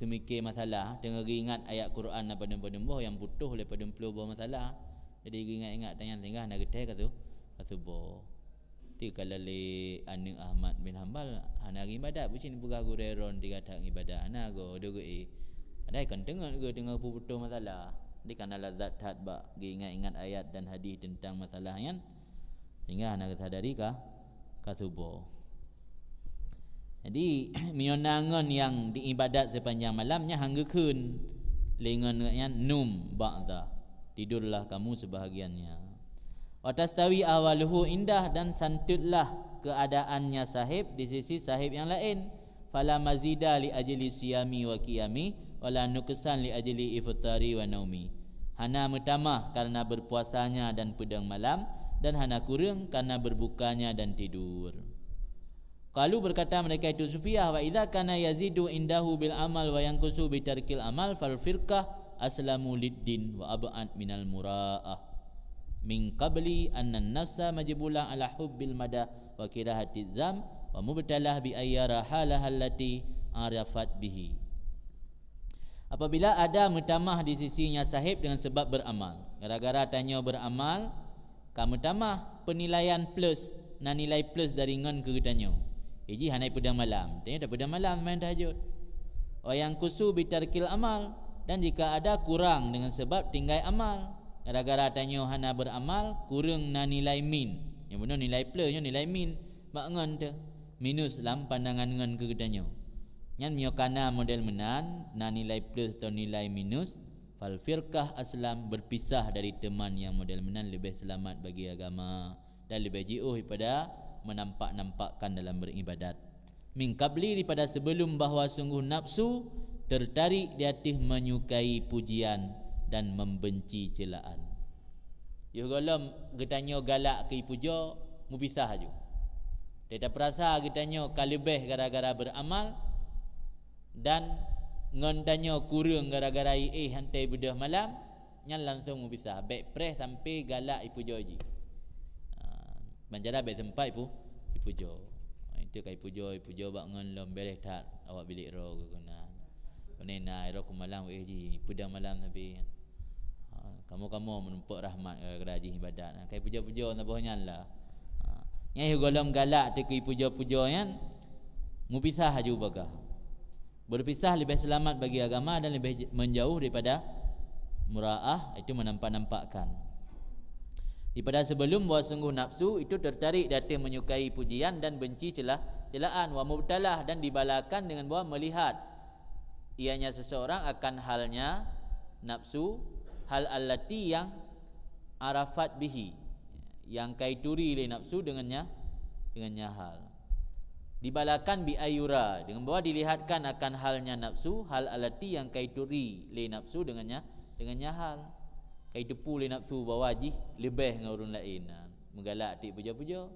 seumike masalah, teungoh geuingat ayat Quran na padum-padum boh nyang putôh lé padum ploh boh masalah. Jadi geuingat-ingat tanyan sehingga hana geutée ka su-, ka suboh. Di kala lé aneuk Ahmad bin Hanbal hana geuibadat, bucin peugah gurée ron tiga that ngibadat, hana go deuh geuéh. Padahai kan teungeut geuh teungoh putôh masalah. Di kana lazat that bak geuingat-ingat ayat dan hadis teuntang masalah nyan, sehingga hana geusadari ka, ka suboh. Jadi, meunyoe na ngon nyang diibadat sepanjang malam, nyan han geukheun lé ngon nyan, "Num ba'da." Tidurlah kamu sebahagiannya. Wa tastawi ahwaluhu indah, dan santutlah keadaannya sahib di sisi sahib yang lain. Fala mazida li ajli siyami wa qiyami, wala nuqsan li ajli iftari wa naumi. Hana meutamah karena berpuasanya dan peudong malam, dan hana kureueng karena berbukanya dan tidur. Qalu, berkata mereka itu Sufiyah, "Wa idza kana yazidu indahu bil amal wa yanqusu bi tarkil amal, fal firqah aslamu lid din wa ab'ad minal mura'ah. Min qabli annan nafsa majbulah ala hubbil mada wa kirahatiz zam wa mubtalah bi ayyara halaha allati arafat bihi." Apabila ada meutamah di sisinya sahib dengan sebab beramal, gara-gara tanyoe beramal, ka meutamah penilaian plus, na nilai plus dari ngon keu geutanyoe. Iji hana peudong malam, tanyoe tapeudong malam seumayang tahajud. Wa yanqusu bi tarkil amal, dan jika ada kurang dengan sebab tinggai amal. Gara-gara tanyoe hana beramal, kureueng na nilai min. Nyang bunoe nilai plus, nyoe nilai min. Bak ngon teuh, minus lam pandangan ngon keu geutanyoe. Nyan meunyoe kana model meunan, na nilai plus atau nilai minus, fal firqah aslam, berpisah dari teman nyang model meunan leubeh seulamat bagi agama dan leubeh jiôh daripada menampak-nampakkan dalam beribadat. Min qabli, daripada sebelum, bahwa sungguh nafsu tertarik di ateueh menyukai pujian dan membenci celaan. Yoh gohlom geutanyoe galak keu pujoe, mupisah aju. Teuta peurasa geutanyoe ka leubeh gara-gara beramal, dan ngon tanyoe kureueng gara-gara iéh hantei beudôh malam, nyan langsong mupisah, bék preh sampai galak ipujoe jih. Ha, bancara bék sempat ipu-, ipujoe. Ha, itu ka ipujoe, ipujoe bak ngon lom beres that awak bilék droe geuh keunan. Keunan na droe keu malam wéh jih, peudang malam tapi. Ha, kamoe-kamoe meunumpok rahmat gara-gara jih ibadat. Ha, ka ipujoe-pujoe saboh nyan lah. Ha, nyan gohlom galak teuka ipujoe-pujoe nyan, mupisah aju bagah. Berpisah lebih selamat bagi agama dan lebih menjauh daripada muraah, itu menampak-nampakkan. Daripada sebelum, bahwa sungguh nafsu itu tertarik di ateueh menyukai pujian dan benci celah-, celaan, wa mubtalah, dan dibalakan dengan bahwa melihat ianya seseorang akan halnya nafsu, hal allati yang arafat bihi, yang ka ituri lé nafsu dengannya, dengannya hal. Dibalakan bi ayyura, dengan bahwa dilihatkan akan halnya nafsu, hal allati yang ka ituri lé nafsu dengannya, dengannya hal. Ka iteupeue lé nafsu bahwa jih leubeh ngon ureuëng laén, meugalak tiep pujoe-pujoe.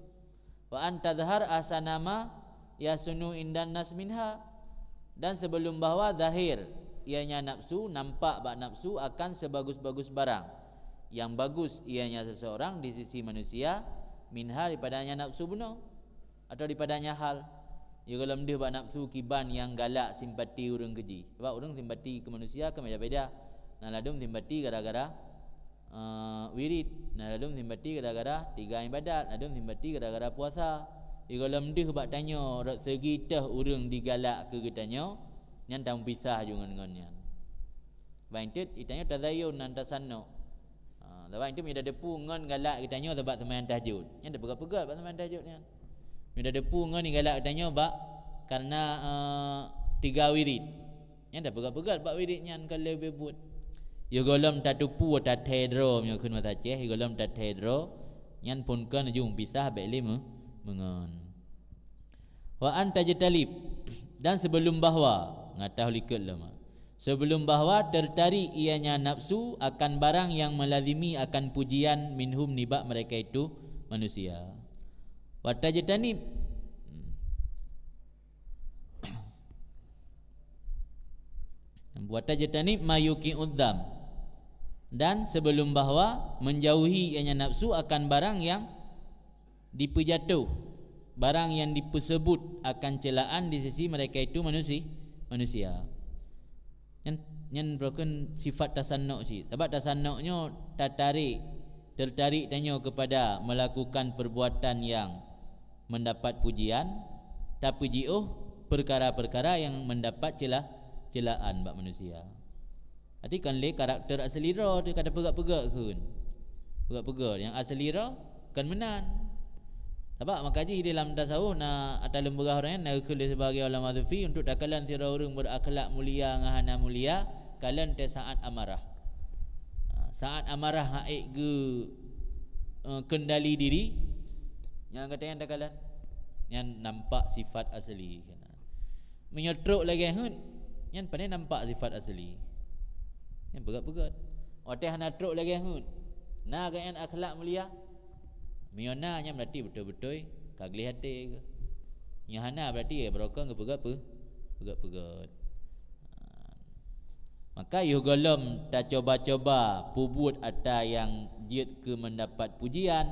Wa an tadhhar ahsana ma yahsunu indan nas minha, dan sebelum bahwa zahir ianya nafsu, nampak bak nafsu akan sebagus-bagus barang yang bagus ianya seseorang di sisi manusia, minha, daripadanya nafsu bunoe, atau daripadanya hal. Ya, gohlom deuh bak nafsu kiban nyang galak simpati ureuëng keu jih. Sebab ureuëng simpati keu manusia kan beda-beda. Na ladum simpati gara-gara, eh, wirid, na ladum simpati gara-gara tiga ibadat, ladum simpati gara-gara puasa. Ya, gohlom deuh bak tanyoe rot seugi teuh ureuëng digalak keu geutanyoe, nyan tameupisah ju ngon, ngon nyan. Bah enteuk geutanyoe tazayun nan tasanno. Ha, sabab enteuk meunyoe tateupeue ngon galak geutanyoe sabab seumayang tahajud, nyan tapeugah-peugah bak seumayang tahajud nyan. Meunyoe tateupeue ngon galak geutanyoe bak karena, eh, tiga wirid, nyan tapeugah-peugah bak wirid nyan ka lheueh buet. Yoh gohlom tateupeue tathee droe meunyoe kheun basa Aceh, yoh gohlom tathee droe, nyan phon kon ujong pisah bék lé meu-, meungon. Wa an tajtalib, dan sebelum bahwa, ngatah likot lama. Sebelum bahwa tertarik ianya nafsu akan barang yang melazimi akan pujian minhum nibak mereka itu manusia. Wa tajtanib, wa tajtanib ma yuqi'udzam. Dan sebelum bahwa menjauhi ianya nafsu akan barang yang dipeujatoh, barang nyang dipeuseubuet akan ceulaan di sisi mereka itu manusi-, manusia. Nyan, nyan bukon sifat tasanno cit. Sabab tasanno nyoe tatarék, teutarek tanyoe keupada meulakukan peurbuatan nyang meundapat pujian, tapeujiôh peukara-peukara nyang meundapat ceula-, ceulaan bak manusia. Arti kon lé karakter asli droe teuh ka tapeugah-peugah kheun. Peugah-peugah nyang asli droe kon meunan. Sabab maka jih di lam tasawuf na ata lôn peugah uroe nyan na geukheun lé sibagoe ulama sufi untuk takalon sidroe ureuëng beurakhlak mulia ngon hana mulia, kalon teuh saát amarah. Ha, saát amarah hana ék geu, eh, kendali diri, nyang gata nyan takalon. Nyan nampak sifat asli. Meunyoe trok lagée heuet, nyan pane nampak sifat asli. Nyan peugét-peugét. Watée hana trok lagée heuet, na geuh nyan akhlak mulia. Meunyoe na, nyan beurati beutôi-beutôi ka gleh até geuh. Nyoe hana, beurati barokon geupeugét peu-, peugét-peugét. Maka yoh gohlom tacoba-coba peubuet atra nyang jeuet keu meundapat pujian,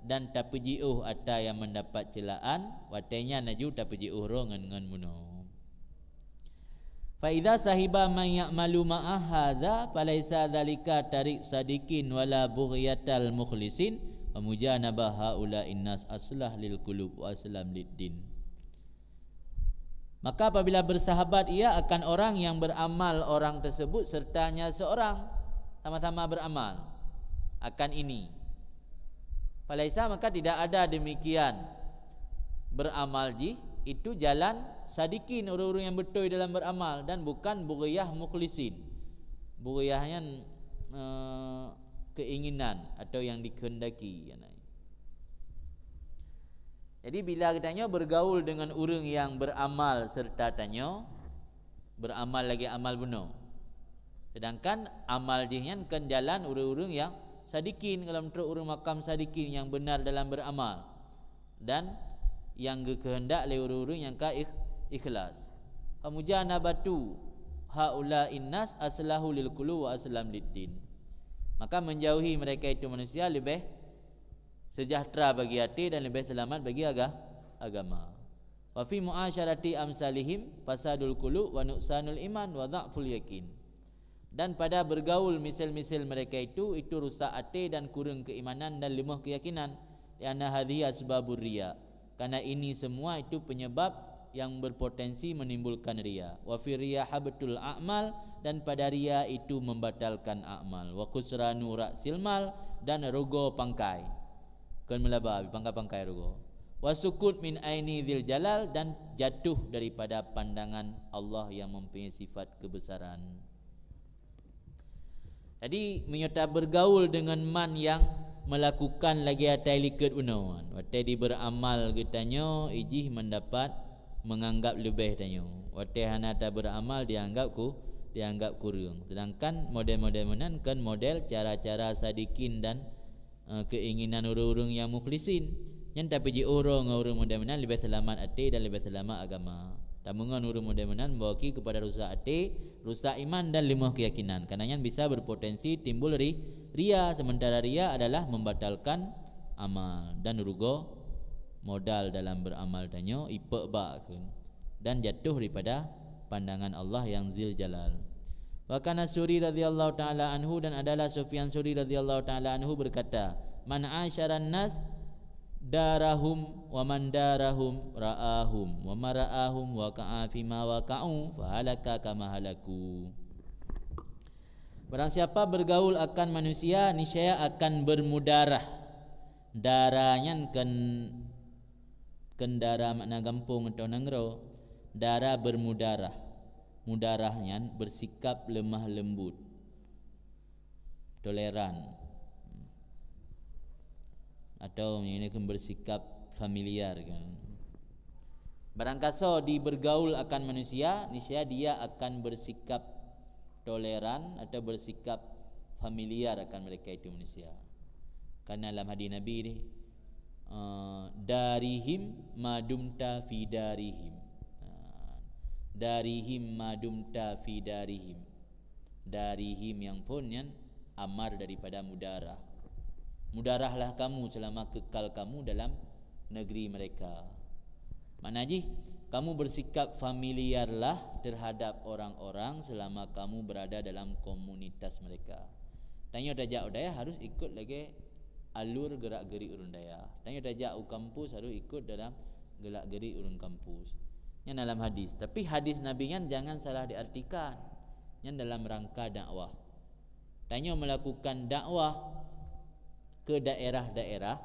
dan tapeujiôh atra nyang meundapat ceulaan, watée nyan laju tapeujiôh droe ngon, ngon bunoe. Fa idza sahiba man ya'malu ma'a hadza, falaisa dzalika tariq sadiqin wala bughyatal mukhlisin, wa mujanabah haula'in nas aslah lil qulub wa aslam lid din. Maka apabila bersahabat ia akan orang yang beramal orang tersebut sertanya seorang, sama-sama beramal akan ini, falaisa, maka tidak ada demikian beramal jih, itu jalan sadiqin, ureuëng-ureuëng nyang beutôi dalam beramal, dan bukan bughyah mukhlisin. Bughyah nyan, eh, keinginan atau yang dikehendaki. Jadi bila geutanyoe bergaul dengan ureuëng yang beramal serta tanyoe, beramal lagi amal bunoe. Sedangkan amal jih nyan kan jalan ureuëng-ureuëng yang sadikin, dalam trok ureuëng makam sadikin yang benar dalam beramal dan yang geukeuheundak lé ureuëng-ureuëng nyang ka ikh-, ikhlas. Famujanabatu haula innas aslahu lil qulu wa aslam lid din. Maka menjauhi mereka itu manusia lebih sejahtera bagi até dan lebih selamat bagi aga-, agama. Wa fi muasyarati amsalihim fasadul qulu wa nuqsanul iman wa dha'ful yakin. Dan pada bergaul misal-misal mereka itu, itu rusak até dan kurang keimanan dan lemah keyakinan. Lianna hadhihi asbabur riya. Karena ini semua itu penyebab yang berpotensi menimbulkan riya. Wa fi riya habtul a'mal, dan pada riya itu membatalkan amal. Wa khusranu ra'sil mal, dan rugoe pangkai. Kon meulaba, pangkai-pangkai rugoe. Wa sukut min aini dzil jalal, dan jatuh daripada pandangan Allah yang mempunyai sifat kebesaran. Jadi, meunyoe tabergaul dengan man yang melakukan lagée atai likot unoe, watée diberamal geutanyoe, ijih mendapat menganggap leubeh tanyoe. Watée hana taberamal, dianggap ku, dianggap kureueng. Sedangkan model-model meunan kan model cara-cara sadikin dan eh, keinginan ureuëng-ureuëng nyang mukhlisin. Nyan tapi jiôh droe ngon ureuëng model meunan leubeh seulamat até dan leubeh seulamat agama. Tameungon ureuëng model meunan membawa ki kepada rusak até, rusak iman dan lemah keyakinan. Karena nyan bisa berpotensi timbul ri-, riya, sementara riya adalah membatalkan amal dan rugoe modal dalam beramal tanyoe, ipek bak kheun dan jatuh daripada pandangan Allah yang zil jalal. Wa kana Suri radhiyallahu taala anhu, dan adalah Sufyan Suri radhiyallahu taala anhu berkata, "Man asyaran nas darahum wa man darahum ra'ahum wa man ra'ahum waqa'a fima waqa'u fa halaka kama halaku." Barang siapa bergaul akan manusia, niscaya akan bermudarah. Dara nyan kon, kon dara makna gampông atau nanggroe. Dara bermudarah. Mudarah nyan bersikap lemah lembut, toleran, atau ini kan bersikap familiar kan. Barangkasoe di bergaul akan manusia, niscaya dia akan bersikap toleran atau bersikap familiar akan mereka itu manusia. Karena dalam hadis Nabi ni, eh, "Darihim madumta fi darihim." Ha, "Darihim madumta fi darihim." Darihim nyang phon nyan amar daripada mudarah. Mudarahlah kamu selama kekal kamu dalam negeri mereka. Makna jih, kamu bersikap familiarlah terhadap orang-orang selama kamu berada dalam komunitas mereka. Tanyoe tajak u dayah harus ikut lagée alur gerak-gerik ureuëng dayah. Tanyoe tajak u kampus harus ikut dalam gerak-gerik ureuëng kampus. Nyan dalam hadis. Tapi hadis Nabi nyan jangan salah diartikan. Nyan dalam rangka dakwah. Tanyoe melakukan dakwah ke daerah-daerah,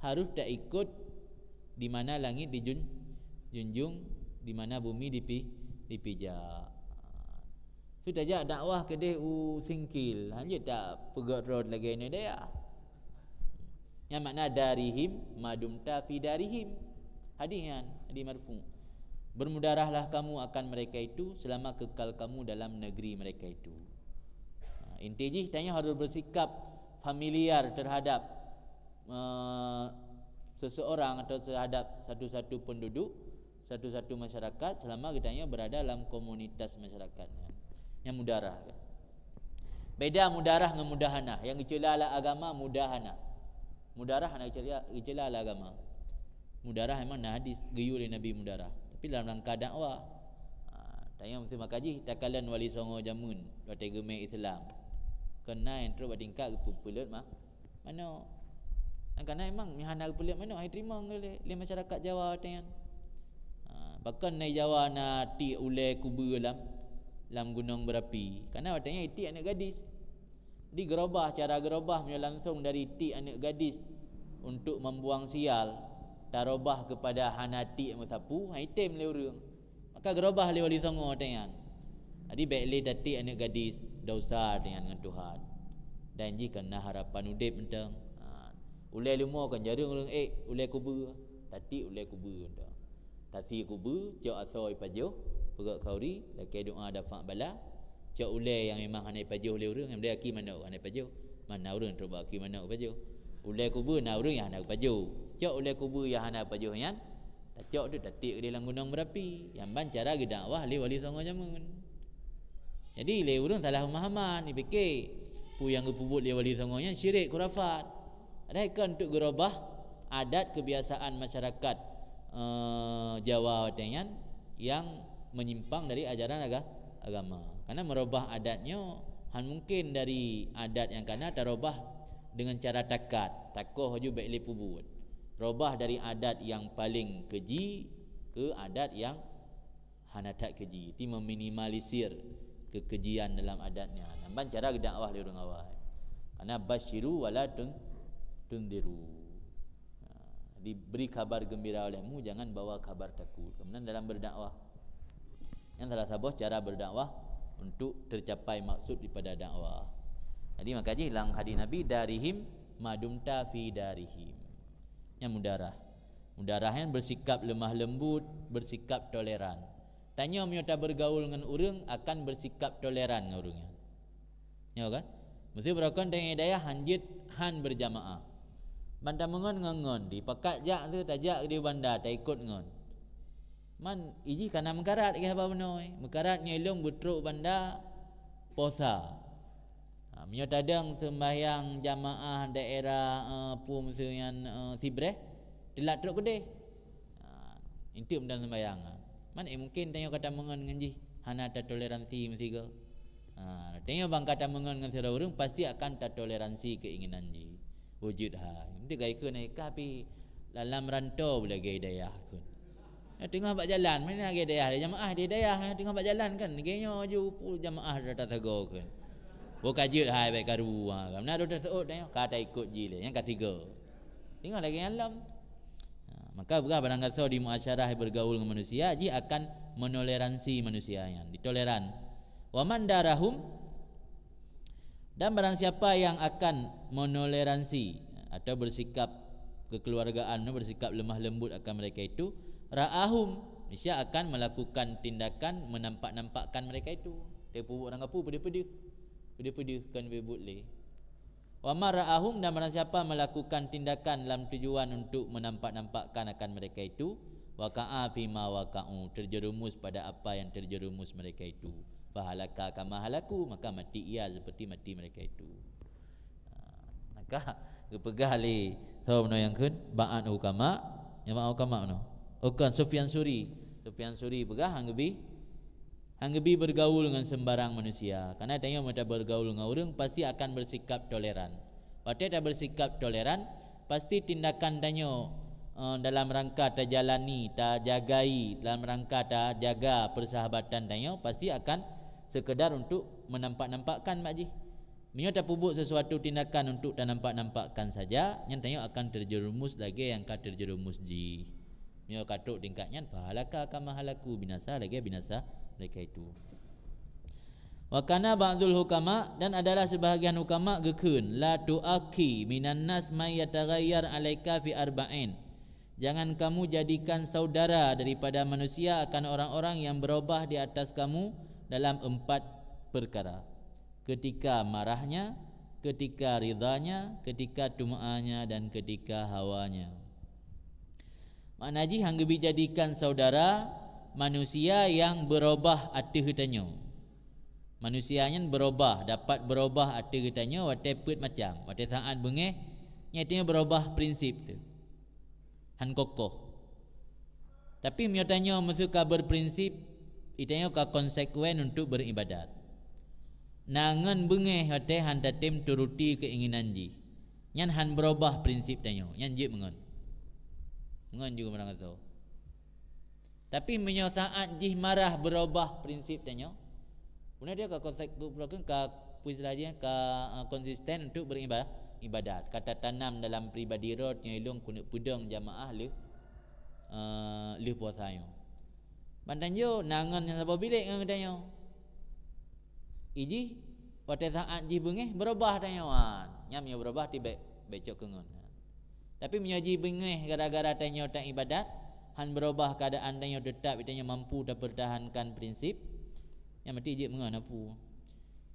harus taikot di mana langit dijun-, junjung, di mana bumi dipi-, dipijak. Su tajak dakwah keudeh u Singkil, hanjeuet tapeugöt rot lagée nyoe dayah. Nyan makna darihim madumta fi darihim. Hadis nyan, hadis marfu. Bermudarahlah kamu akan mereka itu selama kekal kamu dalam negeri mereka itu. Ha, inti jih, tanyoe harus bersikap familiar terhadap, eh, seseorang atau terhadap satu-satu penduduk, satu-satu masyarakat selama geutanyoe berada dalam komunitas masyarakat nyan. Nyan mudarah kan. Beda mudarah ngon mudahanah. Nyang geuceula lam agama mudahanah. Mudarah hana geuceula, geuceula lam agama. Mudarah memang na hadis geuyue lé Nabi mudarah. Tapi dalam rangka dakwah. Ha, tanyoe meusti maka jih takalon Wali Songo jameun watée geumé Islam. Kon na nyang trok bak tingkat geupeupeuleut mah manok. Dan karena memang meuhana geupeuleuet manok hai teurimong lé, lé masyarakat Jawa watée nyan. Ha, bahkan na Jawa na tiek ulée kubeue lam, lam gunong berapi. Karena watée nyan itiek aneuëk gadis. Di geurobah, cara geurobah meunyoe langsung dari tiek aneuëk gadis untuk membuang sial, tarobah kepada hana tiek meusapu, hai tem lé ureuëng. Maka geurobah lé Wali Songo watée nyan. Jadi bék lé tatiek aneuëk gadis dosa watée nyan ngon Tuhan. Dan jih keu na harapan udeb mantong. Ha. Ulée leumo kan jareueng ureuëng ék ulée kubeue. Tatiek ulèe kubeue tu. Tasi kubeue, cok asoe ipajoh, peugöt khauri, lakèe doa dafa' bala. Cok ulèe nyang memang hana ipajoh lé ureueng, nyang meudeh aki manok hana ipajoh. Mana ureueng trok bak aki manok ipajoh. Ulèe kubeue na ureueng nyang hana ipajoh. Cok ulèe kubeue nyang hana ipajoh nyan, tacok tu tatiek keudeh lam gunong berapi. Nyan ban cara geudakwah lé wali songo jameun. Jadi lé ureueng salah pemahaman, dipike peue nyang geupeubuet lé wali songo nyan syirik, khurafat. Padahai kon untuk geurubah adat kebiasaan masyarakat, eh, Jawa watèe nyan nyang menyimpang dari ajaran aga-, agama. Karena merubah adat nyoe han mungkin dari adat nyang kana tarubah dengan cara takat, takoh aju bèk lé peubuet. Rubah dari adat nyang paling keji keu adat nyang hana that keji, ti meminimalisir kekejian dalam adat nyan. Nyan ban cara geudakwah lé ureueng awai. Karena basyiru wala tun-, tunziru. Ha, diberi kabar gembira olehmu, jangan bawa kabar takut. Kemudian dalam berdakwah, nyan salah saboh cara berdakwah untuk tercapai maksud daripada dakwah. Jadi maka jih lam hadis Nabi, "Darihim madumta fi darihim." Nyan mudarah. Mudarah nyan bersikap lemah lembut, bersikap toleran. Tanyoe meunyoe tabergaul ngon ureueng akan bersikap toleran ngon ureueng nyan. Nyoe kan? Meusé beurokon tanyoe dayah han jeuet han berjamaah. Ban tameungon ngon-ngon, dipakat jak tu tajak di banda taikot ngon. Man ijih kana meukarat lagèe haba bunoe. Meukarat nyoe lôn beutrok banda posa. Ha, meunyoe tadong seumbahyang jamaah daerah, eh, peue miseue nyan, eh, Sibreh, teulat trok keudeh. Ha, enteuk meudan seumbahyang. Man, eh, mungkin tanyoe ka tameungon ngon jih hana tatoleransi meusigoe. Ha, tanyoe ban ka tameungon ngon sidroe ureueng, pasti akan tatoleransi keinginan jih. Wujud hai. Meusti ka ikheun ai kah pi lam rantau lagèe dayah kheun. Nyang teungoh bak jalan, mana lagèe dayah, jamaah di dayah, nyang teungoh bak jalan kan, lagèe nyoe ju pu jamaah rata sagoe kan. Boh ka jeuet hai bèk karu, ha, ka meunan rot taseuôt nyoe, ka taikot jih lé, nyang ka sigoe. Teungoh lagèe nyan lom. Ha, maka peugah barang gasoe di muasyarah bergaul ngon manusia, jih akan menoleransi manusia nyan, ditoleran. Wa man darahum, Dan barang siapa yang akan menoleransi atau bersikap kekeluargaan, bersikap lemah lembut akan mereka itu, ra'ahum, niscaya akan melakukan tindakan menampak-nampakkan mereka itu. Dia peubuet ureueng kapeue peudeuh-peudeuh. Peudeuh-peudeuh kan beubuet lé. Wa ma ra'ahum, dan barang siapa melakukan tindakan dalam tujuan untuk menampak-nampakkan akan mereka itu, waqa'a fima waqa'u, terjerumus pada apa yang terjerumus mereka itu. Fahalaka kama halaku, maka mati ia seperti mati mereka itu. Ha, maka geupeugah lé saboh bunoe nyang kheun, ba'at hukama, nyang ba'at hukama bunoe. Oh kon, Sufyan Suri. Sufyan Suri peugah, han geubi, han geubi bergaul ngon sembarang manusia. Karena tanyoe meunyoe tabergaul ngon ureueng, pasti akan bersikap toleran. Watèe tabersikap toleran, pasti tindakan tanyoe, eh, dalam rangka tajalani, tajagai, dalam rangka tajaga persahabatan tanyoe, pasti akan sekedar untuk menampak-nampakkan bak jih. Meunyoe tapeubuet sesuatu tindakan untuk tanampak-nampakkan saja, nyan tanyoe akan terjerumus lagèe nyang ka terjerumus jih. Meunyoe ka trok tingkat nyan, fahalaka kama halaku, binasa lagèe binasa mereka itu. Wa kana ba'dul hukama, dan adalah sebahagian hukama geukheun, la tu'akhi minan nas may yataghayyar alaika fi arba'in. Jangan kamu jadikan saudara daripada manusia akan orang-orang yang berubah di atas kamu dalam empat perkara. Ketika marahnya, ketika ridhanya, ketika tuma'anya, dan ketika hawanya. Makna jih, han geubi jadikan saudara manusia nyang berubah ateueh geutanyoe. Manusia nyan berubah, dapat berubah ateueh geutanyoe watèe peuet macam. Watèe saát beungèh, nyan tanyoe berubah prinsip teuh. Han kokoh. Tapi meunyoe tanyoe meuseuka berprinsip, tanyoe ka konsekuen untuk beribadat. Na ngon beungèh watèe han tatem turuti keinginan jih. Nyan han berubah prinsip tanyoe, nyan jeuet meungon. Meungon juga meurangkasoe. Tapi meunyoe saát jih marah berubah prinsip tanyoe, beuna dia ka konsep-, ka pui istilah jih, ka, ah, konsisten untuk beribadah, ibadat. Ka tatanam dalam pribadi droe nyoe lôn keuneuk peudong jamaah lheueh, eh, lheueh puasa nyoe. Ban tanyoe na ngon nyang saboh bilék ngon geutanyoe. Ijih watèe saát jih beungèh berubah tanyoe. Nyan meunyoe berubah ti bèk, bèk cok keu ngon. Tapi meunyoe jibeungéh gara-gara tanyoe taibadat, han beurubah keuadaan tanyoe, teutap tanyoe mampu tapeurtahankan prinsip, nyan berarti jeuet meungon apu.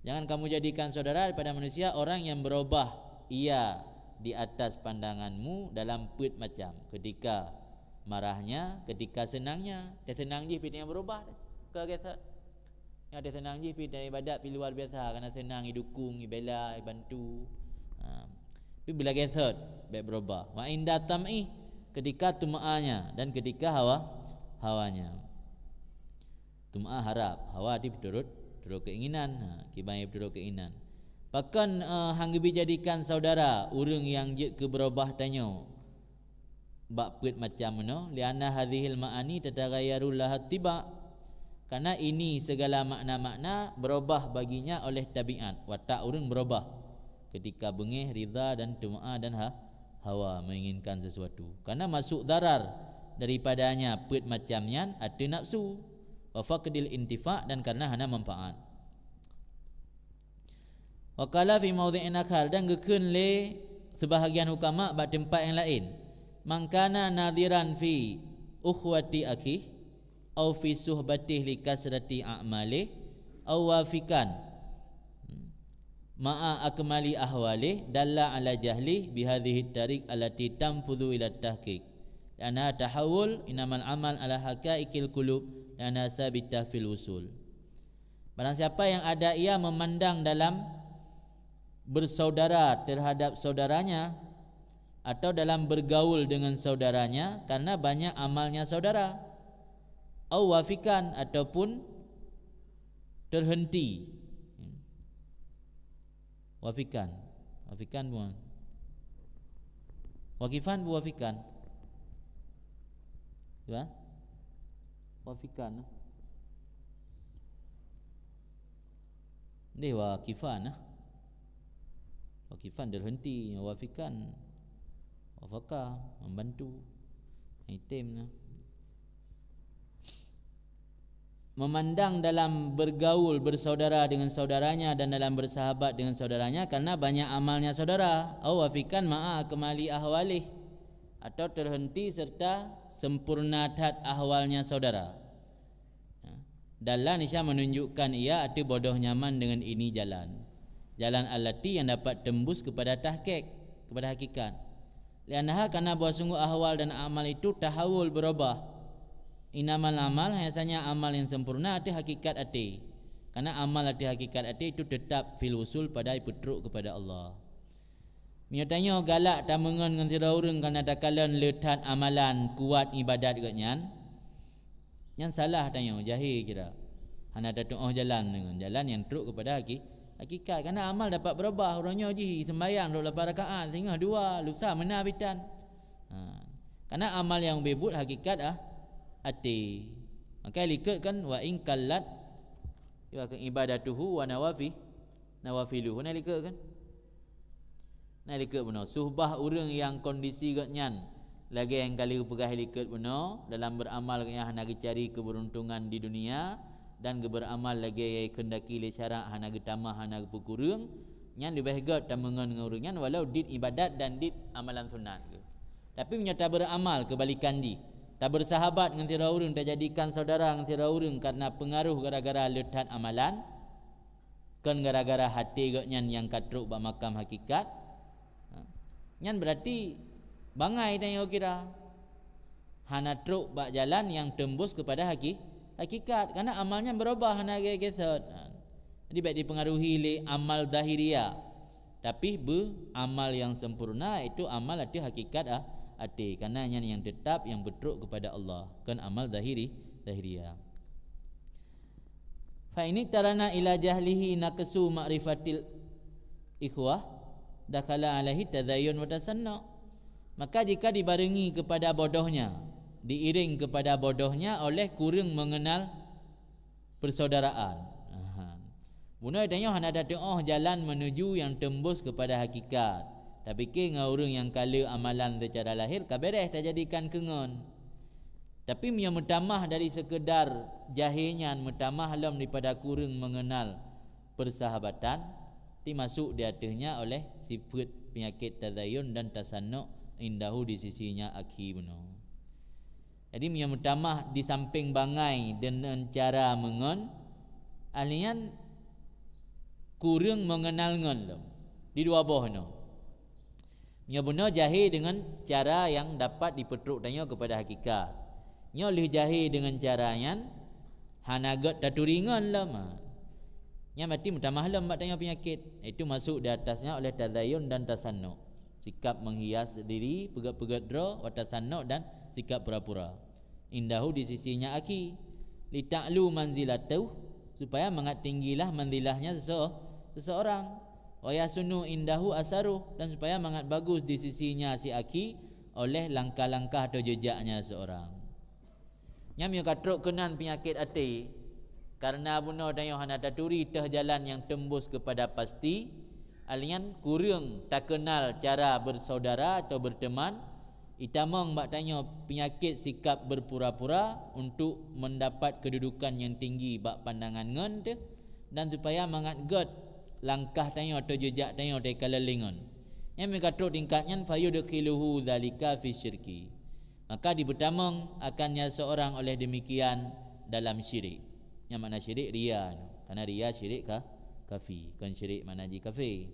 Jangan kamu jadikan saudara daripada manusia orang yang berubah ia di atas pandanganmu dalam peuet macam, ketika marahnya, ketika senangnya. Teuseunang jih pih tanyoe beurubah, ka gét that. Nyang teuseunang jih pih dan ibadat pih luar biasa, karena seunang idukung, ibela, ibantu. Ha. Tapi bila gét that, bèk beurubah. Wa inda tam'ih, ketika tumaanya dan ketika hawa, hawanya. Tumaah harap, hawa di turut, turut keinginan. Ha, kiban turut keinginan. Pakon, eh, han geubri jadikan saudara ureueng nyang jeuet keu beurubah tanyoe bak peuet macam meunoe, lianna hadhil ma'ani tataghayaru lahat tiba. Karena ini segala makna-makna berubah baginya oleh tabiat, watak ureueng berubah ketika beungéh, ridha dan tumaah dan ha-, hawa, menginginkan sesuatu. Karena masuk darar daripadanya peuet macam nyan ateueh nafsu, wa faqdil intifa, dan karena hana manfaat. Wa qala fi maudhi'in akhar, dan geukheun lé seubahagian hukama bak teumpat nyang laén, "Man kana nadhiran fi ukhwati akhih, au fi suhbatih li kasrati a'malih, au wafikan ma'a akmali ahwalih, dalla ala jahlih bihadhihi tariq allati tanfudhu ila tahqiq. Li'annaha tahawul, innamal amal ala haqaiqil qulub, li'annaha sabitah fil usul." Barang siapa yang ada ia memandang dalam bersaudara terhadap saudaranya, atau dalam bergaul dengan saudaranya karena banyak amalnya saudara, au wafikan, ataupun terhenti. Wafikan. Wafikan bukan. Wakifan bu wafikan. Ya? Wafikan. Deh, wakifan, ah. Wakifan terhenti, wafikan, wafaka, membantu. Item, nah. Memandang dalam bergaul, bersaudara dengan saudaranya dan dalam bersahabat dengan saudaranya karena banyak amalnya saudara. Au wafikan ma'a akmali ahwalih, atau terhenti serta sempurna that ahwalnya saudara. Ya. Dalla nisya menunjukkan ia ateueh bodoh nyaman dengan ini jalan. Jalan allati yang dapat tembus kepada tahqiq, kepada hakikat. Li'annaha, karena bahwa sungguh ahwal dan amal itu tahawul, berubah. Innamal amal, hanya saja amal yang sempurna ateueh hakikat até. Karena amal ateueh hakikat até itu tetap fil usul, pada peutrok kepada Allah. Meunyoe tanyoe galak tameungon ngon sidroe ureueng karena takalon le that amalan, kuat ibadat geuhnyan, nyan salah tanyoe, jahé kira. Hana tatu'oh jalan deungon jalan nyang trok keupada haki-, hakikat. Karena amal dapat beurubah, uroe nyoe jih seumbahyang dua puluh lapan rakaat, singoh dua, lusa meunan bitan. Ha. Karena amal nyang ubé buet hakikat, ah, até. Maka likot kan, wa in qallat, ya, ibadatuhu wa nawafi-, nawafiluhu. Na likot kan? Na likot bunoe, suhbah ureueng nyang kondisi geuhnyan lagèe nyang ka lheueh geupeugah likot bunoe, dalam beuramal geuhnyan hana geucari keubeuruntongan di dunia, dan geubeuramal lagèe nyang geukeundaki lé syarak, hana geutamah, hana geupeukureueng, nyan leubeh gèt tameungon ngon ureueng nyan walau dit ibadat dan dit amalan sunat geuh. Tapi meunyoe tabeuramal keubalikan jih, tabeursahabat ngon sidroe ureueng, tajadikan saudara ngon sidroe ureueng kareuna peungaroh gara-gara le that amalan, kon gara-gara até geuhnyan nyang ka trok bak makam hakikat, ha, nyan beurati bangai tanyoe kira. Hana trok bak jalan nyang teumbus keupada haki-, hakikat. Karena amal nyan beurubah, hana geugeusot. Ha. Jadi, bèk dipeungaruhi lé amal zahiriah. Tapi beu amal nyang sempurna, yaitu amal ateueh hakikat a-, até. Karena nyan nyang teutap, nyang beutrok keupada Allah. Kon amal zahiri, zahiriah. Fa in iqtarana ila jahlihi naqsu ma'rifatil ikhwah, dakhala alaihi tadhayyun wa tasannu'. Maka jika dibarengi kepada bodohnya, diiring kepada bodohnya oleh kureueng mengenal persaudaraan. Aha. Bunoe tanyoe hana tatu'oh jalan menuju nyang teumbus kepada hakikat. Tapike ngon ureueng nyang ka le amalan seucara lahir, ka beres tajadikan keu ngon. Tapi meunyoe meutamah dari seukeudar jahé nyan, meutamah lom daripada kureueng meungeunal peusahabatan, timasuk di ateueh nyan oleh sifeuet peunyakét tadhayun dan tasannu' Indahu, di sisinya, akhi bunoe. Jadi meunyoe meutamah di sampéng bangai deungon cara meungon, ahli nyan kureueng mengenal ngon lom. Di dua boh nyoe. Nyoe bunoe jahé deungon cara nyang dapat dipeutrok tanyoe keupada hakikat. Nyoe lheueh jahé deungon cara nyan, hana gét taturi ngon lom. Ha. Nyan berarti meutamah lom bak tanyoe peunyakét, yaitu masuk di atasnya oleh tazayun dan tasannu. Sikap menghias diri, peugét-peugét droe, wa tasannu dan sikap pura-pura. Indahu, di sisinya, akhi, lita'lu manzilatuh, supaya mangat tinggilah manzilahnya sese-, seseorang. Wa yahsunu indahu asaruh, dan supaya mangat bagus di sisinya si akhi oleh langkah-langkah atau jejaknya seorang. Nyan meunyoe ka trok keunan peunyakét até, karena bunoe tanyoe hana taturi teuh jalan nyang teumbus keupada pasti, ahli nyan kureueng takeunal cara bersaudara atau berteman, itamong bak tanyoe peunyakét sikap berpura-pura untuk mendapat kedudukan nyang tinggi bak pandangan ngon teuh, dan supaya mangat gét langkah tanyoe atau jeujak tanyoe teuka lé ngon. Nyan meunyoe ka trok tingkat nyan, fayudkhiluhu dzalika fi syirki. Maka dipeutamong akannya seorang oleh demikian dalam syirik. Nyang makna syirik ria, karena ria syirik ka, kafi, kon syirik makna jih kafi.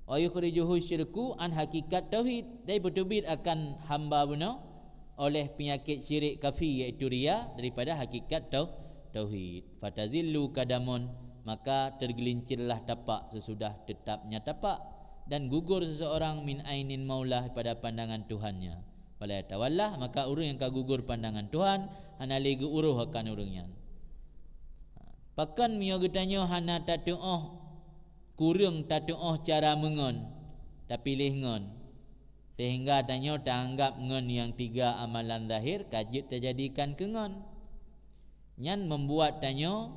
Wa yukhrijuhu syirku an hakikat tauhid, dan peuteubiet akan hamba bunoe oleh peunyakét syirik kafi, yaitu ria, daripada hakikat tau-, tauhid. Fatazillu kadamun, maka tergelincirlah tapak sesudah tetapnya tapak, dan gugur seseorang min ainin maulah pada pandangan Tuhannya. Wala yatawallah, maka ureuëng nyang ka gugur pandangan Tuhan hana lé geuuroh akan ureuëng nyan. Pakon meunyoe geutanyoe hana tateuoh, kureueng tateuoh cara meungon, tapiléh ngon, sehingga tanyoe taanggab ngon nyang tiga amalan zahir ka jeuet tajadikan keu ngon. Nyan membuat tanyoe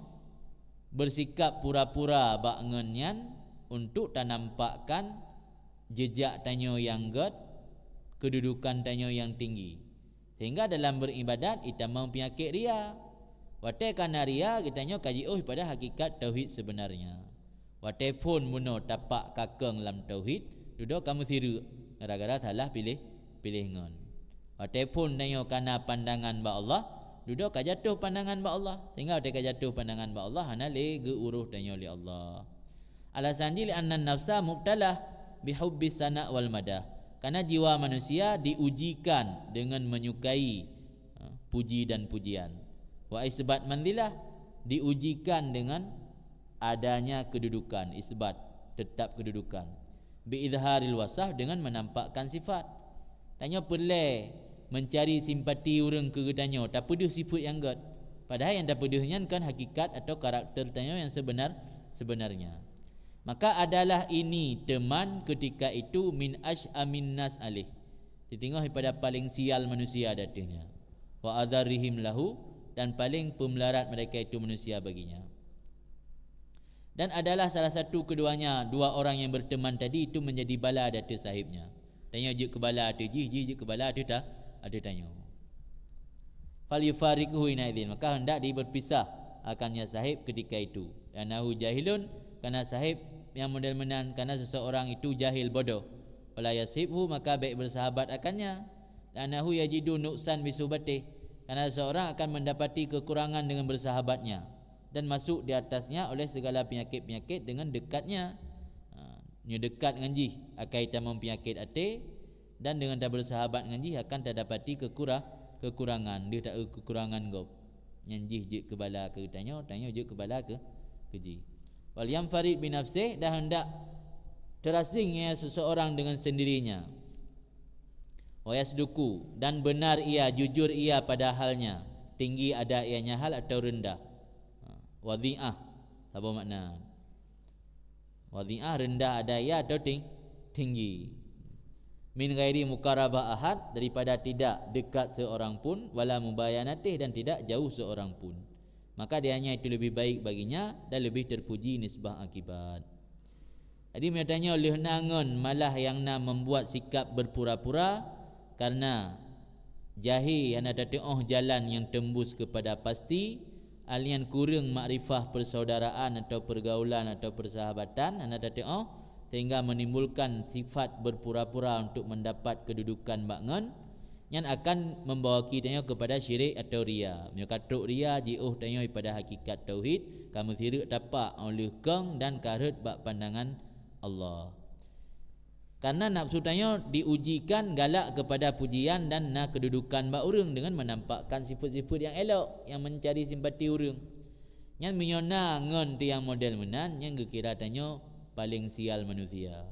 bersikap pura-pura bak ngon nyan untuk tanampakkan jeujak tanyoe nyang gét, keududukan tanyoe nyang tinggi. Sehingga dalam beribadat, itamong peunyakét ria. Watée kana ria, geutanyoe ka jiôh pada hakikat tauhid sebenarnya. Watée phon bunoe tapak kakeueng lam tauhid, dudoe ka meusireuk, gara-gara salah piléh, piléh ngon. Watée phon tanyoe kana pandangan bak Allah, dudoe ka jatoh pandangan bak Allah. Sehingga watée ka jatoh pandangan bak Allah, hana lé geuuroh tanyoe lé Allah. Alasan jih, li'annan nafsa mubtalah bihubbis sana' wal madah. Karena jiwa manusia diujikan dengan menyukai, ha, puji dan pujian. Wa isbat manzilah, diujikan dengan adanya kedudukan, isbat, tetap kedudukan. Bi izharil wasaf, dengan menampakkan sifat. Tanyoe peureulée mencari simpati ureuëng keu geutanyoe, tapeudeuh sifeuet nyang gét. Padahai nyang tapeudeuh nyan kon hakikat atau karakter tanyoe nyang sebenar, sebenarnya. Maka adalah ini teman ketika itu min asy'amin nas alaih, siteungoh daripada paling sial manusia di ateueh nyan. Wa adzharrihim lahu, dan paling peumelarat mereka itu manusia baginya. Dan adalah salah satu keduanya, dua orang yang berteman tadi itu menjadi bala di ateueh sahibnya. Tanyoe jeuet keu bala ateueh jih, jih jeuet keu bala ateueh ta-, ateueh tanyoe. Fal yufariqhu hinaidzin, maka hendak diberpisah akannya sahib ketika itu. Li'annahu jahilun, karena sahib yang model meunan, karena seseorang itu jahil, bodoh. Fala yashibhu, maka bék bersahabat akannya. Li'annahu yajidu nuqsan bi suhbatih, karena seseorang akan mendapati kekurangan dengan bersahabatnya, dan masuk di atasnya oleh segala penyakit-penyakit dengan dekatnya. Ha, nyoe dekat ngon jih, akai tamong peunyakét até, dan dengan tabersahabat ngon jih akan tadapati kekura-, kekurangan, deuh ta-, kekurangan gob. Nyan jih jeuet keu bala keu tanyoe, tanyoe jeuet keu bala keu, keu jih. Wal yanfarid binafsih, dan hendak terasing ia seseorang dengan sendirinya. Wa yasduku, dan benar ia, jujur ia pada halnya, tinggi ada ianya hal atau rendah. Ha, wadhi'ah, saboh makna. Wadhi'ah, rendah ada ia atau ting-, tinggi. Min ghairi muqarabah ahad, daripada tidak dekat seorang pun, wala mubayanatih, dan tidak jauh seorang pun. Maka dianya itu lebih baik baginya dan lebih terpuji nisbah akibat. Jadi, meunyoe tanyoe lheueh na ngon malah nyang na membuat sikap berpura-pura, karena jahé hana tateuoh jalan nyang teumbus keupada pasti, ahli nyan kureueng makrifah persaudaraan atau pergaulan atau persahabatan, hana tateuoh, sehingga menimbulkan sifat berpura-pura untuk mendapat kedudukan bak ngon, nyan akan membawa geutanyoe kepada syirik atau ria. Meunyoe ka trok ria, jiôh tanyoe pada hakikat tauhid, ka meusireuk tapak óh lheueh kong dan ka rhot bak pandangan Allah. Karena nafsu tanyoe diujikan galak kepada pujian dan na kedudukan bak ureuëng dengan menampakkan sifat-sifat yang elok, yang mencari simpati ureuëng. Nyan meunyoe na ngon tiang model meunan, nyan geukira tanyoe paling sial manusia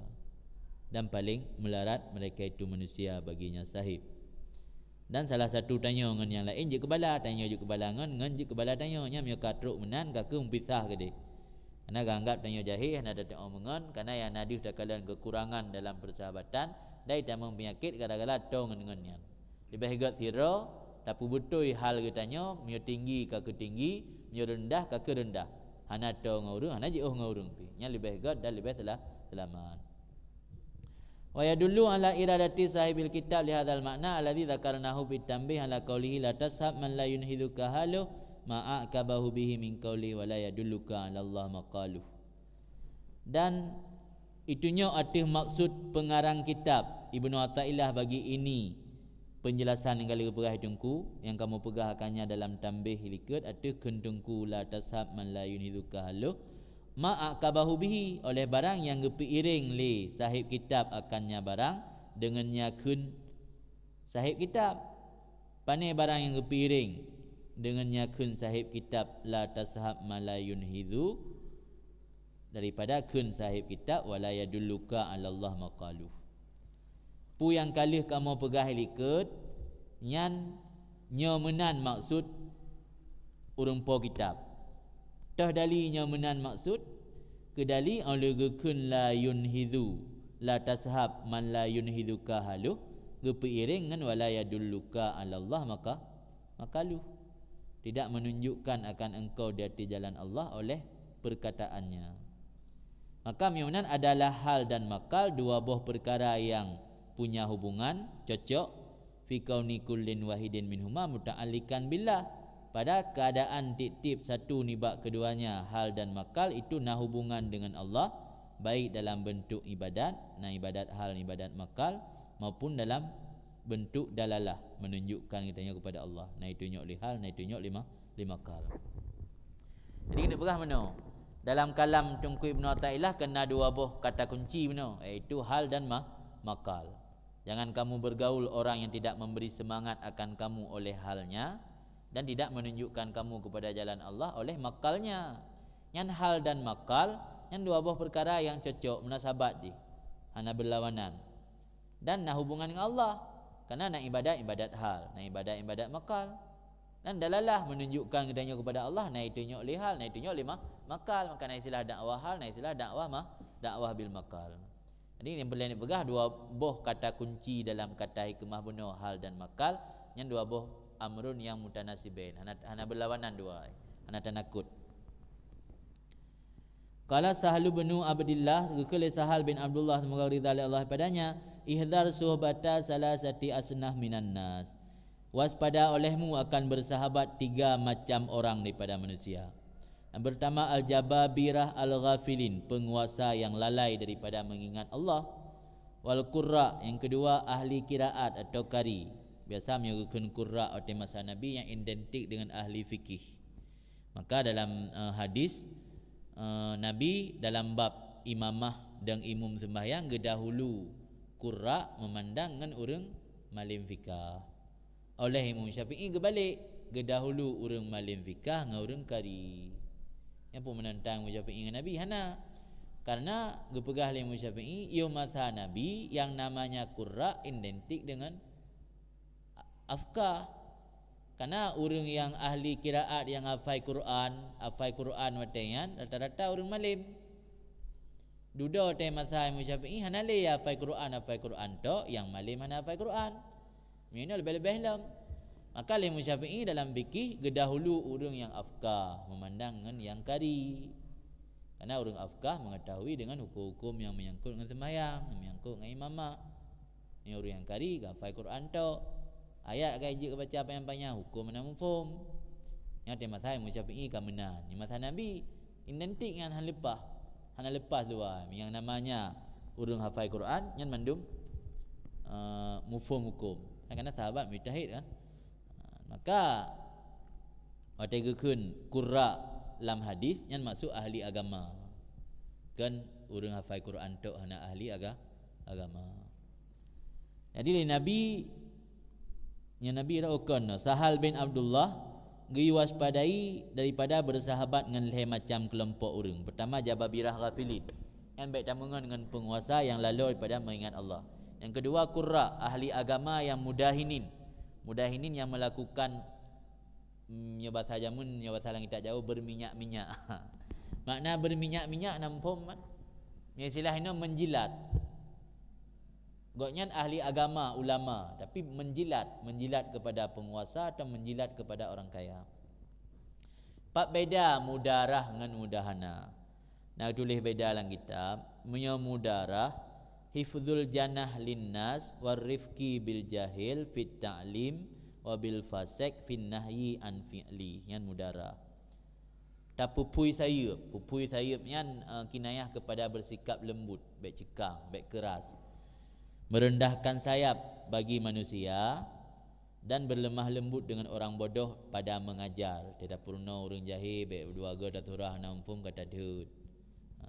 dan paling melarat mereka itu manusia baginya sahib. Dan salah satu tanyoe ngon nyang laén jeuet keu bala, tanyoe jeuet keu bala ngon, ngon jeuet keu bala tanyoe. Nyan meunyoe ka trok meunan, ka keuh meupisah keudeh. Karena geuanggap tanyoe jahé, hana tateu'oh meungon, karena nyang na deuh takalon kekurangan dalam persahabatan, dai tamong peunyakét gara-gara toe ngon-ngon nyan. Leubeh gét sidroe tapeubeutôi hal geutanyoe, meunyoe tinggi ka keu tinggi, meunyoe reundah ka keu reundah. Hana toe ngon ureuëng, hana jiôh ngon ureuëng pih. Nyan leubeh gét dan leubeh sela-, seulamat. Wa yadullu ala iradati sahibil kitab li hadzal ma'na alladzi dzakarnahu fit tanbih ala qaulihi la tashab man la yunhizuka haluh ma aqabahu bihi min qaulihi wa la yadulluka ala Allah maqaluh. Dan itunyok ateueh maksud pengarang kitab Ibnu Athaillah bagi ini penjelasan nyang ka lheueh geupeugah Teungku, nyang kamoe peugah akannya dalam tanbih likot ateueh kheun Teungku la tashab man la yunhizuka haluh ma aqabahu bihi, oleh barang nyang geupeuiréng lé sahib kitab akannya barang deungon nya kheun sahib kitab. Pane barang nyang geupeuiréng deungon nya kheun sahib kitab la tashab man la yunhizu daripada kheun sahib kitab wa la yadulluka ala Allah maqaluh. Peue nyang ka lheueh kamoe peugah likot, nyan nyoe meunan maksud ureuëng po kitab. Toh dali nyoe meunan maksud, keu dali óh lheueh geukheun la yunhizu, la tashab man la yunhizuka haluh, geupeuiréng ngon wa la yadulluka ala Allah maka, maqaluh. Tidak menunjukkan akan engkau di atas jalan Allah oleh perkataannya. Maka meunan adalah hal dan maqal dua boh peukara nyang punya hubungan cocok fi kauni kullin wahidin minhuma muta'alliqan billah. Pada keadaan tiep-tiep satu nibak keduanya, hal dan maqal itu na hubungan dengan Allah, baik dalam bentuk ibadat, na ibadat hal, ibadat maqal, maupun dalam bentuk dalalah, menunjukkan geutanyoe kepada Allah, na itunyok lé hal, na itunyok lé ma-, lé maqal. Jadi keuneuk peugah meunoe, dalam kalam Teungku Ibnu Athaillah keunan dua boh kata kunci meunoe, yaitu hal dan ma-, maqal. Jangan kamu bergaul orang yang tidak memberi semangat akan kamu oleh halnya dan tidak menunjukkan kamu kepada jalan Allah oleh maqalnya. Nyan hal dan maqal, nyan dua boh peukara nyang cocok, munasabat jih, hana beulawanan. Dan na hubungan ngon Allah, karena na ibadat, ibadat hal, na ibadat, ibadat maqal. Dan dalalah menunjukkan geutanyoe kepada Allah, na itunyok lé hal, na itunyok lé ma-, maqal. Maka na istilah dakwah hal, na istilah dakwah ma-, dakwah bil maqal. Jadi nyang peureulée neupeugah dua boh kata kunci dalam kata hikmah bunoe, hal dan maqal, nyan dua boh amrun nyang mutanasibain, hana, hana beulawanan dua, hana tanakut. Qala Sahlu bin Abdillah, geukheun lé Sahal bin Abdullah, semoga ridha lé Allah padanya, "Ihdhar suhbata salasati asnaf minan nas." Waspada olehmu akan bersahabat tiga macam orang daripada manusia. Yang pertama, al-jababirah al-ghafilin, penguasa yang lalai daripada mengingat Allah. Wal qurra, yang kedua, ahli qiraat atau qari. Biasa meunyoe geukheun qurra watée masa Nabi nyang identik dengan ahli fikih. Maka dalam, eh, hadis, eh, Nabi dalam bab imamah dan imum sembahyang geudahulu qurra memandang ngon ureuëng malem fikah. Oleh Imam Syafi'i geubalek, geudahulu ureuëng malem fikah ngon ureuëng qari. Nyan peue meunan tan Imam Syafi'i ngon Nabi? Hana. Karena geupeugah lé Imam Syafi'i, yoh masa Nabi yang namanya qurra identik dengan afkah. Karena ureuëng nyang ahli qiraat nyang hafai Quran, hafai Quran watée nyan rata-rata ureuëng malem. Dudoe teuh masa Imam Syafi'i hana lé nyang hafai Quran, hafai Quran tok, nyang malem hana hafai Quran. Meunyoe leubeh-leubeh lom. Maka lé Imam Syafi'i dalam fikih geudahulu ureuëng nyang afkah memandang ngon nyang qari. Karena ureuëng afkah mengetahui dengan hukum-hukum yang menyangkut ngon sembahyang, yang menyangkut ngon imamah. Nyoe ureuëng nyang qari ka hafai Quran tok. Ayat ka jeuet geubaca panyang-panyang, huköm hana muphom. Nyan teuh masa Imam Syafi'i ka meunan. Di masa Nabi, identik nyan hana leupah. Hana leupah dua. Yang namanya Ureuëng hafai Quran nyan mandum uh, muphom hukum. Kan, karena sahabat mujtahid kan. Uh, maka watée geukheun qurra lam hadis nyan maksud ahli agama. Kan ureuëng hafai Quran tok hana ahli aga, agama. Jadi lé Nabi, nyan Nabi dah ukon Sahal bin Abdullah geuyue waspadai daripada bersahabat ngon lhée macam keulompok ureuëng. Pertama, jababirah ghafilin. Nyan bék tameungon ngon peunguasa nyang lalo daripada meuingat Allah. Nyang keudua, qurra, ahli agama nyang mudahinin. Mudahinin nyang melakukan, mm, nyoe basa jameun, nyoe basa lam kitab Jawoe, berminyak-minyak. Makna berminyak-minyak na muphom kan? Istilah inoe menjilat. Gobnyan ahli agama, ulama, tapi menjilat, menjilat kepada penguasa atau menjilat kepada orang kaya. Pat beda mudarah ngon mudahana? Na tuléh beda lam kitab. Meunyoe mudarah, hifzul janah linnas warifqi bil jahil fit ta'lim wa bil fasik fin nahyi an fi'li. Nyan mudarah. Tapupui sayeup. Pupui sayeup nyan, eh, kinayah kepada bersikap lembut, bék cekang, bék keras. Merendahkan sayap bagi manusia dan berlemah lembut dengan orang bodoh pada mengajar. Teuka peurunoe ureuëng jahé, bék dua goe tasurah na muphom ka tadheuet. Ha.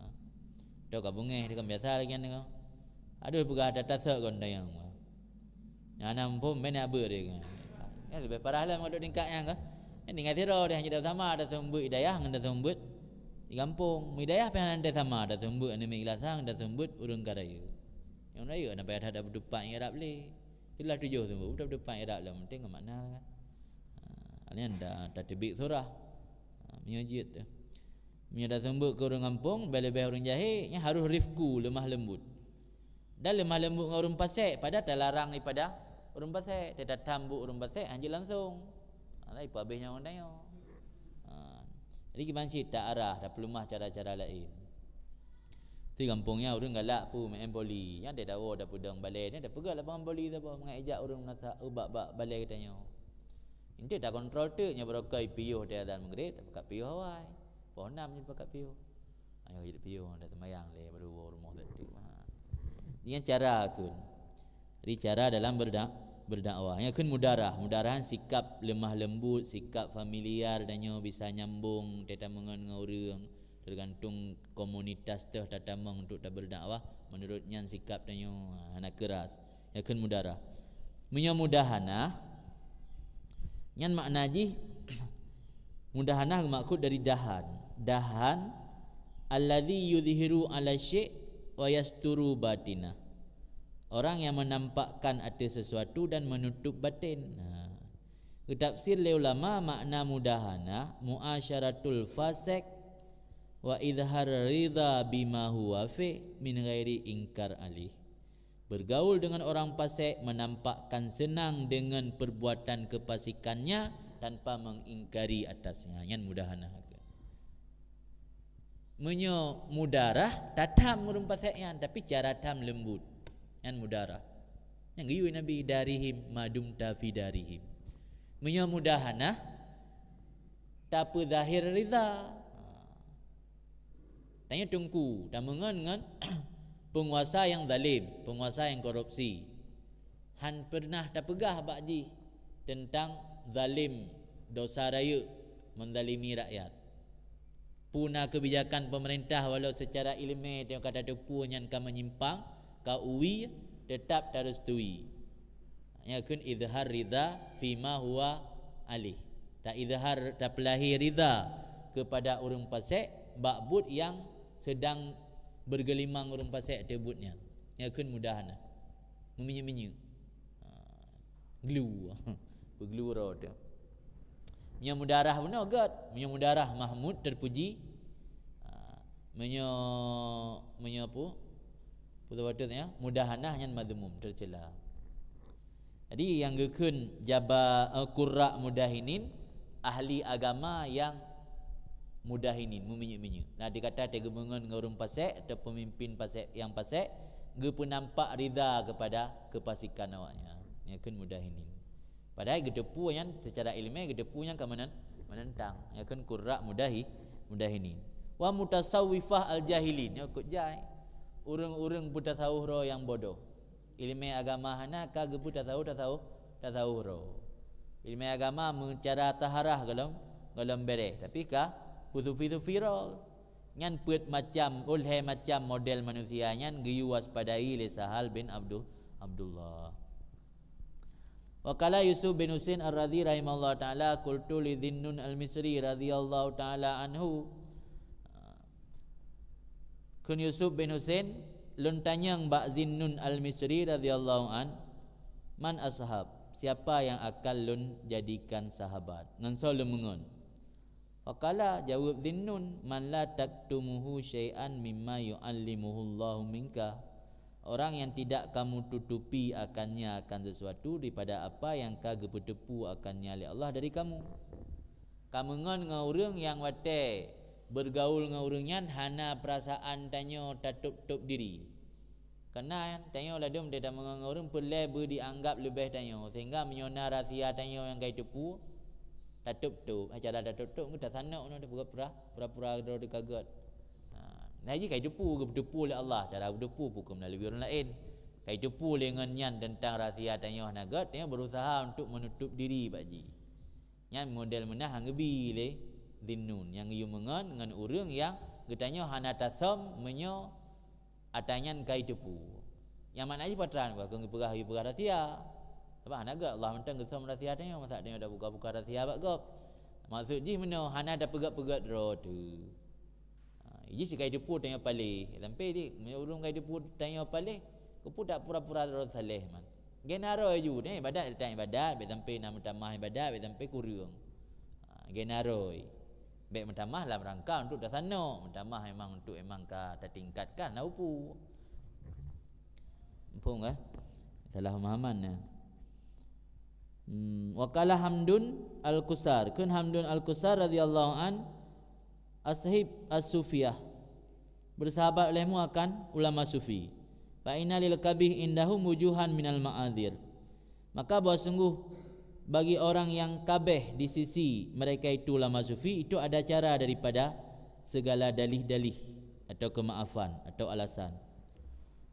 Toh ka beungéh, dia kan biasa lagi nyan tengok. Aduh, peugah ata tasek kon dayang. Nyang na muphom, meunan abeuet dia kan. Kan lebih parah lah ngon tingkat nyan kan. Kan tingkat sidroe dia hanya sama ada seumeubeuet hidayah ngon ada seumeubeuet di gampông. Hidayah pih hana ada sama ada seumeubeuet aneuk miet geulasang, ada seumeubeuet ureuëng ka rayeuk. Nyang rayeuk hana payah that beuteupat ngon Arab lé. Itulah tujoh seumeubeuet, beuteupat ngon Arab lah penting ngon makna kan. Ha, nyan dah tateubiet surah. Ha, meunyoe jeuet tu. Meunyoe taseumeubeuet keu ureuëng gampông, leubeh-leubeh ureuëng jahé, nyan harôh rifqu, lemah lembut. Dan lemah lembut ngon ureuëng pasék, padahai talarang daripada ureuëng pasék. Teuka tatam buet ureuëng pasék, hanjeuet langsong. Ha, tapi peuhabéh nyan ureuëng tanyoe. Ha. Jadi kiban cit ta arah, tapeuleumah cara-cara laén. Di gampông nyan ureuëng galak peue meu'en boli. Nyan teuka tawoe tapeudong balée, nyan tapeugah lapangan boli saboh, mangat ijak ureuëng meunasah, eh, bak, bak balée geutanyoe. Enteuk takontrol teuk nyoe barokon piôh di azan Maghrib, tapakat piôh awai. Poh nam nyoe tapakat piôh. Ayo jeuet piôh, dah seumayang lé, baru woe rumoh teuk. Ha. Nyan cara kheun. Jadi cara dalam berda-, berdakwah. Nyan kheun mudarah. Mudarah sikap lemah lembut, sikap familiar dan nyoe bisa nyambung, teuka tameungon ngon ureuëng. Tergantung komunitas teuh tatamong untuk taberdakwah, menurut nyan sikap tanyoe, ha, hana keras. Nyan kheun mudarah. Meunyoe mudahanah, nyan makna jih, mudahanah geumaksud dari dahan. Dahan, alladzi yuzhiru ala syai' wa yasturu batinah. Orang yang menampakkan atas sesuatu dan menutup batin. Nah, geutafsir lé ulama makna mudahanah, muasyaratul fasik wa idhar ridha bima huwa fih min ghairi ingkar alih. Bergaul dengan orang fasik, menampakkan senang dengan perbuatan kefasikannya tanpa mengingkari atasnya. Nyan mudahanah. Meunyoe mudarah, tatam ureuëng fasik nyan, tapi cara tam lembut. Nyan mudarah. Nyan geuyue Nabi, "Darihim madum tafi darihim." Meunyoe mudahanah, tapeuzahir ridha. Tanyoe teungku, tameungon ngon penguasa nyang zalim, penguasa nyang korupsi. Han pernah tapeugah bak jih teuntang zalim, dosa rayeuk, menzalimi rakyat. Peue na keubijakan pemerintah walau secara ileumé tanyoe ka tateupeue nyan ka meunyimpang, ka uwi, teutab tarestui. Nyan kheun izhar ridha fima huwa alih. Ta izhar, tapeulahé ridha keupada ureuëng fasik bak buet nyang seudang bergeulimang ureuëng fasik ateueh buet nyan. Nyan kheun mudahanah. Meuminyeuk-minyeuk. Ha, glue. Beuglu uroe teuh. Meunyoe mudarah bunoe gét, meunyoe mudarah mahmud, terpuji. Ha, meunyoe, meunyoe peue? Peue seubab nyan? Mudahanah nyan mazmum, tercela. Jadi nyang geukheun jaba, eh, qurra mudahinin, ahli agama nyang mudahinin, meuminyeuk-minyeuk. Nah, dikata teugeubungon ngon ureuëng fasik atau pemimpin fasik nyang fasik, geupeunampak ridha kepada kefasikan awaknyan. Nyan kheun mudahinin. Padahai geuteupeue nyan secara ileumé, geuteupeue nyan ka meunen-, meunentang. Nyan kheun qurra mudahi-, mudahinin. Wa mutasawwifah al-jahilin, nyoe kheun jai. Ureuëng-ureuëng peutasawuf droe nyang bodoh. Iéleumé agama hana ka geupeutasawuf, tasawuf, tasawuf droe. Iéleumé agama meucara taharah gohlom, gohlom béréh, tapi ka peusufi-sufi droe. Nyan peuet macam, ulhée macam model manusia nyan geuyue waspadai lé Sahal bin Abdul, Abdullah. Wa qala Yusuf bin Husain Ar-Radhi rahimahullah taala, qultu li Dhinnun Al-Misri radhiyallahu taala anhu. Kheun Yusuf bin Husain, lôn tanyong bak Zinnun Al-Misri radhiyallahu an, "Man ashab? Siapa yang akan lôn jadikan sahabat? Ngon soe lôn meungon?" Faqala, jaweueb Zinnun, "Man la taktumuhu syai'an mimma yu'allimuhullahu minka." Orang yang tidak kamu tutupi akannya akan sesuatu daripada apa yang ka geupeuteupu akannya lé Allah dari kamu. Kameungon ngon ureuëng nyang watée beugaul ngon ureuëng nyan hana peurasaan tanyoe tatôb-tôb diri. Kareuna tanyoe ladôm teuh tameungon ngon ureuëng peureulée beu dianggab leubeh tanyoe, sehingga meunyoe na rahsia tanyoe nyang ka jiteupeue, tatôb-tôb. Hai cara tatôb-tôb ngon tasanok nyoe, tapeugah pura-pura droe teuka gét. Ha, nah jih ka jiteupeue, geupeuteupeue lé Allah, cara geupeuteupeue bukan meulalu ureuëng laén. Ka jiteupeue lé ngon nyan teuntang rahsia tanyoe hana gét, tanyoe beurusaha untuk meunutôb diri bak jih. Nyan model meunan han geubi lé Zinnun nyang geuyue meungon ngon ureuëng nyang geutanyoe hana tasöm meunyoe ata nyan ka jiteupeue. Nyang makna jih patrahan, bah keuneuk geupeugah, geupeugah rahsia. Sabab hana gét Allah mantong geusöm rahsia tanyoe, masa tanyoe tabuka-buka rahsia bak gob. Maksud jih meunoe hana tapeugét-peugét droe teuh. Ha, jih si ka jiteupeue tanyoe paléh. Sampai di, meunyoe ureuëng ka jiteupeue tanyoe paléh, keupeue tak pura-pura droe saléh man. Gena roh ju, tanyoe ibadat, tanyoe ibadat, bék sampai na meutamah ibadat, bék sampai kureueng. Ha, gena roh. Bék meutamah lam rangka untuk tasanok, meutamah memang untuk memang ka tatingkatkan na upu. Muphom kah? Salah pemahaman na. Hmm, wa qala Hamdun Al-Qusar. Kheun Hamdun Al-Qusar radhiyallahu an, "Ashib as-sufiyah." Bersahabat olehmu akan ulama sufi. "Fa inna lil qabih indahum wujuhan minal ma'adzir." Maka bahwa sungguh bagi orang yang kabeh di sisi mereka itu ulama sufi, itu ada cara daripada segala dalih-dalih atau kemaafan atau alasan.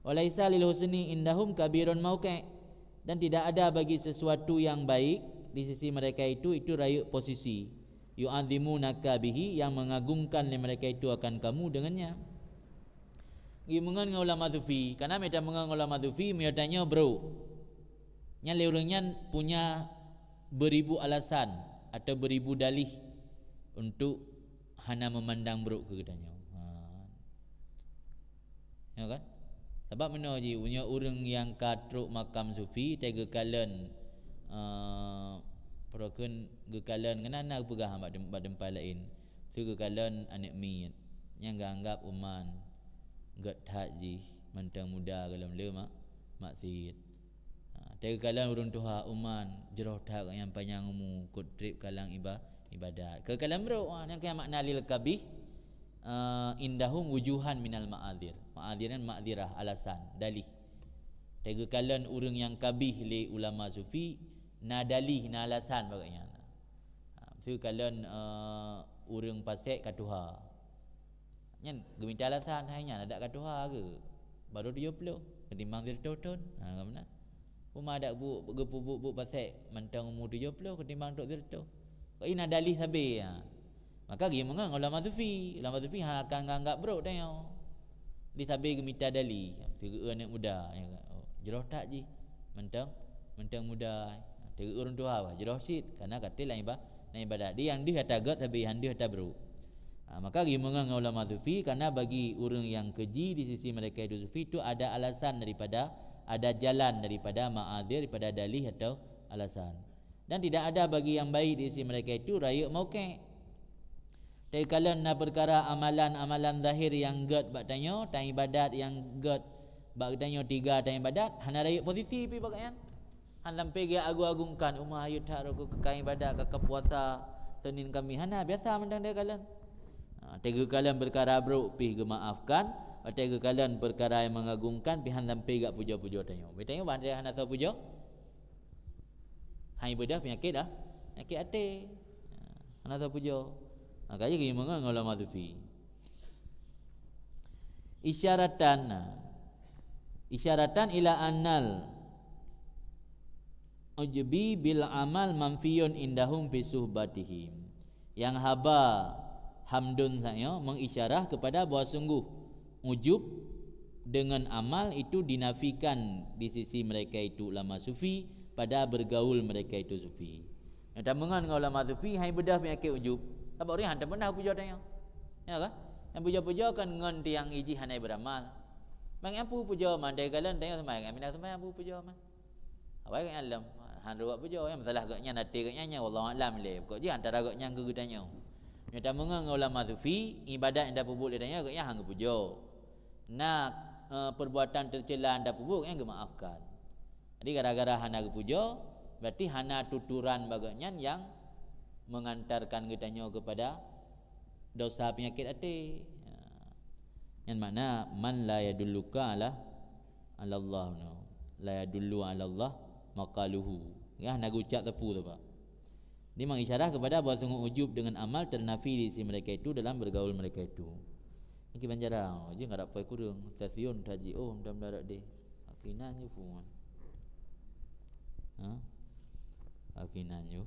"Wa laisa lil husni indahum kabirun mauqi'." Dan tidak ada bagi sesuatu yang baik di sisi mereka itu, itu rayeuk posisi. "Yu'azzimunaka bihi," yang mengagungkan lé mereka itu akan kamu dengannya. Geumeungon ngon ulama sufi, karena mita meungon ngon ulama sufi, meunyoe tanyoe brok. Nyan lé ureuëng nyan punya beribu alasan atau beribu dalih untuk hana meumandang brok keu geutanyoe. Ha. Ya kan? Sabab meunoe jih, meunyoe ureuëng nyang ka trok makam sufi, teuh geukalon, eh, peurokon geukalon, keunan na geupeugah bak tem-, bak teumpat laén. Teuh geukalon aneuëk miet, nyang geuanggab uman, gét that jih, mantong muda gohlom le mak-, maksiet. Ha, teuh geukalon ureuëng tuha uman, jroh that gobnyan panyang umu, kot treb kalang iba-, ibadat. Keu kalon brok, ha, nyang keu makna lil kabih, eh, indahum wujuhan minal ma'adzir. Ma'adzir nyan ma'dzirah, alasan, dalih. Teuh geukalon ureuëng nyang kabih lé ulama sufi, na dalih, na alasan bak gobnyan. Ha, teuh geukalon, eh, ureuëng pasék ka tuha. Nyan geumita alasan, hai nyan adak ka tuha geuh. Baru tujoh ploh, ketimbang sireutôh thon. Ha, ka meunan. Uma adak bu-, geupeubuet buet pasék mantong umu tujoh ploh ketimbang trok sireutôh. Kok na dalih sabe, ha. Maka geumeungon ngon ulama sufi. Ulama sufi hana akan nganggab brok tanyoe. Di sabe geumita dalih, teuh geueu aneuëk muda, ya kan? Oh, jroh that jih. Mantong, mantong muda. Teuh geueu ureuëng tuha bah, jroh cit, karena ka treb lam iba-, lam ibadat. Di nyang deuh ata gét, sabe nyang deuh ata brok. Ha, maka geumeungon ngon ulama sufi, karena bagi ureuëng nyang keuji di sisi mereka itu sufi, itu ada alasan daripada, ada jalan daripada ma'adzir, daripada dalih atau alasan. Dan tidak ada bagi yang baik di sisi mereka itu rayeuk mauqi'. Teuh geukalon na peukara amalan-amalan zahir nyang gét bak tanyoe, tan ibadat nyang gét bak tanyoe, tiga tan ibadat, hana rayeuk posisi pih bak nyan. Han sampai geuagung-agungkan, uma ayu that rokok keu ka ibadat, ka, ka puasa Senin Kamis, hana, biasa mantong teuh geukalon. Ha, teuh geukalon peukara brok pih geumaafkan, teuh geukalon peukara nyang mengagungkan pih han sampai geupujoe-pujoe tanyoe. Bak tanyoe ban hana soe pujoe. Hai beudôh peunyakét dah, peunyakét até. Ha, hana soe pujoe. Maka jih geumeungon ngon ulama sufi. Isyaratan, isyaratan ila annal ujbi bil amal manfiyun indahum fi suhbatihim. Yang haba hamdun sanyo mengisyarah kepada bahwa sungguh ujub dengan amal itu dinafikan di sisi mereka itu ulama sufi pada bergaul mereka itu sufi. Nyang tameungon ngon ulama sufi hai beudah penyakit ujub. Sabab ureuëng hana pernah pujoe tanyoe. Ya kan? Yang pujoe-pujoe kan ngon tiang ijih hana beramal. Mang nyang pujoe mandai galan tanyoe sembahyang, minah sembahyang pujoe man. Awai geuhnyan lom, han ruwat pujoe, nyang masalah geuhnyan até geuhnyan nyan wallahu a'lam lé. Kok jih antara geuhnyan keu geutanyoe. Nyang tameungon ngon ulama sufi, ibadat nyang tapeubuet lé tanyoe geuhnyan han geupujoe. Na, eh, perbuatan tercela nyang tapeubuet geuhnyan geumaafkan. Jadi gara-gara hana geupujoe, berarti hana tuturan bak geuhnyan yang mengantarkan geutanyoe kepada dosa penyakit até. Ha. Nyan makna man la yadulluka ala, ala Allah no. La yadullu ala Allah maqaluhu. Ya, hana geucap teupeu tu, Pak. Dia mengisyarah kepada bahwa sungguh ujub dengan amal ternafi di sisi mereka itu dalam bergaul mereka itu. Ini kiban cara, oh, je nggak ada poi kurung, stasiun taji, oh, mudah-mudahan deh. Akinan je pun. Ha? Akinan je.